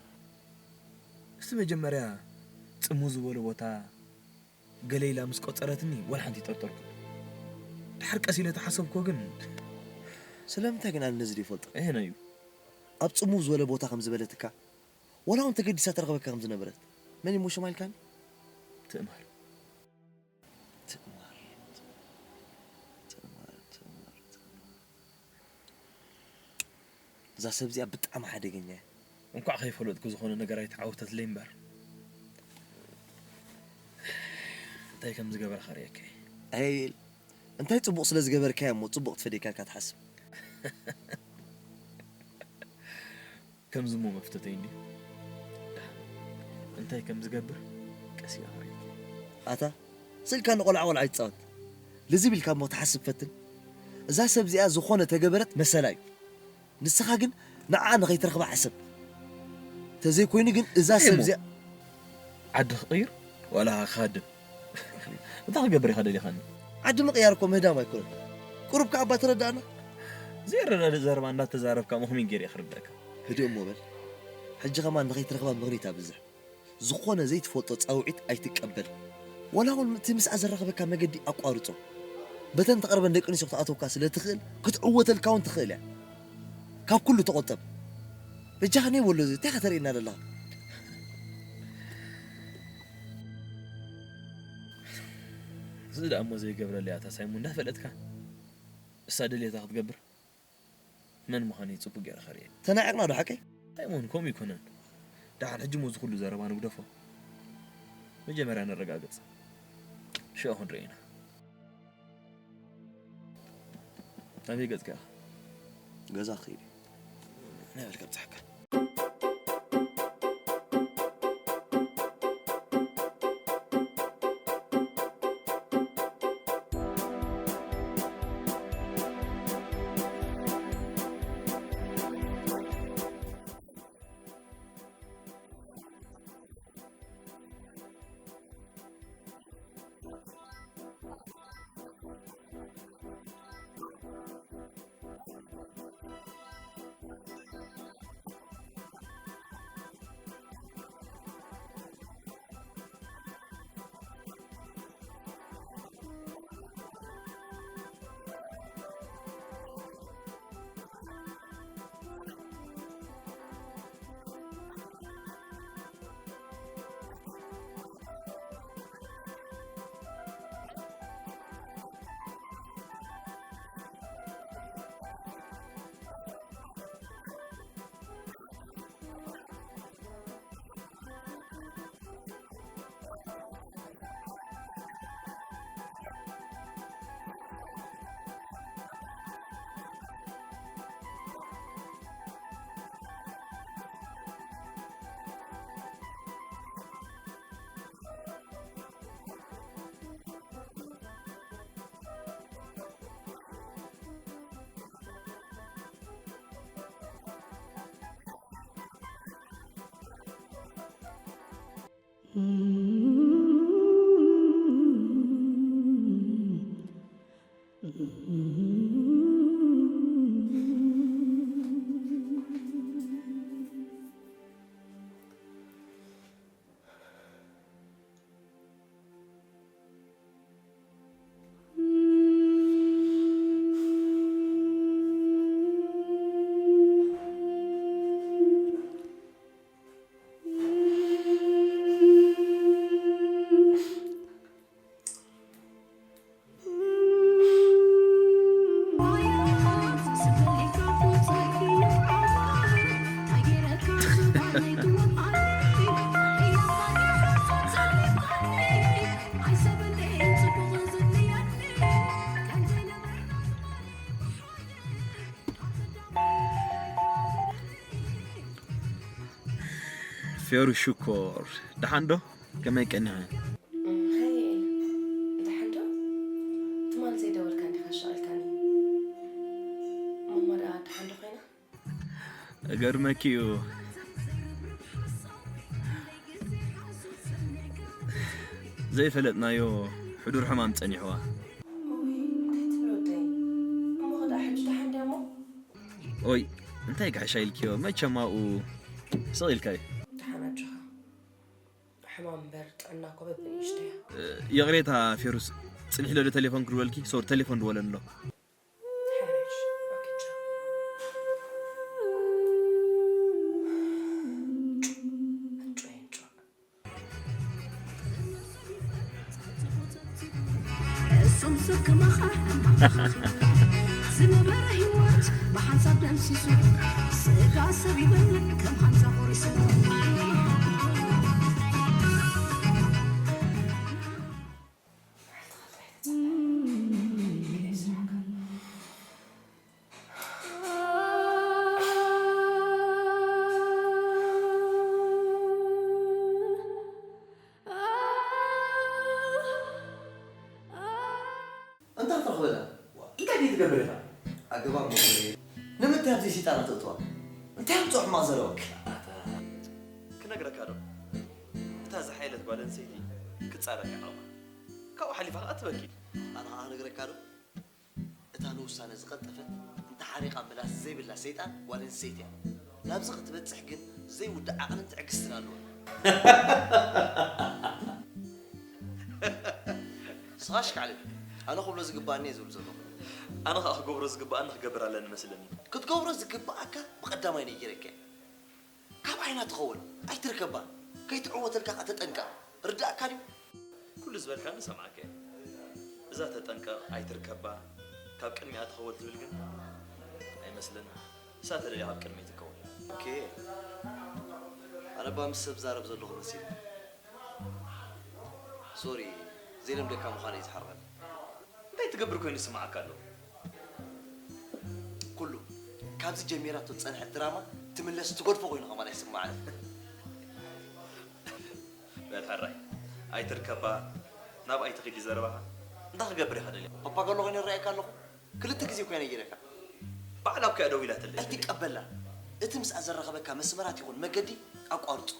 እስቲ መጀመርያ ጽምው ዝበለ ቦታ ገለ ኢላ ምስ ቆጸረትኒ ዋላ ሓንቲ ኣይጠርጠርኩን። ድሓር ቀስ ኢለ ተሓሰብኩ ግን። ስለምንታይ ግን ኣነ ነዚ ዘይፈልጦ? እሄ ነዩ። ኣብ ጽምው ዝበለ ቦታ ከም ዝበለትካ፣ ዋላ እውን ተገዲሳ ተረኽበካ ከም ዝነበረት መን እሞ ሽማ ኢልካኒ? ትእማር። ትእማር፣ ትእማር፣ ትእማር፣ ትእማር። እዛ ሰብ እዚኣ ብጣዕሚ ሓደገኛ እያ። እንኳዕ ከይፈለጥኩ ዝኾነ ነገር ኣይተዓወተትለይ እምበር፣ እንታይ ከም ዝገበርካ ርእየካ እየ። ኣይ፣ እንታይ ጽቡቕ ስለ ዝገበርካያ እሞ ጽቡቕ ትፈድየካ ኢልካ ትሓስብ? ከምዚ እሞ መፍተተይ እንድዩ። ደሓን እንታይ ከም ዝገብር ቀስ ኢለ ክርእየካ እየ። ኣታ፣ ስልካ ንቆልዓ ቆልዓ ይጻወት። ልዝብ ኢልካ እሞ ትሓስብ ፈትን። እዛ ሰብ እዚኣ ዝኾነ ተገበረት መሰላ እዩ። ንስኻ ግን ንዓኣ ንኸይትረኽባ ሕሰብ። ተዘይኮይኑ ግን እዛ ሰብ እሞ እዚኣ ዓዲ ክቕይር ዋላ ክሃድም። እንታይ ክገብር ኢኻ ደሊኻኒ? ዓዲ ምቕያር እኮ ምህዳም ኣይኮነን። ቁሩብ ከኣ እባ ተረዳእና። ዘይረዳድእ ዘረባ እንዳተዛረብካ እሞ ከመይ ገይረ እየ ክርደእካ? ህድእ እሞ በል። ሕጂ ከማን ንኸይትረኽባ ምኽኒት ኣብዝሕ። ዝኾነ ዘይትፈልጦ ጻውዒት ኣይትቀበል። ዋላ እውን እቲ ምስኣ ዘራኽበካ መገዲ ኣቋርጾ። በተን ተቐርበን ደቂ ኣንስትዮ ክትኣተወካ ስለ ትኽእል፣ ክትዕወተልካ እውን ትኽእል እያ። ካብ ኩሉ ተቖጠብ። በጃኻ ነይ በሎ፣ እዚ እንታይ ኢኻ ተርእየና ዘለኻ? እዚ ደኣ እሞ ዘይገብረለይ እያ እታ ሳይሞን እንዳፈለጥካ። እሳ ድልየታ ክትገብር። መን ምዃነይ ጽቡቕ ገይረ ከርእየ። ተናዒቕና ዶ ሓቀይ? ኣይሞን፣ ከምኡ ኣይኮነን። ደሓር ሕጂ እሞ እዚ ኩሉ ዘረባ ንግደፎ። መጀመርያ ንረጋገጽ። ሽዑ ክንርኢ ኢና። ናበይ ገጽካ ኢኻ? ገዛ ክኸይድ እየ። ናይ በል ከብጽሓካ። ፌሩ ሽኮር፣ ደሓን ዶ? ከመይ ቀኒኺ? እም፣ ሃየ፣ ደሓን ዶ? ትማል ዘይደወልካ እንዲኻ ኣሻቒልካኒ። ማማ ደኣ ደሓን ዶ ኮይና? እገርመኪ እዩ። ዘይፈለጥናዮ ሕዱር ሕማም ጸኒሕዋ። እውይ እንታይ ትብል ወደይ? እሞ ኸዳ ሕጂ ደሓን ድያ እሞ? ኦይ እንታይ ጋሕሻ ኢልክዮ? መቸም ኣብኡ ስቕ ኢልካ እዩ። ደሓን ኣጆኻ። ሕማም እምበር ጥዕና እኮ በብንእሽተያ። ይቕሬታ ፌሩስ፣ ጽኒሕሎ ዶ ቴሌፎን ክድወልኪ? ሶሪ ቴሌፎን ድወለኒ ኣሎ። ሓረሽ ኣክቻ። እንጩ እንጩ እንጩ። እሱም ስክመኻ ዝነበረ ህይወት ብሓንሳብ ደምሲሱ ስጋ ሰብ ይበል ከም ሓንሳ ቆሪሱ። እንታ ትረኽበላ? ዋ፣ እንታይ ድዩ ትገብር ኢኻ? ኣገባብ መጎየ። ንምንታይ ኣብዚ ሲጣና ተእትዋ? እንታይ ኣምፅኦ ሕማቕ ዘረባ? ኣታ፣ ክነግረካ ዶ? እታ ዝሓየለት ጓል ኣንስተይቲ ክትፃረፍ እያ ዓቕማ። ካብኡ ሓሊፋ ከዓ ትበኪ። ኣነ ከዓ ክነግረካ ዶ? እታ ንውሳነ ዝቐልጠፈት፣ እንተሓሪቓ ምላስ ዘይብላ ሰይጣን ጓል ኣንስተይቲ እያ። ናብዚ ክትበጽሕ ግን ዘይውዳእ ዓቕልን ትዕግስትን ኣለዋ። ስኻ ሽካዕልል። ኣነ ክብሎ ዝግባኣኒ እየ ዝብል ዘለኹ። ኣነ ኸኣ ክገብሮ ዝግባኣኒ ክገብር ኣለኒ መስለኒ። ክትገብሮ ዝግባኣካ ብቐዳማይ ነጊረካ እየ። ካብ ዓይና ትኸውን ኣይትርከባ፣ ከይትዕወተልካ ኸኣ ተጠንቀቕ። ርዳእካ ድዩ? ኩሉ ዝበልካኒ ሰምዓካ እየ። እዛ ተጠንቀቕ ኣይትርከባ፣ ካብ ቅድሚኣ ትኸወል ትብል ግን ኣይመስለኒ። እሳ ተደልያ ካብ ቅድመይ ትከወል። ኦኬ። ኣነ እባ ምስ ሰብ ዛረብ ዘለኹ መሲሉ። ሶሪ፣ ዘይለምደካ ምዃነይ ዝሓርቐኒ። እንታይ ትገብር ኮይኑ ይስምዓካ ኣሎ? ኩሉ ካብዚ ጀሚራቶ ዝጸንሐት ድራማ ትምለስ ትገድፎ ኮይኑ ከማን ኣይስምዓንን። በል ሕራይ ኣይትርከባ፣ ናብኣ ኣይትኺድ እዩ ዘረባኻ። እንታይ ክገብር ኢኻ ደልያ? ፓፓጋሎ ኮይኑ ይረኣየካ ኣለኹ። ክልተ ግዜ እኮ እየ ነጊረካ። ባዕላ እኮ እያ ደዊላትለይ። ኣይትቀበላ። እቲ ምስኣ ዘራኸበካ መስመራት ይኹን መገዲ ኣቋርጾ።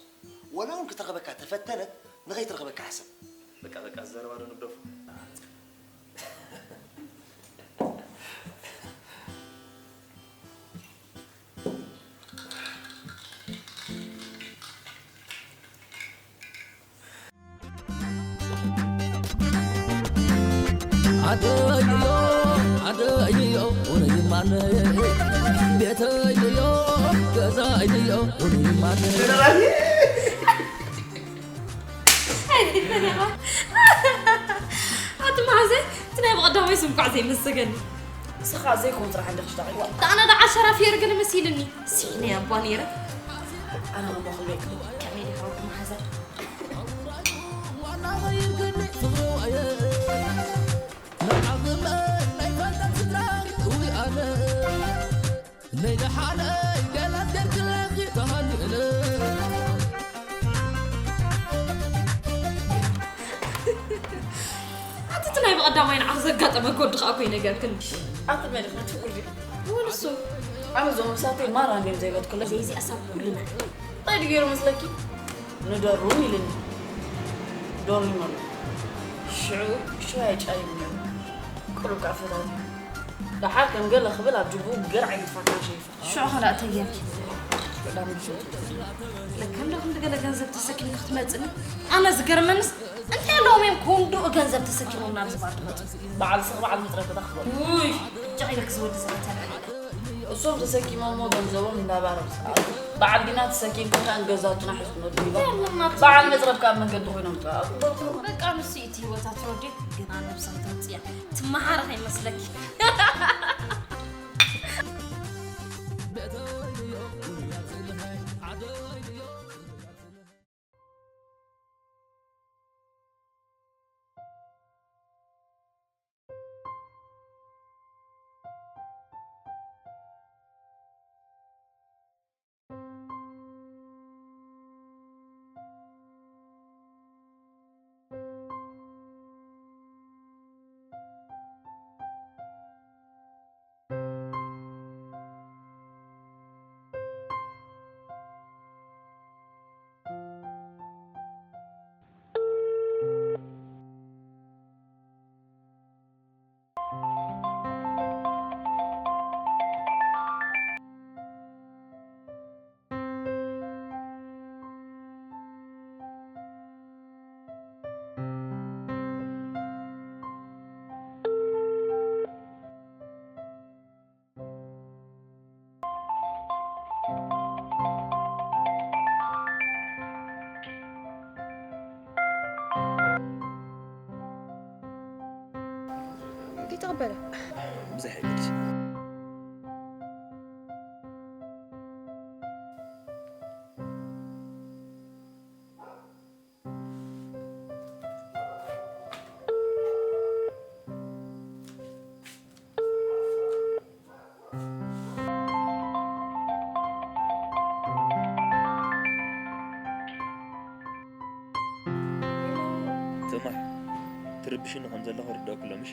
ወላ እውን ክትረኽበካ ተፈተነት፣ ንኸይትረኽበካ ሕሰብ። በቃ፣ በቃ፣ ዘረባ ዶ ንግደፎ? ኣደይዮ፣ ኣደይዮ፣ ውርይ ማነ። ቤተይዮ፣ ገዛይዮ፣ ውርይ ማነ። ኣቲ መሓዘ፣ እቲ ናይ ብቐዳማይ ስም ኳዕ ዘይመሰገኒ። ንስኻ ዘይኮን ስራሕ እንዲኽሽ ዳቒ። ኣነ ደኣ ዓሸራ ፌር ግን መሲልኒ። ሲነ ኣባ ነይረ። ኣነ እሞ ክልቤክ። ከመይ ዲኻ ወዲ መሓዘ? ኣቲ እቲ ናይ ብቐዳማይ ንዓኽ ዘጋጠመ ጎዲ ኸኣ እኮ ይነገርክን። ኣቲ መን ኢኻ ትውሪ? ወንሱ። ኣነ እዞም ምሳተይ ማራ እንድዮም ዘይበትኩለይ። ዘይዚ ኣሳብ ኩልና። እንታይ ድገይሩ መስለኪ? ንደሩን ኢልኒ። ዶሪም ኣሎ። ሽዑ ሽዑ ኣይጫይም ነይሩ። ቁሩብ ከኣ ፈታትዩ። ደሓር ከም ገለ ክብል ኣብ ጅቡኡ ገለ ዓይነት ፋታን ሸይፈ። ሽዑ ኸ ደኣ እንታይ ጌርኪ? ቀዳም ብሸቱ። ለካ እንዶ ክንዲ ገለ ገንዘብ ተሰኪምኪ ክትመጽኒ። ኣነ ዝገርመንስ እንታይ ኣለዎም እዮም ክንድኡ ገንዘብ ተሰኪሞም ናብዚ ባር ዝመጹ? በዓል ስቕ በዓል መጽረፊ እታ ክትበሉ። ውይ፣ ጭቕ ኢልኪ ዝወዲ ዘመተ። እሶም ተሰኪሞሞ ገንዘቦም እንዳባረሩ ሰዓት በዓል ዲና ተሰኪምኩም ከኣ ንገዛውትና ሒዝኩም ነድልዩ። የለና። በዓል መጽረብ ከኣ ኣብ መንገዲ ኮይኖም ጥራይ። በቃ ንሱ እዩ እቲ ህይወታ ትረድዮ፣ ግና ነብሳ ኣይተውጽእያ። ትመሃር ከይመስለኪ። እንታይ ዓይነት? ትማል ትርብሽኒ ከም ዘለኹ ርዳእ ኩሎ ምሽ።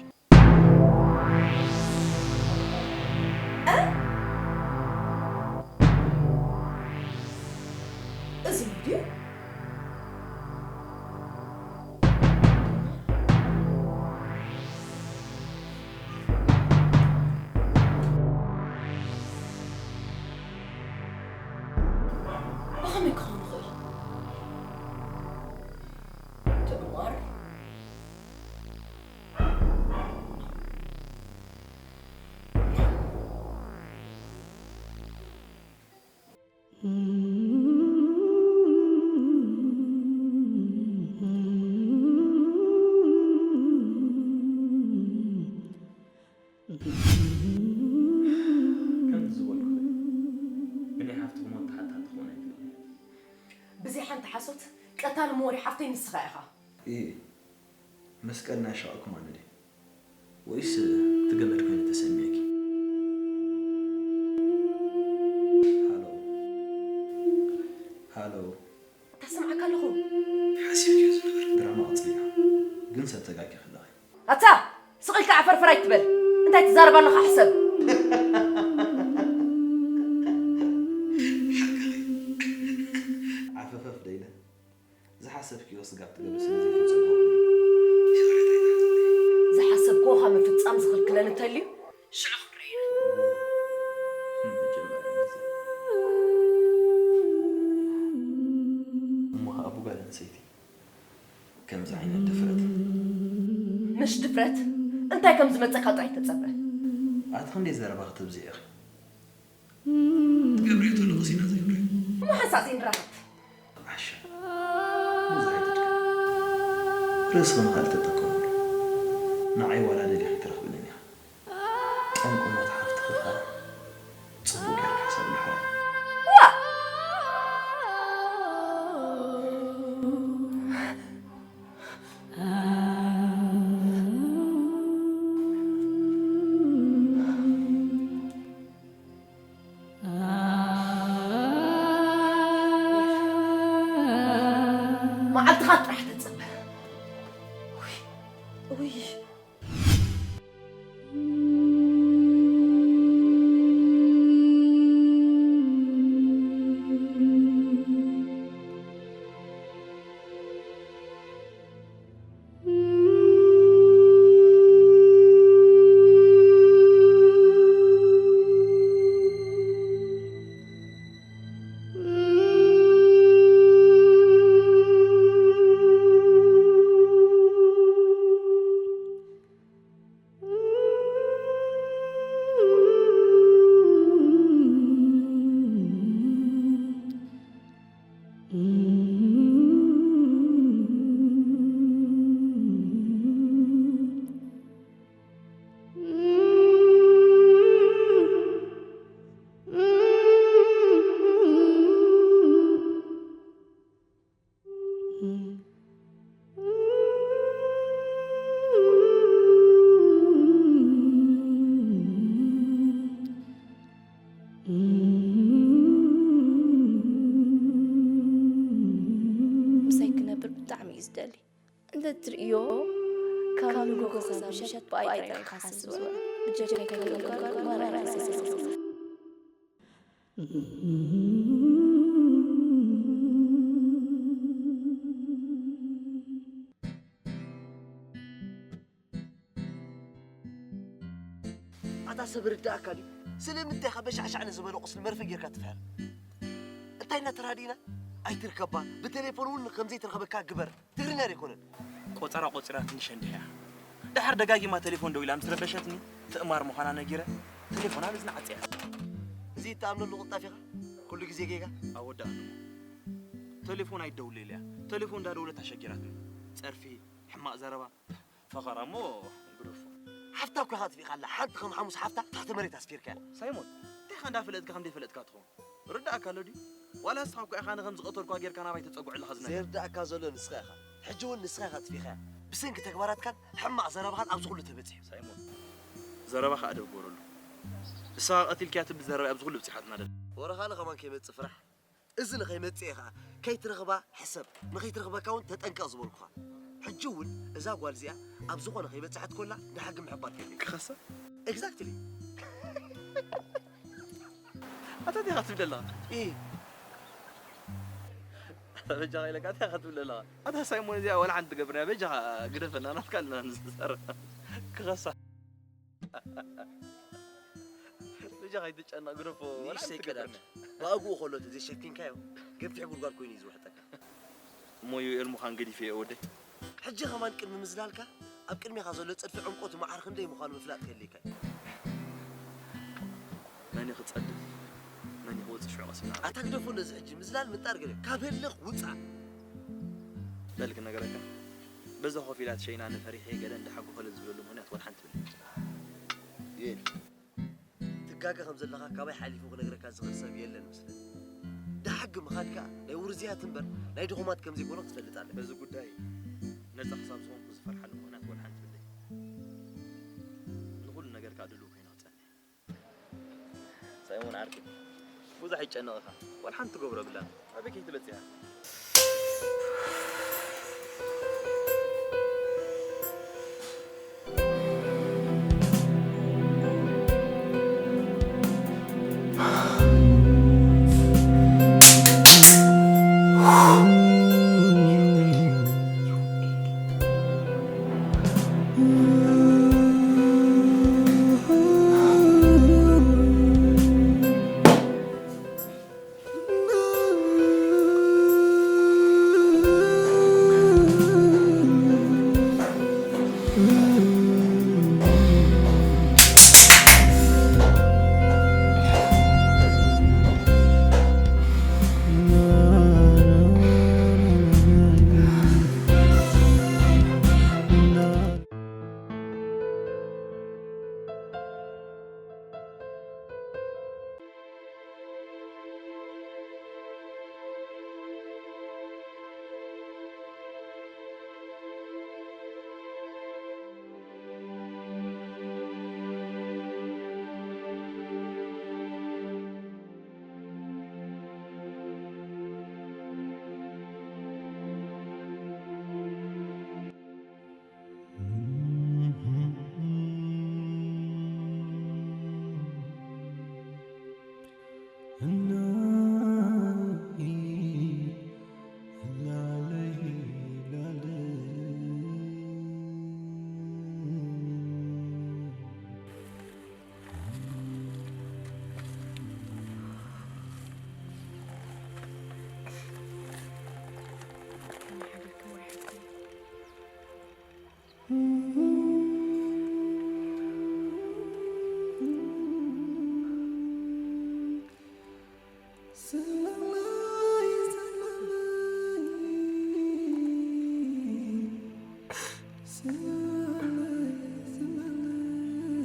እዚ ድዩ? ብኸመይ ክኸውን ይኽእል? ትዕማር። ከምቲ ዝበልኩ እዩ። ብናይ ሓፍትኹም ወዲ ሓታ ትኾን ኣይትኽእልን። ብዘይ ሓንቲ ሓሶት ቀታሊ መወሪ ሓፍተይ ንስኻ ኢኻ። እይ መስቀል ናይ ሻቕኩም ኣነ ድየ ወይስ እቲ ገመድ ኮይኑ ተሰሚዕኪ? ሃሎ ሃሎ ተስምዓካ ኣለኹ። ሓሲብክዮ ዝነበረ ድራማ ቐጽልያ ግን ሰብ ተጋጊኺ ኣለኺ። ኣታ ስቕ ኢልካ ዓፈርፈር ኣይትበል። እንታይ ትዛረብ ኣለኻ ሕሰብ። ሓቅኺ ዓፈፈፍ ደይለ ዝሓሰብክዮ ስጋብ ትገብሪ ስለ ዘይፈጸምኩ። ዝሓሰብክዎ ካብ ምፍጻም ዝኽልክለኒ እንተልዩ ሽዑ ክንርኢ ኢና። ንመጀመርያ ግዜ እሞ ኸኣ ብጓል ኣንስተይቲ ከምዚ ዓይነት ድፍረት። ምሽ ድፍረት እንታይ ከም ዝመጸካ ጥራይ ተጸበ። ኣቲ ክንደይ ዘረባ ክተብዝሒ ኢኺ። ትገብርዮ ተለኹስ ኢና ዘይብሎ። እሞ ሓንሳእ ዘይንራኸብ። ዓሻ ብዙሕ ኣይተድክም። ርእስኺ ንኻልእ ተጠቀምሉ። ንዓይ ዋላ ደሊኺ ትረኽብኒ ኢኻ። ጠንቂ ሞት ሓፍትኺ ኸኣ ጽቡቕ ጌርካ ሕሰብሉ ሓራይ። ዋእ! መዓልትኻ ጥራሕ ተጸበ። ውይ፣ ውይ። ምሳይ ክነብር ብጣዕሚ እዩ ዝደሊ። እንተ ትርእዮ ካብ ንጎ ክሳብ ምሸት ብኣይ ጥራይ ክሓስብ ዝውዕል። ብጀካይ ከይተጓጎ ማራ ኣይሰስን። ኣታ ሰብ ርዳእካ ድዩ? ስለምንታይ ኢኻ በሻዕሻዕ ንዝበለ ቁስሊ መርፌ ጌርካ ትፍሕር? እንታይ እና ተራዲእና? ኣይትርከባ፣ ብቴሌፎን እውን ከምዘይትረኸበካ ግበር። ትግርኛ ዶ ኣይኮነን? ቆጸራ ቆጺራ ትንሽ እንዲያ። ደሓር ደጋጊማ ቴሌፎን ደዊላ ምስ ረበሸትኒ ትእማር ምዃና ነጊረ ቴሌፎና ኣብ እዝና ዓጽያ። እዚ እትኣምነሉ ቅልጣፍ ኢኻ? ኩሉ ግዜ ጌጋ? ኣወዳእኒ። ቴሌፎን ኣይደውለለያ። ቴሌፎን እንዳደውለት ኣሸጊራትኒ። ጸርፊ፣ ሕማቕ ዘረባ፣ ፈኸራ እሞ ግደፎ። ሓፍታ እኮ ኢኻ ኣጥፊእካላ። ሓንቲ ከም ሓሙስ ሓፍታ ትሕቲ መሬት ኣስፊርካያ። ሳይሞን፣ እንታይ ኢኻ እንዳፈለጥካ ከም ዘይፈለጥካ ትኸውን? ርዳእካ ኣሎ ድዩ? ዋላ ንስኻ እኮ ኢኻ ኣነ ከም ዝቐተልኳ ጌርካ ናባይ ተጸጉዕ ኣለኻ ዝነግር። ዘይርዳእካ ዘሎ ንስኻ ኢኻ። ሕጂ እውን ንስኻ ኢኻ ኣጥፊእካያ። ብሰንኪ ተግባራትካን ሕማቕ ዘረባኻን ኣብዚ ኩሉ ተበጺሑ። ሳይሞን፣ ዘረባኻ ኣደብ ግበረሉ። ንስኻ ቀቲልካያ ትብል ዘረባ ኣብዚ ኩሉ ብጽሓትና ደላ። ወረኻሊ ከማን ከይመጽእ ፍራሕ። እዚ ንኸይመጽእ ኢኻ ከይትረኽባ ሕሰብ፣ ንኸይትረኽበካ እውን ተጠንቀቕ ዝበልኩኻ። ሕጂ እውን እዛ ጓል እዚኣ ኣብ ዝኾነ ከይበጽሐት ኮላ ንሓቂ ምሕባር ከድልዩ። ክኸሳ? Exactly። ኣታ እንታይ ኢኻ ትብል ኣለኻ? ኢ በጃኻ ኢለካ እንታይ ኢኻ ትብል ኣለኻ? ኣታ ሳይሞን እዚኣ ወላ ሓንቲ ትገብርና በጃኻ ግደፈና ናትካ ኣለና ንዝሰርሕ። ክኸሳ። በጃኻ ኣይትጨነቕ ግደፎ ወላ ሓንቲ ንእሽተይ ቀዳድ ትገብርና። ብኣግኡ ከሎ ተዘይሸፊንካዮ ገፊሕ ጉድጓድ ኮይኑ እዩ ዝውሕጠካ። እሞ ዩኤል ምዃን ገዲፈ እየ ወደይ። ሕጂ ከማን ቅድሚ ምዝላልካ ኣብ ቅድሜኻ ዘሎ ጽድፊ ዕምቆቱ መዓር ክንደይ ምዃኑ ምፍላጥ ከድልየካ እዩ። መን እዩ ክጸድፍ? መን እዩ ክወጽእ ሽዑ ቀሲና? ኣታ ግደፎ ነዚ ሕጂ ምዝላል ምንጣር ገለ ካብ ህልኽ ውጻእ። በል ክነገረካ። በዛ ኮፍ ኢላ ትሸይናኒ ፈሪሐ ገለ እንዳሓጎኸለ ዝብለሉ ምኽንያት ወላ ሓንቲ ትብል። ዩኤል፣ ትጋገ ከም ዘለኻ ካባይ ሓሊፉ ክነግረካ ዝኽእል ሰብ የለን መስለኒ። ደሓጊ ምኻድ ከኣ ናይ ውርዝያት እምበር ናይ ድኹማት ከም ዘይኮነ ክትፈልጥ ኣለካ። በዚ ጉዳይ ነጻ ክሳብ ዝኾንኩ ዝፈርሓሉ ምኽንያት ወላ ሓንቲ የብለይን። ንኹሉ ነገር ከኣ ድሉው ኮይነ ክጸንሕ። ሳይሞን ዓርከይ፣ ብዙሕ ኣይጨነቕ ኢኻ። ዋላ ሓንቲ ትገብሮ የብላን። ኣበይ ከይትበጽሕ ኢኻ?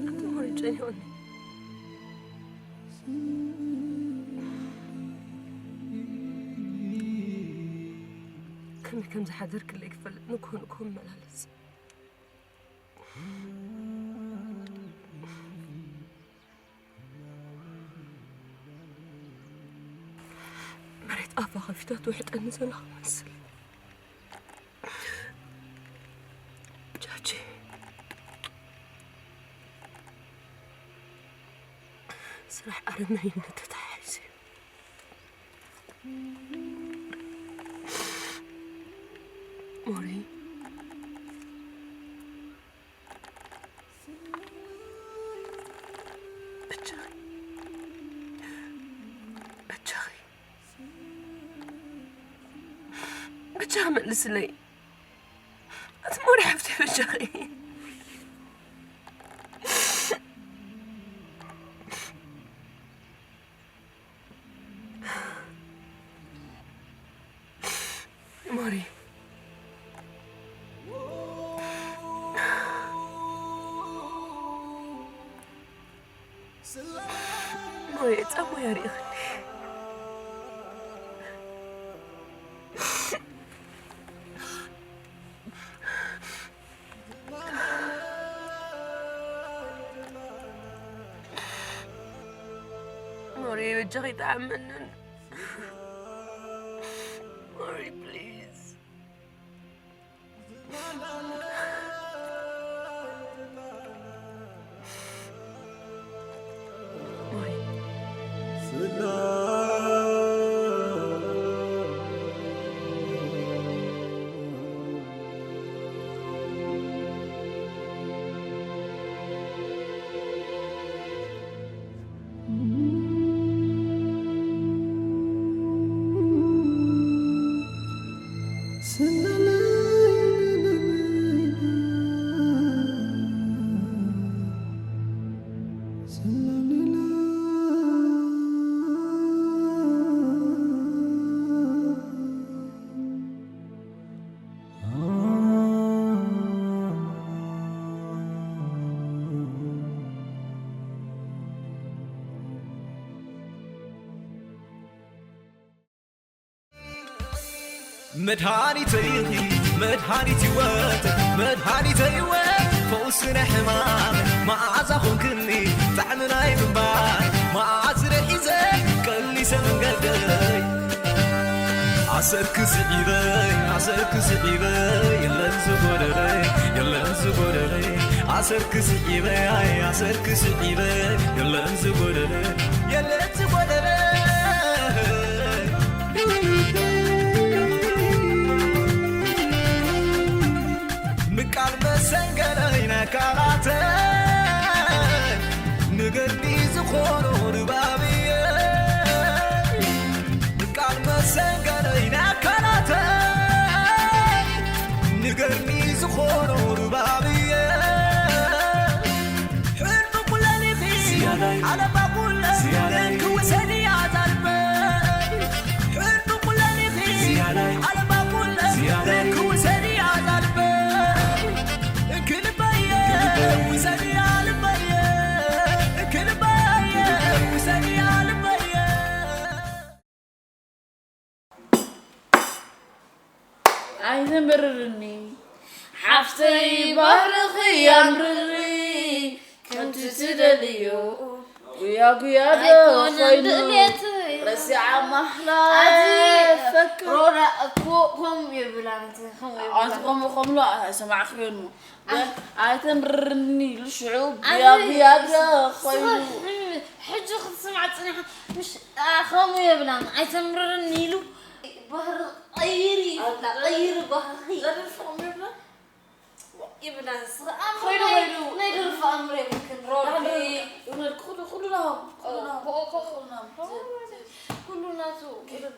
ኣንተ ማሪ ጨኒቑኒ። ከመይ ከም ዝሓደርክለይ ክፈልጥ ንግሆ ንግሆ እመላለስ። መሬት ኣፋ ከፊታ ትውሕጠኒ ዘላ ክመስል። ጃጂ፣ ስራሕ ኣረመኔነት ተተሓሒዙ እዩ። ሞሪ፣ በጃኺ፣ በጃኺ፣ በጃኺ መልስለይ። ኣቲ ሞሪ ሓፍተይ በጃኺ። ሞሪ። እሞ የርእኽኒ። ሞሪ በጃኺ ይጥዓመንን። ሞሪ ፕሊዝ። መድሃኒተይ ኢኺ መድሃኒት ህይወት መድሃኒተ ህይወት ፈውሲ ናይ ሕማም መዓዛ ኾንክኒ ጣዕሚ ናይ ምንባር መዓዝ ርሒዘ ቀሊሰ መንገደይ ኣሰርኪ ስዒበይ ኣሰርኪ ስዒበይ የለን ዝጎደለይ የለን ዝጎደለይ ኣሰርኪ ስዒበይ ኣሰርኪ ስዒበይ የለን ዝጎደለይ የለን ዝጎደለይ ምቃል መሰንገለይ ናይ ካላተይ ንገዲ ዝኾኖ ድባብየ ምቃል መሰንገለይ ናይ ካላተይ ንገዲ ዝኾኖ ድባብየ ኣይተምርርኒ ሓፍተይ ባህርኺ ያምርሪ ከምቲ ትደልዮ ጉያ ጉያ ዶ ኣይኮነን ኮይኑ ድሌት ረሲዓ ማሕላ ኣዚ ፈክር ሮራ እኮ ከምኡ የብላን ከምኡ ኣቲ የብላን ከምኡ ከምሎ ኣይሰማዕክዮን ኣይተምርርኒ ኢሉ ሽዑ ኣዚ ብያብያ ዶ ኮይኑ ስኸ- ሕጂ ክትስማዕ ፅኒሓ ምሽ ኣ- ከምኡ የብላን ኣይተምርርኒ ኢሉ ባህሪ ቀይሪ ይብላ ቀይሪ ባህሪ ዘርፍ ከምኡ የብላን ይብላ ንስኻ ኣምሮ ኾይኑ ኾይኑ። ናይ ደርፊ ኣምሮ የብልክን ሮቢ ይብለልኩ ኩሉ ኩሉ ናሆም ኩሉ ናሆም ኦ፣ ኦ፣ ኦ። ኩሉ ናሆም ኩሉ ናቱ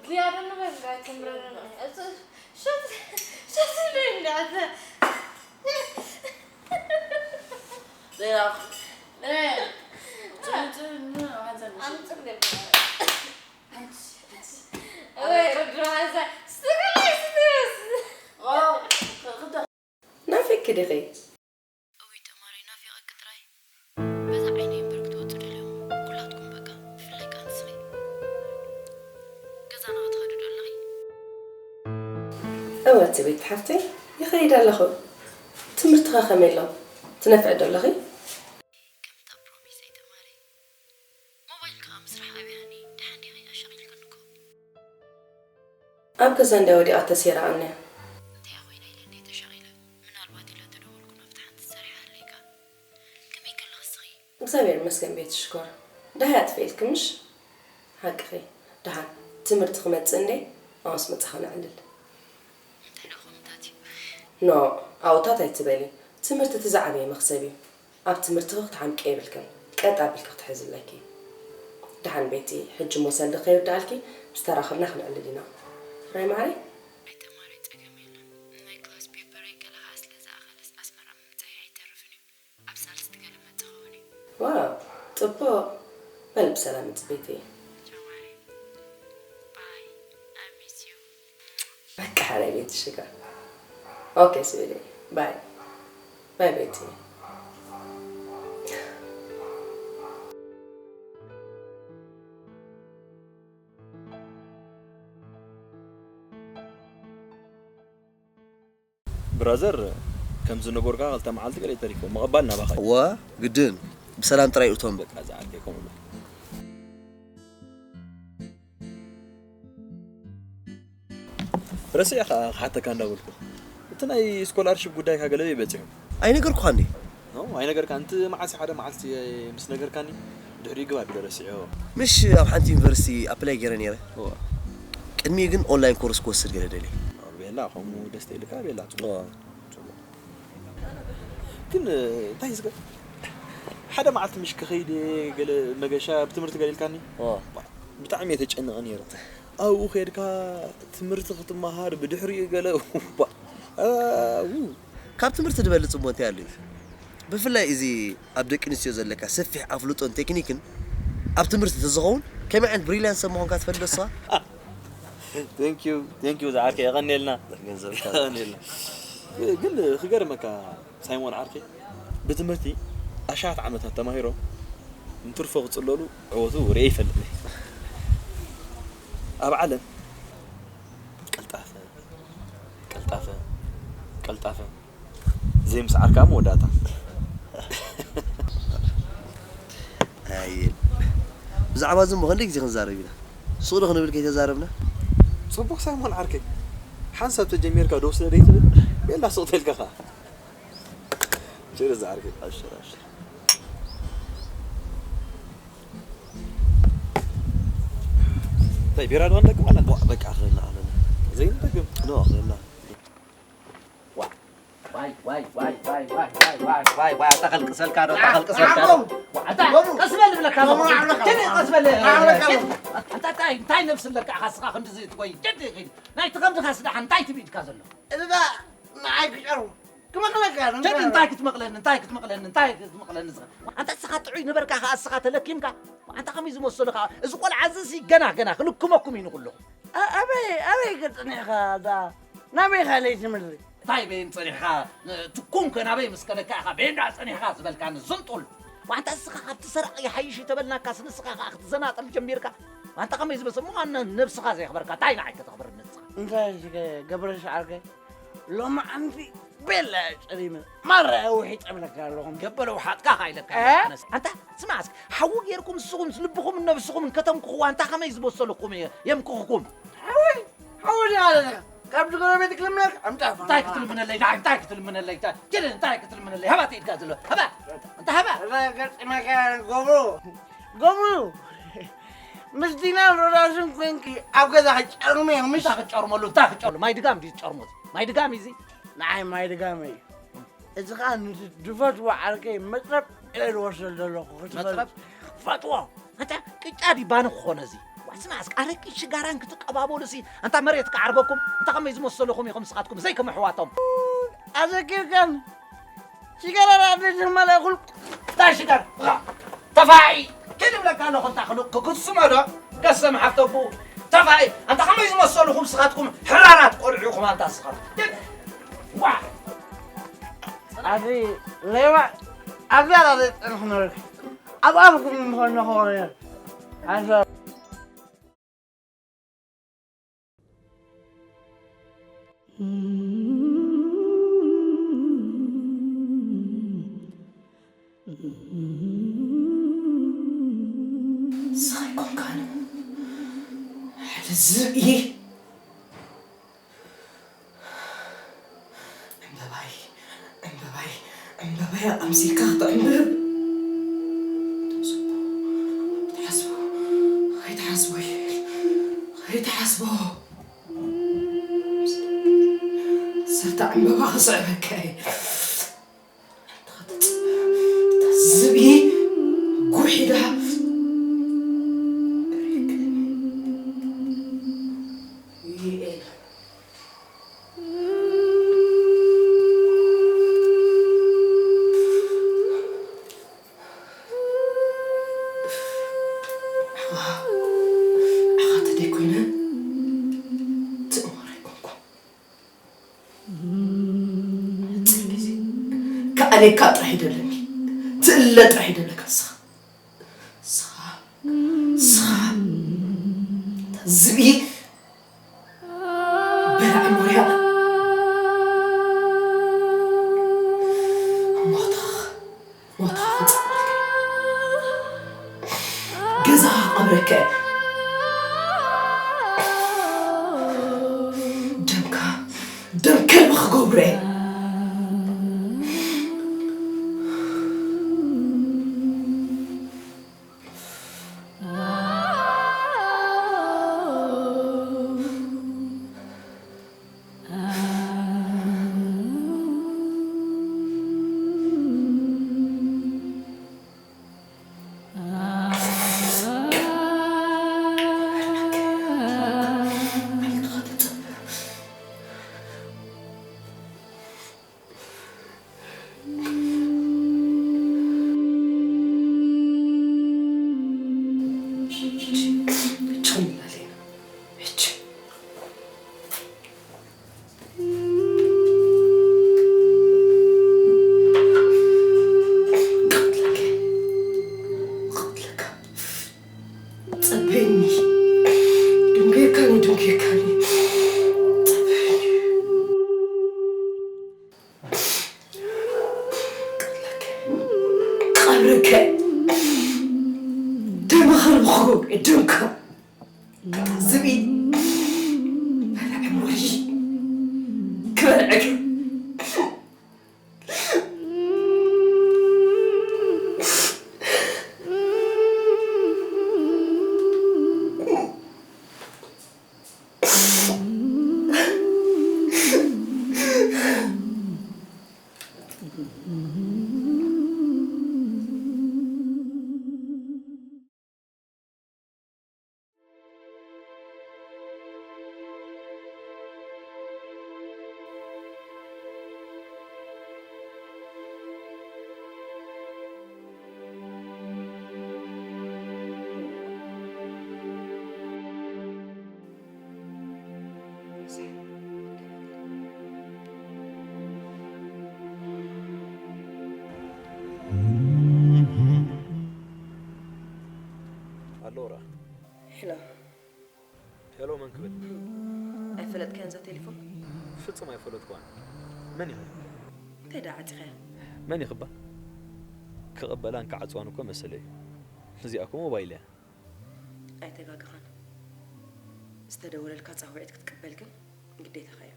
ዝያዳ ንበል ኣይተምረረኒ ሸት ሸት እንዳተ ሌላ እ፣ ጽን- ጽን- ጽን- ኣምፅእ ወይ ርድራዛ ስትግላይ ስትስ ናፊቅኪ ዲኺ? እውይ ተማሪ ናፊቐኪ ጥራይ በዛ ዓይነይ እምበር ክትወፁ ደልዮም ኩላትኩም በቃ ብፍላይ ከዓ ንስኺ ገዛና ክትኸዱ ዶ ኣለኺ? እወ ትቤት ሓፍተይ ይኸይድ ኣለኹ። ትምህርትኸ ከመይ ኣሎ? ትነፍዒ ዶ ኣለኺ? ከምታ ፕሮሚሰይ ተማሪ ሞባይል ከዓ ምስራሕ ኣብያኒ ደሓን ዲኺ ኣሻቒልክኒ እኮ። ኣብ ገዛ እንድያ ወዲቓ ተሰይራ ኣምንያ። እንታይ ኮይና ኢለ እንድየ ተሻቒለ ምናልባት ኢለ ተደወልኩ ናብቲ ሓንቲ ዝሰርሐ ሃለይካ ከመይ ከለኺ እስኺ እግዚኣብሔር ይመስገን ቤቲ ሽኮር። ደሃይ ኣጥፊኤልኪ ምሽ? ሓቅኺ። ደሓን ትምህርቲ ክመጽእ እንድየ ኣዋስ መጻኻ ነዕልል። እንታይ ደኣ ከምታት እዩ? ኖእ ኣብኡታት ኣይትበሊ። ትምህርቲ እቲ ዝዓበየ መኽሰብ እዩ። ኣብ ትምህርትኺ ክትሓምቂ የብልክን። ቀጥ ኣቢልኪ ክትሕዚ ኣለኪ። ደሓን ቤቲ፣ ሕጂ እሞ ሰልዲ ከይውድኣልኪ ምስ ተራኸብና ክነዕልል ኢና። ፍራይ መዓረይ? ኣይተማሪ ጸገም የለን። ናይ ክላስ ፔፐረይ ገለ ከኣ ስለ ዝኣኸለስ ኣስመራ ምምጻእይ ኣይተርፍን እዩ። ኣብ ሳልስቲ ገለ መጽእ ክኸውን እዩ። ዋው ጽቡቕ። በል ብሰላም ምጽእ ቤቲ። ቻው መዓረይ። ባይ። I miss you። በቃ ሓራይ ቤቲ ሽጋ። ኦኬ ስዊደይ ባይ ባይ ቤቲ። ብራዘር፣ ከም ዝነገርካ ክልተ መዓልቲ ገለ ተሪፎ ምቕባል ናባኻ እዩ። እወ፣ ግድን። ብሰላም ጥራይ እቶም። በቃ፣ ዝዓርከይ ከምኡ በል። ረሲዐ ኸዓ ክሓተካ እንዳበልኩ። እቲ ናይ ስኮላርሺፕ ጉዳይካ ገለ በይ በጺሑ? ኣይነገርኩኻን ድየ? ኖ፣ ኣይነገርካን። እቲ መዓስ ሓደ መዓልቲ ምስ ነገርካኒ፣ ድሕሪኡ ግባ ቢለ ረሲዐዮ። ምሽ ኣብ ሓንቲ ዩኒቨርሲቲ ኣፕላይ ገይረ ነይረ። እወ። ቅድሚኡ ግን ኦንላይን ኮርስ ክወስድ ገለ ደልየ። ቤላ፣ ከምኡ ደስ ተይልካ ቤላ፣ ጽቡቕ። እወ። ጽቡቕ። ግን፣ እንታይ ዝገ-፣ ሓደ መዓልቲ ምሽ ክኸይድ እየ፣ ገለ መገሻ ብትምህርቲ ገለ ኢልካኒ? እወ። ብጣዕሚ እየ ተጨንቐ ነይረ። ኣብኡ ከይድካ ትምህርቲ ክትመሃር፣ ብድሕሪኡ ገለ፣ ዋ፣ ኣው። ካብ ትምህርቲ ዝበልጽ እሞ እንታይ ኣሎ እዩ? ብፍላይ እዚ ኣብ ደቂ ኣንስትዮ ዘለካ ሰፊሕ ኣፍልጦን ቴክኒክን ኣብ ትምህርቲ ተዝኸውን ከመይ ዓይነት ብሪልያንት ሰብ ምዃንካ ትፈልጥ ዶ ንስኻ? Thank you፣ thank you ዝዓርከይ፣ የቐንየልና። ገንዘብካ። የቐንየልና። ግን ክገርመካ ሳይሞን ዓርከይ፣ ብትምህርቲ ኣሻት ዓመታት ተማሂሮም እንትርፎ ክጽለሉ ዕወቱ ርእየ ይፈልጥ። ኣብ ዓለም ቀልጣፈ፣ ቀልጣፈ፣ ቀልጣፈ ዘይምስዓር ከኣ መወዳእታ። ኣየ፣ ብዛዕባ እዚ እሞ ክንደይ ግዜ ክንዛረብ ኢና? ሱቕ ዶ ክንብል ከይተዛረብና? ጽቡቕ ሳይሞን ዓርከይ፣ ሓንሳብ ተጀሚርካ ደው ስለ ደይትብል፣ ቤላ ሱቕ ተልካ ኸኣ። ቸርስ ዓርከይ። ኣሽር፣ ኣሽር። እንታይ ቢራ ዶ ንጠቅም ኣለና? ዋ፣ በቃ፣ ኣኽለና፣ ኣኽለና። ዘይንጠቅም? ኖ፣ ኣኽለና። ዋ፣ ዋይ፣ ዋይ፣ ዋይ፣ ኣታ ከልቅሰልካ ዶ፣ ኣታ ከልቅሰልካ ዶ? ኣታ፣ ቀስ በል ዝብለካ ኣለኹ። ኪድ፣ ቀስ በል። ኣታ፣ እንታይ፣ እንታይ ነብሲ ኣለካ ኢኻ እስኻ ክንድዚ ትጎይ? ኪድ፣ ኪድ። ናይቲ ከምዚ ካስ ደሓን እንታይ ትብኢድካ ዘሎ? እዛ ንዓይ ክጨርቡ ክመቕለካ ዶ? ኪድ፣ እንታይ ክትመቕለኒ፣ እንታይ ክትመቕለኒ፣ እንታይ ክትመቕለኒ? ኣንታ እስኻ ጥዑይ ነበርካ ኸዓ እስኻ ተለኪምካ። ኣንታ ከመይ ዝመሰሉ ኸዓ፣ እዚ ቆልዓ እዚ ሲ ገና፣ ገና ክልክመኩም እዩ ንኹልኹም። ኣ-፣ ኣበይ፣ ኣበይ ከ ጸኒሕካ ዳ? ናበይ ኢኻ ለይቲ ምድሪ? እንታይ በይን ጸኒሕካ? ን-፣ ትኩም ከ ናበይ ምስ ከደካ ኢኻ በይን ደኣ ጸኒሕካ ዝበልካኒ ዝንጡል? ዋንታ እስኻ ካብቲ ሰራቒ ይሓይሽ እዩ ተበልናካስ ንስኻ ከኣ ክትዘናጠል ጀሚርካ? ዋንታ ከመይ ዝበሰ ምዃን ነ-፣ ነብስኻ ዘየኽበርካ እንታይ ንዓይ ከተኽብር ንስኻ? እንታይ እስከ ገብረ ሻዓርከ? ሎማዓንቲ ቤላ ጸሊመ ማራ ውሒጠ እብለካ ኣለኹም። ገበለ ውሓጥካ ኸኣ ኢለካ እ? ኣለኹ ኣነስ። ኣንታ ስማዕ እስከ፣ ሓዊ ጌርኩም ንስኹም ልብኹምን ነብስኹምን ከተምክኽዋ እንታይ ከመይ ዝበሰልኹም እየ-፣ የምክኽኩም? ሓዊ፣ ሓዊ ድኣ ኣለካ። ካብቲ ጎረቤት ክልምነካ ኣምጣ። እንታይ ክትልምነለይ? ደሓን እንታይ ክትልምነለይ? እንታይ፣ ኪድ፣ እንታይ ክትልምነለይ? ሃባ ኢድካ ዘሎ። ሃባ። ኣንታ ሃባ። እዛ ገጢመካ ገብሩ። ገብሩ። ምስ ዲናን ሮዳስን ኮንኪ ኣብ ገዛ ክጨርሙ እዮም፣ ምሽ? እንታይ ክጨርመሉ? እንታይ ክጨርመሉ? ማይ ድጋም ድዩ ዝጨርሞ? ማይ ድጋም እዩ እዚ? ንዓይ ማይ ድጋም እዩ። እዚ ኸኣ ንድፈትዎ ዓርከይ መጽረብ እየ ዝወስዶ ዘለኹ፣ ክትፈልጥ። መጽረብ? ፈትዎ። ኣንታ ቅጫ ድዩ ባኒ ክኾነ እዚ? ዋ፣ ስማዕ እስከ፣ ኣረቂ ሽጋራን ክትቀባበሉ ሲ፣ ኣንታ መሬት ክዓርበኩም፣ እንታይ ከመይ ዝመሰልኹም ኢኹም ንስኻትኩም ዘይከም ኣሕዋቶም? ኣዘኪርካኒ። ሽጋራ ደኣ ዘይተመልአ ኩል-፣ እንታይ ሽጋራ? ተፋዒ! ኪድ እብለካ ኣለኹ፣ እንታይ ክሉ-፣ ክክስሞ ዶ? ገሰም ሓፍተቡ። ተፋዒ! ኣንታ ከመይ ዝመሰልኹም ንስኻትኩም ሕራራት ቆልዑ ኢኹም ኣንታ ንስኻትኩም። ኪድ! ዋ! ኣብዚ ሌባ፣ ኣብዚ ኣላ ዘይጸንሕ ነበርክ። ኣብ ኣፍኩም ምኾን ነኸወ። ኣንተ ንስኻ ኣይኮንካን ሓደ ዝብኢ። ዕምበባይ፣ ዕምበባይ፣ ዕምበባይ ኣምሲልካ ክትዕምብብ። ኣይትሓስቦ፣ ኣይትሓስቦ ይብል፣ ኣይትሓስቦ። ሰርታ ዕምበባ ክስዕበካ እየ። ኣንታ ክትጽበ፣ እታ ዝብኢ ጉሒዳ። ዩኤል። ዓኻ፣ ዓኻ ተደይኮይነ ትእምር ኣይኮንኩን። ሕጽር ግዜ ከኣልየካ ጥራሕ ይደለኒ። ትእለ ጥራሕ ይደለካ ንስኻ። ንስኻ፣ ንስኻ። እታ ዝብኢ በላዕ ሞርያ። ደም ከልቢ ክገብሮ እየ። ጸበኒ። ድንጌካኒ፣ ድንጌካኒ። ጸበኒ። ቀብረከ። ደመኸ ንብኽጎ፣ ደምከ። ዝብኢ። በላዕ ወርሒ። ክበልዐክ። ኣሎራ። ሄሎ። ሄሎ፣ መን ክብል? ኣይፈለጥካያን እዛ ቴሌፎን? ፍጹም ኣይፈለጥኩዋን። መን ኢኺ? እንታይ ደኣ ዓጺኻያ? መን ኢኺ እባ? ክቕበላን ክዓጽዋን እኮ መሰለይ እዩ። እዚኣ እኮ ሞባይል እያ። ኣይተጋገኻን። ዝተደወለልካ ጻውዒት ክትቅበል ግን ግዴታኻ እዩ።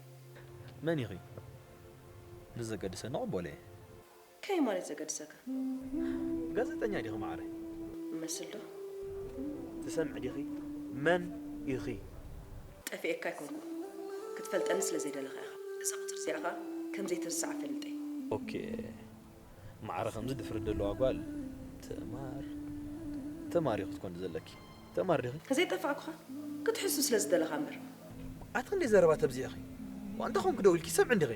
መን ኢኺ? ንዘገድሰኒ እቕበሎ እየ። ከመይ ማለት ዘገድሰካ? ጋዜጠኛ ዲኺ መዓረይ? እመስል ዶ? ትሰምዒ ዲኺ? መን ኢኺ? ጠፊኤካ ኣይኮንኩን። ክትፈልጠኒ ስለ ዘይደለኻ ኢኻ። እዛ ቁጽሪ እዚኣ ኸኣ ከም ዘይትርሳዕ ፈልጥ እየ። ኦኬ። ማዕረ ከምዚ ድፍረት ዘለዋ ጓል ትማር፣ ትማር ኢኺ ክትኮኒ ዘለኪ። ትማር ዲኺ? ዘይጠፋእኩኻ ክትሕሱ ስለ ዝደለኻ እምበር። ኣቲ ክንደይ ዘረባ ተብዚሒ ኢኺ። ዋእ እንታይ ኮንኪ ደው ኢልኪ? ሰምዒ እንዲኺ።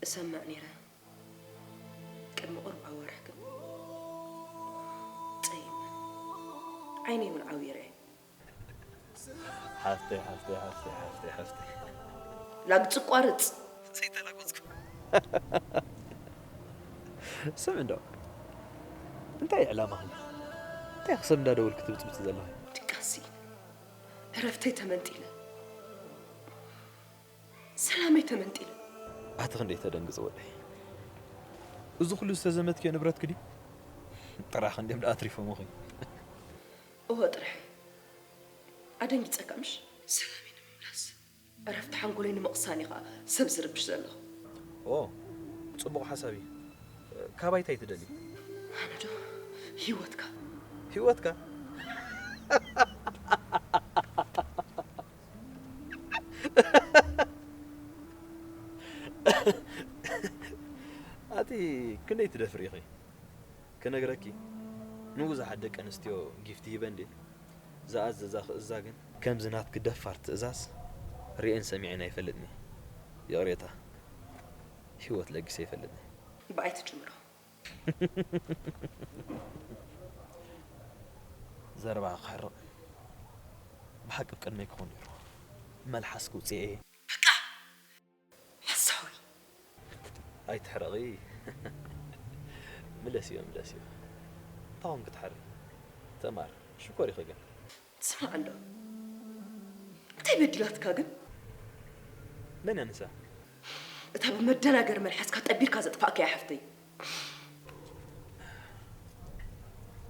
እሰምዕ ነይረ። ቅድሚ ቁሩብ ኣዋርሕ ግን ጸይመ። ዓይነይ እውን ዓብዩ ርኤ። ሓፍተይ፣ ሓፍተይ፣ ሓፍተይ፣ ሓፍተይ፣ ሓፍተይ። ላግጺ ቋርጽ። ዘይተላገጽኩ። ስምዒ እንዶ፣ እንታይ እዩ ዕላማኺ? እንታይ ክሰብ እንዳደወልኪ ትብጽብጺ ዘለኺ? ድቃሲ። ዕረፍተይ ተመንጢለ። ሰላመይ ተመንጢለ። ኣቲ ክንደይ ተደንግጽ ወደይ። እዚ ኩሉ ዝተዘመትክዮ ንብረትኪ ድዩ? ጥራይ ክንድዮም ደኣ ኣትሪፎምኺ። እወ ጥራሕ። ኣደንጊጸካ ምሽ? ሰላመይ ንምምላስ፣ ዕረፍቲ ሓንጎለይ ንምቕሳን እዩ ኸኣ ሰብ ዝርብሽ ዘለኹ። ኦ፣ ጽቡቕ ሓሳብ እዩ። ካባይ ታይ ትደሊ? ኣነ ዶ? ህይወትካ። ህይወትካ? ኣቲ ክንደይ ትደፍሪ ኢኺ? ክነግረኪ፣ ንብዙሓት ደቂ ኣንስትዮ ጊፍቲ ሂበ እንድየ ዝኣዘዛ ክእዛ ግን፣ ከምዚ ናትኪ ደፋር ትእዛዝ ርእየን ሰሚዐን ኣይፈልጥን እየ። ይቕሬታ፣ ህይወት ለጊሰ ኣይፈልጥን እየ። ብኣይ ትጅምሮ። ዘረባ ክሕርቕ ብሓቂ ኣብ ቅድመይ ክኾን ነይሩ። መልሓስኪ ውፅኤ። በቃ! ሓሳዊ። ኣይትሕረቒ። ምለስዮ፣ ምለስዮ። እንታይ ኮንኪ ትሓሪ? ተማር፣ ሽኮር ኢኺ ግን። ስማዕ እንዶ። እንታይ በዲላትካ ግን? መን እያ ንሳ? እታ ብመደናገሪ መልሓስካ ጠቢርካ ዘጥፋእካያ ሓፍተይ።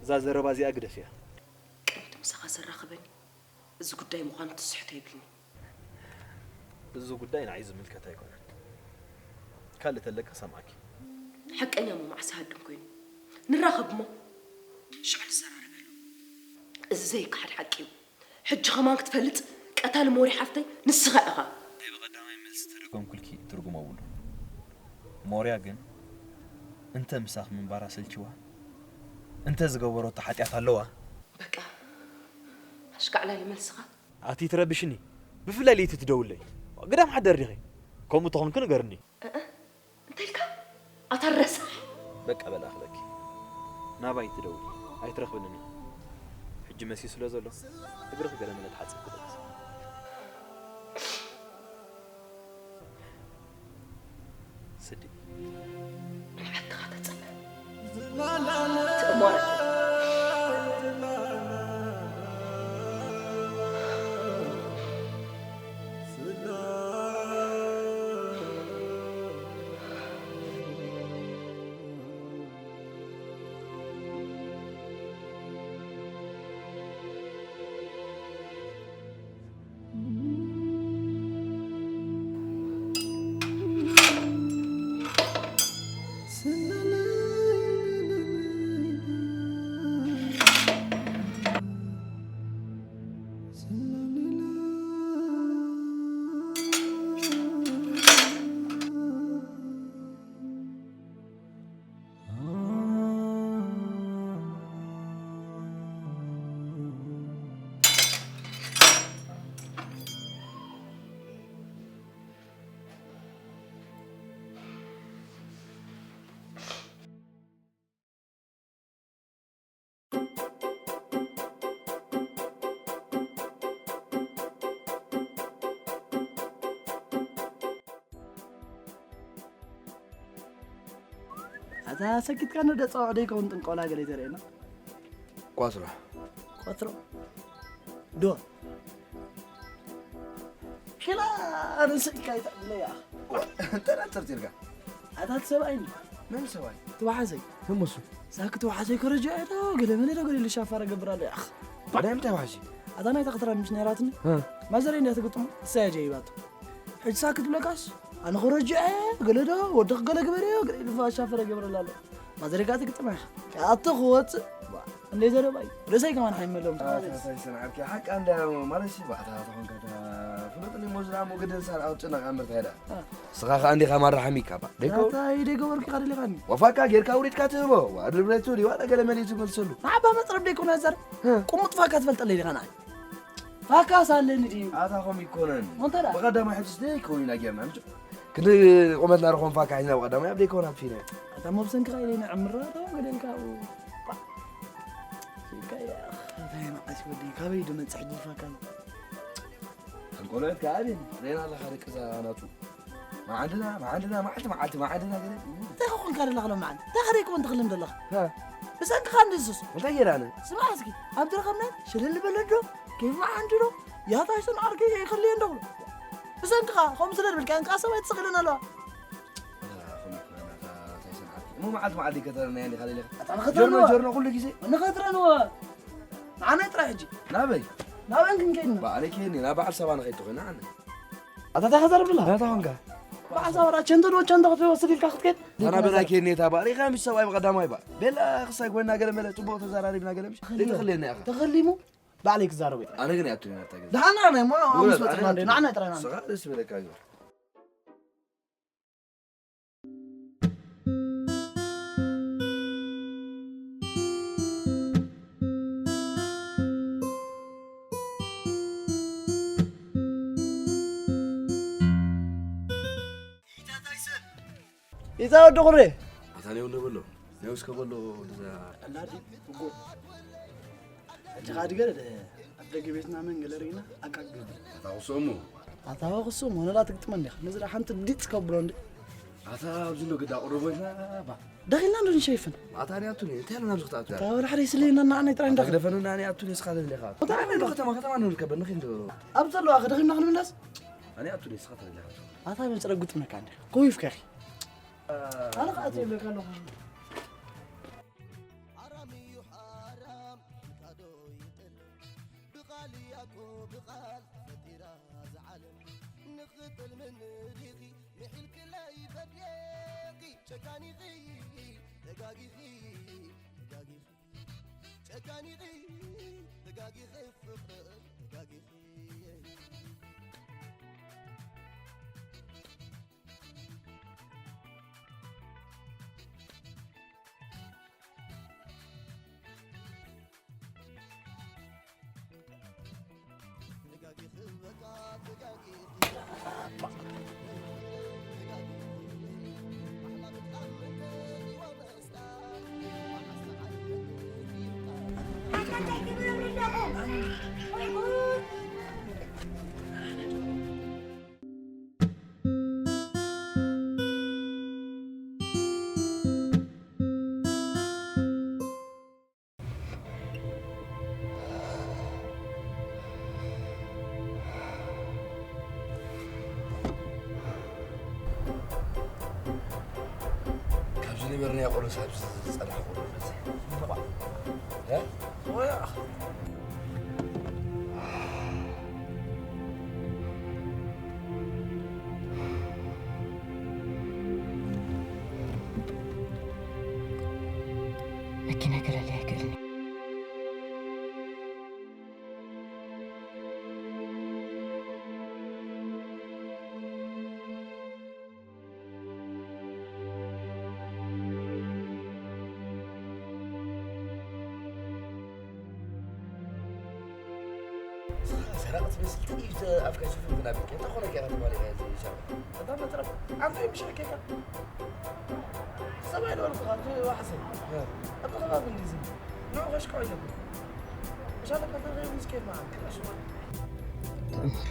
እዛ ዘረባ እዚኣ ግደፍያ። ቅድሚት ምሳኻ ዘራኽበኒ እዚ ጉዳይ ምዃኑ ትስሕቶ የብልኒ። እዚ ጉዳይ ንዓይ ዝምልከት ኣይኮነን። ካልእ ተለካ ሰምዓኪ። ሓቀኛ እሞ መዓስ ሃድም ኮይኑ ንራኸብ እሞ ሽዑ ንዘራረበሉ። እዚ ዘይከሓድ ሓቂ እዩ። ሕጂ ከማን ክትፈልጥ ቀታሊ ሞሪ ሓፍተይ ንስኻ ኢኻ። ናይ ብቐዳማይ መልሲ ተደጎምኩልኪ ትርጉም ኣብሉ። ሞርያ ግን እንተ ምሳኽ ምንባራ ሰልችዋ እንተ ዝገበረቶ ሓጢኣት ኣለዋ። በቃ ኣሽካዕላሊ መልስኻ። ኣቲ ትረብሽኒ ብፍላይ ለይቲ ትደውለይ ግዳም ሓደር ዲኺ ከምኡ ተኾንኪ ንገርኒ። እንታይ ኢልካ ኣታ ረሳሕ። በቃ በል ኣኽለኪ ናባይ ትደውሊ ኣይትረኽብንን ኢኺ። ሕጂ መስዩ ስለ ዘሎ እግርኺ ገለ መለ ትሓጽብ ክትለብሲ። ስዲ ንዓድኻ ተጸበ ትእሞረ። ኣታ ሰኪትካ እንዶ ጸዋዕ ዶ ይከውን ጥንቆላ ገለ ተርእየና። ቋስራ ቆትሮ ዶ ኪላ ኣነሰ ኢካ ይተዕብለያ ተራተር ፂርጋ ኣታት ሰብኣይ እንዲ መን ሰብኣይ ትወሓዘይ መመሱ ሳክ ትወሓዘይ ከረጃ ዶ ገለ መለ ዶ ገለ ልሻፋረ ገብር ኣሎ ያኽ ባዳይ ምታይ ወሓዚ ኣታ ናይታ ክትራ ምሽ ነይራትኒ ማዘረይ እንዲያ ትግጥሞ እሳያ ጀይባቶ ሕጂ ሳክ ትብለካስ ኣነ ክረጅዐ ገለ ዶ ወድኽ ገለ ግበርዮ ገለ ኢሉ ኣሻፈረ ገብረላ ኣሎ ማዘረጋ ትግጥመ ኣቶ ክወፅእ እንደ ዘረባይ ርእሰይ ከማን ሓይመሎም ሰንዓርኪ ሓቃ እንዳ ማለት ሲ ባዕታ ተኾንካ ፍሉጥ ሊሞዝና ሞ ግድን ሳር ኣብ ጭነቕ ኣምር ትሄዳ ስኻ ከኣ እንዲኻ ማራ ሓሚካ ባ ደይኮ እንታይ ደይገበርኩ ኢኻ ደሊኻኒ ወፋካ ጌርካ ውሪድካ ትህቦ ዋድርብረቱ ዲዋላ ገለ መሊቱ መልሰሉ ንዓባ መፅረብ ደይኮነ ዘር ቁሙጥ ፋካ ትፈልጠለይ ዲኻ ንዓይ ፋካስ ኣለኒ ድዩ? ኣታ ኸም ይኮነን እንተ ደኣ? ብቐዳማይ ሕጅስ ደይ ከውን ኢና ጌርና ምጭ ክንዲ ቁመትና ረኾም ፋካ ሒዝና ብቐዳማይ ኣብ ደይ ከውን ኣጥፊና ኣታ መብሰንኪ ኸይደ ኢና ዕምራ ዶ ገደልካ ኣብኡ እንታይ መዓስ ወዲ ካበይ ድመጽሕ ድፋካ ተንቆሎት ከኣልን ሬና ኣለኻ ደቂ ዛ ናቱ መዓንድና መዓንድና መዓልቲ መዓልቲ መዓንድና ገለ እንታይ ኸኾንካ ደለኻ ሎም መዓልቲ እንታይ ኸደይክውን ትኽልም ደለኻ ብሰንክኻ እንድሱስ እንታይ ጌራነ ስማዕ እስኪ ኣብ ዝረኸብና ሽልል በለዶ ኬፍ መዓንድዶ ያታሽን ዓርኪ ይኽልየ እንደብሎ ብሰንክኻ ከምኡ ስለ ድብልካ እንካ ሰብኣይ ትስኽልን ኣለዋ እሞ መዓልቲ መዓልቲ ከተረና እንዲኻ ደለኻ ጀርኖ ጀርኖ ኩሉ ግዜ ንኸትረንዎ ንዓናይ ጥራይ ሕጂ ናበይ ናበይ ክንከይድ ኢና በዓለይ ከይድኒ ናብ በዓል ሰባ ንኸይድ ትኾይና ኣነ ኣታ እንታይ ከተርብላ ናታ ኾንካ በዓል ሰባ ራቸንተ ዶ ቸንተ ክትወስድ ኢልካ ክትከይድ ኣታ በላ ከይድኒ እታ በዓል ኢኻ ምስ ሰብኣይ ብቐዳማይ በዓል ቤላ ክሳይ ኮይና ገለ መለ ጽቡቕ ተዘራሪብና ገለ ምሽ ዘይትኽልየና ኢኻ ተኸሊሙ ባዕለይ ክዛረብ እየ ኣነ ግን ያቱን ያታገ ዳና ናይ ሞ ኣሙስ በጥና እንደ ናና ጥራና ስኻ ደስ በለካ ግበር ኢታ ወዲ ቁሬ ኣታ ኔው እንደበሎ ኔው እስከ በሎ ወደዛ ኣላዲ እጎ ሕጂ ኻዲ ገለ ኣብ ደገ ቤትና መን ገለ ርኢና ኣቃግብ ኣታ ክሶሙ ኣታ ክሶሙ ወነላ ትግጥመ እንዲኻ ነዚ ሓንቲ ዲጽ ከብሎ እንዲ ኣታ ኣብዚ እንዶ ግዳ ቁርቦ ኢልና ባ ደኺልና እንዶ ንሸይፍን ኣታ ኔ ኣቱኒ እንታይ ኣለና ኣብዚ ክትኣቱ ኣታ ወላ ሓደ ይስልየና እና ኣነ ጥራይ እንዳኽ ግደፈኑና ኣነ ኣቱኒ እስኻ ዘለኻ ኣታ ኣነ እንዶ ከተማ ከተማ እንዶ ንከበድ ንኺ እንዶ ኣብ ዘለዋ ከደኺልና ክንምለስ ኣነ ኣቱኒ እስኻ ተለኻ ኣታ መጽረ ጉጥመካ እንዲ ኮይፍካ ኢኺ ኣነ ከኣ ትብለካ ኣለኹ ሓራም እዩ ሓራም ፍቃዶ ይጥል ብቓል እያ እኮ ብቓል ፈጢራ ዝዓለም ንኽተልምኒ ዲኺ ምሒልክለይ በድሌኺ ጨካኒኺ ተጋጊኺ ተጋጊኺ ጨካኒኺ ተጋጊኺ ፍቕሪ ተጋጊኺ ካብዚ ነበርና ቆሎ ሳብ ዝጸናሕኩ እ? መኪና ክለሊ ኣይክእልን። ሰራቕ ትመስል ጥይት ኣፍካ ሽፍንፍን ኣቢልካ እንታይ ኮነካ ኢኻ ትባል ኢኻ እዚ ሰራቕ? እታ መትረብ ኣንተ ምሽ ኣኬካ ሰብኣይ ነበርኩ ካብቲ ዋሕሰ ኣብቲ ከባቢ እንዲዚ ንዑ ከሽክዖ ኣለኩ። መሻለካ ተረዩ ምስኬድ መዓል ክላሽ ተኣምር።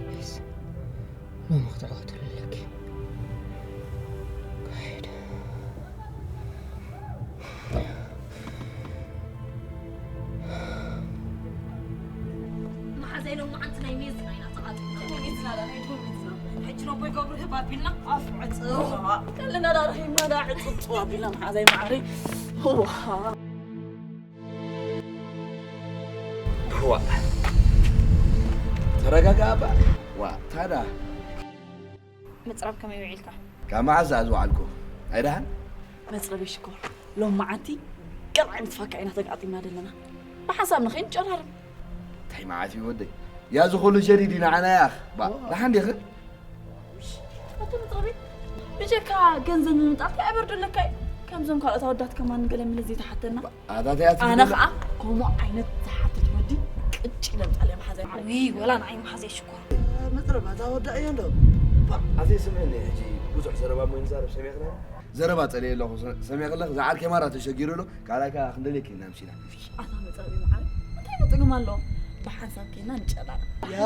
ፕሊዝ ሎሚ ክትዕወትሉ ኣለኪ። ጋይድ። መሓዛይ ሎማዓንቲ ናይ ሜዝና ኢና ተቓጢልና። ናይ ሜዝና ዳ ናይ ድሮ ሜዝና። ሕጂ ነቦይ ገብሩ ህብ ኣቢልና ኣፍ ዕጽዋ። ከለና ዳ ረኺብና ዳ ዕጽዋ ኣቢልና መሓዛይ መዓረይ። ህዋ። ዋእ። ተረጋጋ ኣባ። ዋእ፣ ታዳ። ምጽራብ ከመይ ውዒልካ? ካብ መዓዝ ዝኣዝ ውዓልኩ? ኣይደሓን? መጽረቢ ሽኮር። ሎም መዓንቲ ቀልዓይ ምትፋካ ኢና ተጋጢምና ዘለና። ብሓንሳብ ንኸይድ ንጨራርም። እንታይ መዓት እዩ ወደይ? ያ ዝኹሉ ሸሪዲ ንዓና ያኽ። ባ፣ ደሓን ዲኺ? ኣቶ መጽረቢ፣ ብጀካ ገንዘብ ምምጣልካ ኣይበርደለካ እዩ። ከምዞም ካልኦት ኣወዳት ከማን ገለ ምለ ዘይተሓተና። ኣታ እንታይ ኣነ ትብሊ? ኸዓ ከምኡ ዓይነት ዝሓትት ወዲ ቅጭ ኢለ ምጣል እየ መሓዘይ። ውይ፣ ወላ ንዓይ መሓዘይ ሽኮር። መጥረብ ኣታ ወዳእ እዮ እንዶ። ኣዘይ ስምዕኒ ሕጂ ብዙሕ ዘረባ እሞ ይንዛረብ ሰሚዕኽና። ዘረባ ጸልየ ኣለኹ ሰ-፣ ሰሚዕኽለኽ ዝዓርከይ ማራ ተሸጊሩ ኣሎ። ካልኣይ ከኣ ክንደልየኪ ኢና ምሲና። ኣታ መጥረብ እዩ መዓረይ። እንታይ ጥቅም ኣለዎ? ብሓንሳብ ኬና ንጨራር። ያ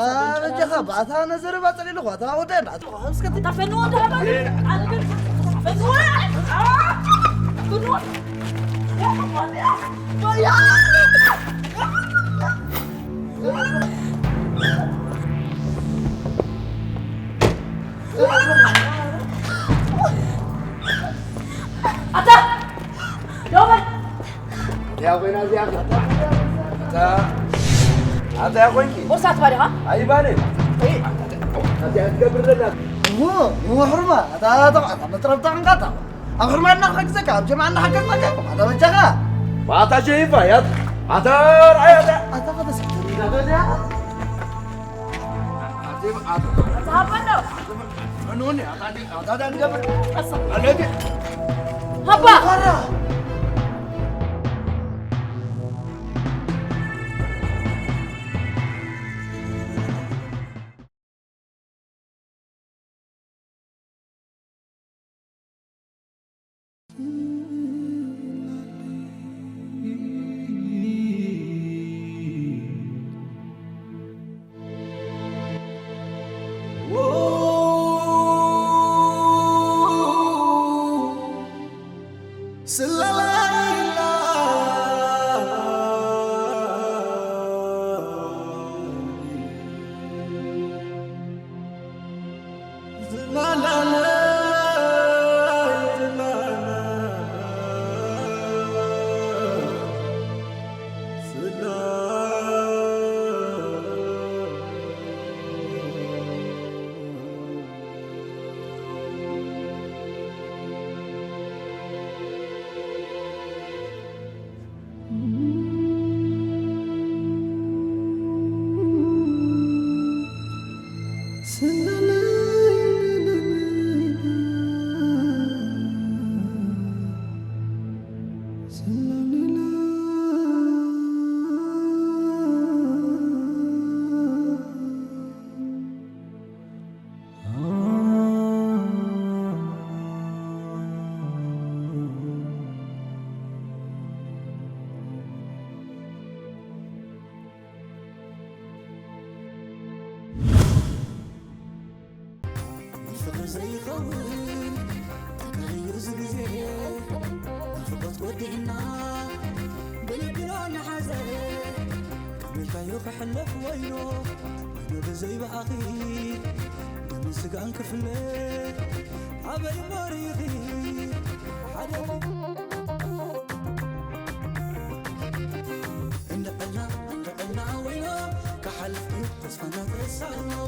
በጃኻ፣ ብኣታ ነዘረባ ጸሊሉ ኳ፣ ኣታ ወደ፣ ኣታ እስከ ትታፈንዎ እንደ ሃባ፣ ኣልገን ትታፈንዎ። ትታፈንዎ። ኣታ ደው በል። እዚኣ ኮይና እዚኣ እታ፣ እታ እዚኣ ኮይንኪ። ቦርሳ ትባል ኢኻ? ኣይባልን። እይ። እዚኣ ትገብር ዘላ። እሞ፣ እሞ ሕርማ፣ እታ፣ እታ፣ እታ መጥረብታ ዕንቃታ። ኣብ ሕርማ እናሓገዘካ፣ ኣብ ጀምዓ እናሓገዝናካ፣ ኣታ በጃኻ። ማታ ሸይፋ፣ ያት፣ ኣታ ርኣያ፣ ኣታ። ኣታ ከተሰክተኒ ኢላ እዚኣ። ኣታ፣ ኣታ። ኣታ ሃባ እንዶ። ኣታ፣ ኣታ፣ ኣታ፣ ኣታ፣ ሃባ። ዘይኸውን ተጋዩ እዚ ግዜ ናፍቆት ወዲእና ብልብና ንሓዘ ከመይካዮ ክሕለፍ ወይኖ ወይኖ ብዘይ ብኣኺ ደምን ስጋን ክፍለ ኣበይ ሞሪኺ ሓደ እንድዕልና እንድዕልና ወይኖ ክሓልፍ እዩ ተስፋና ተሳርኖ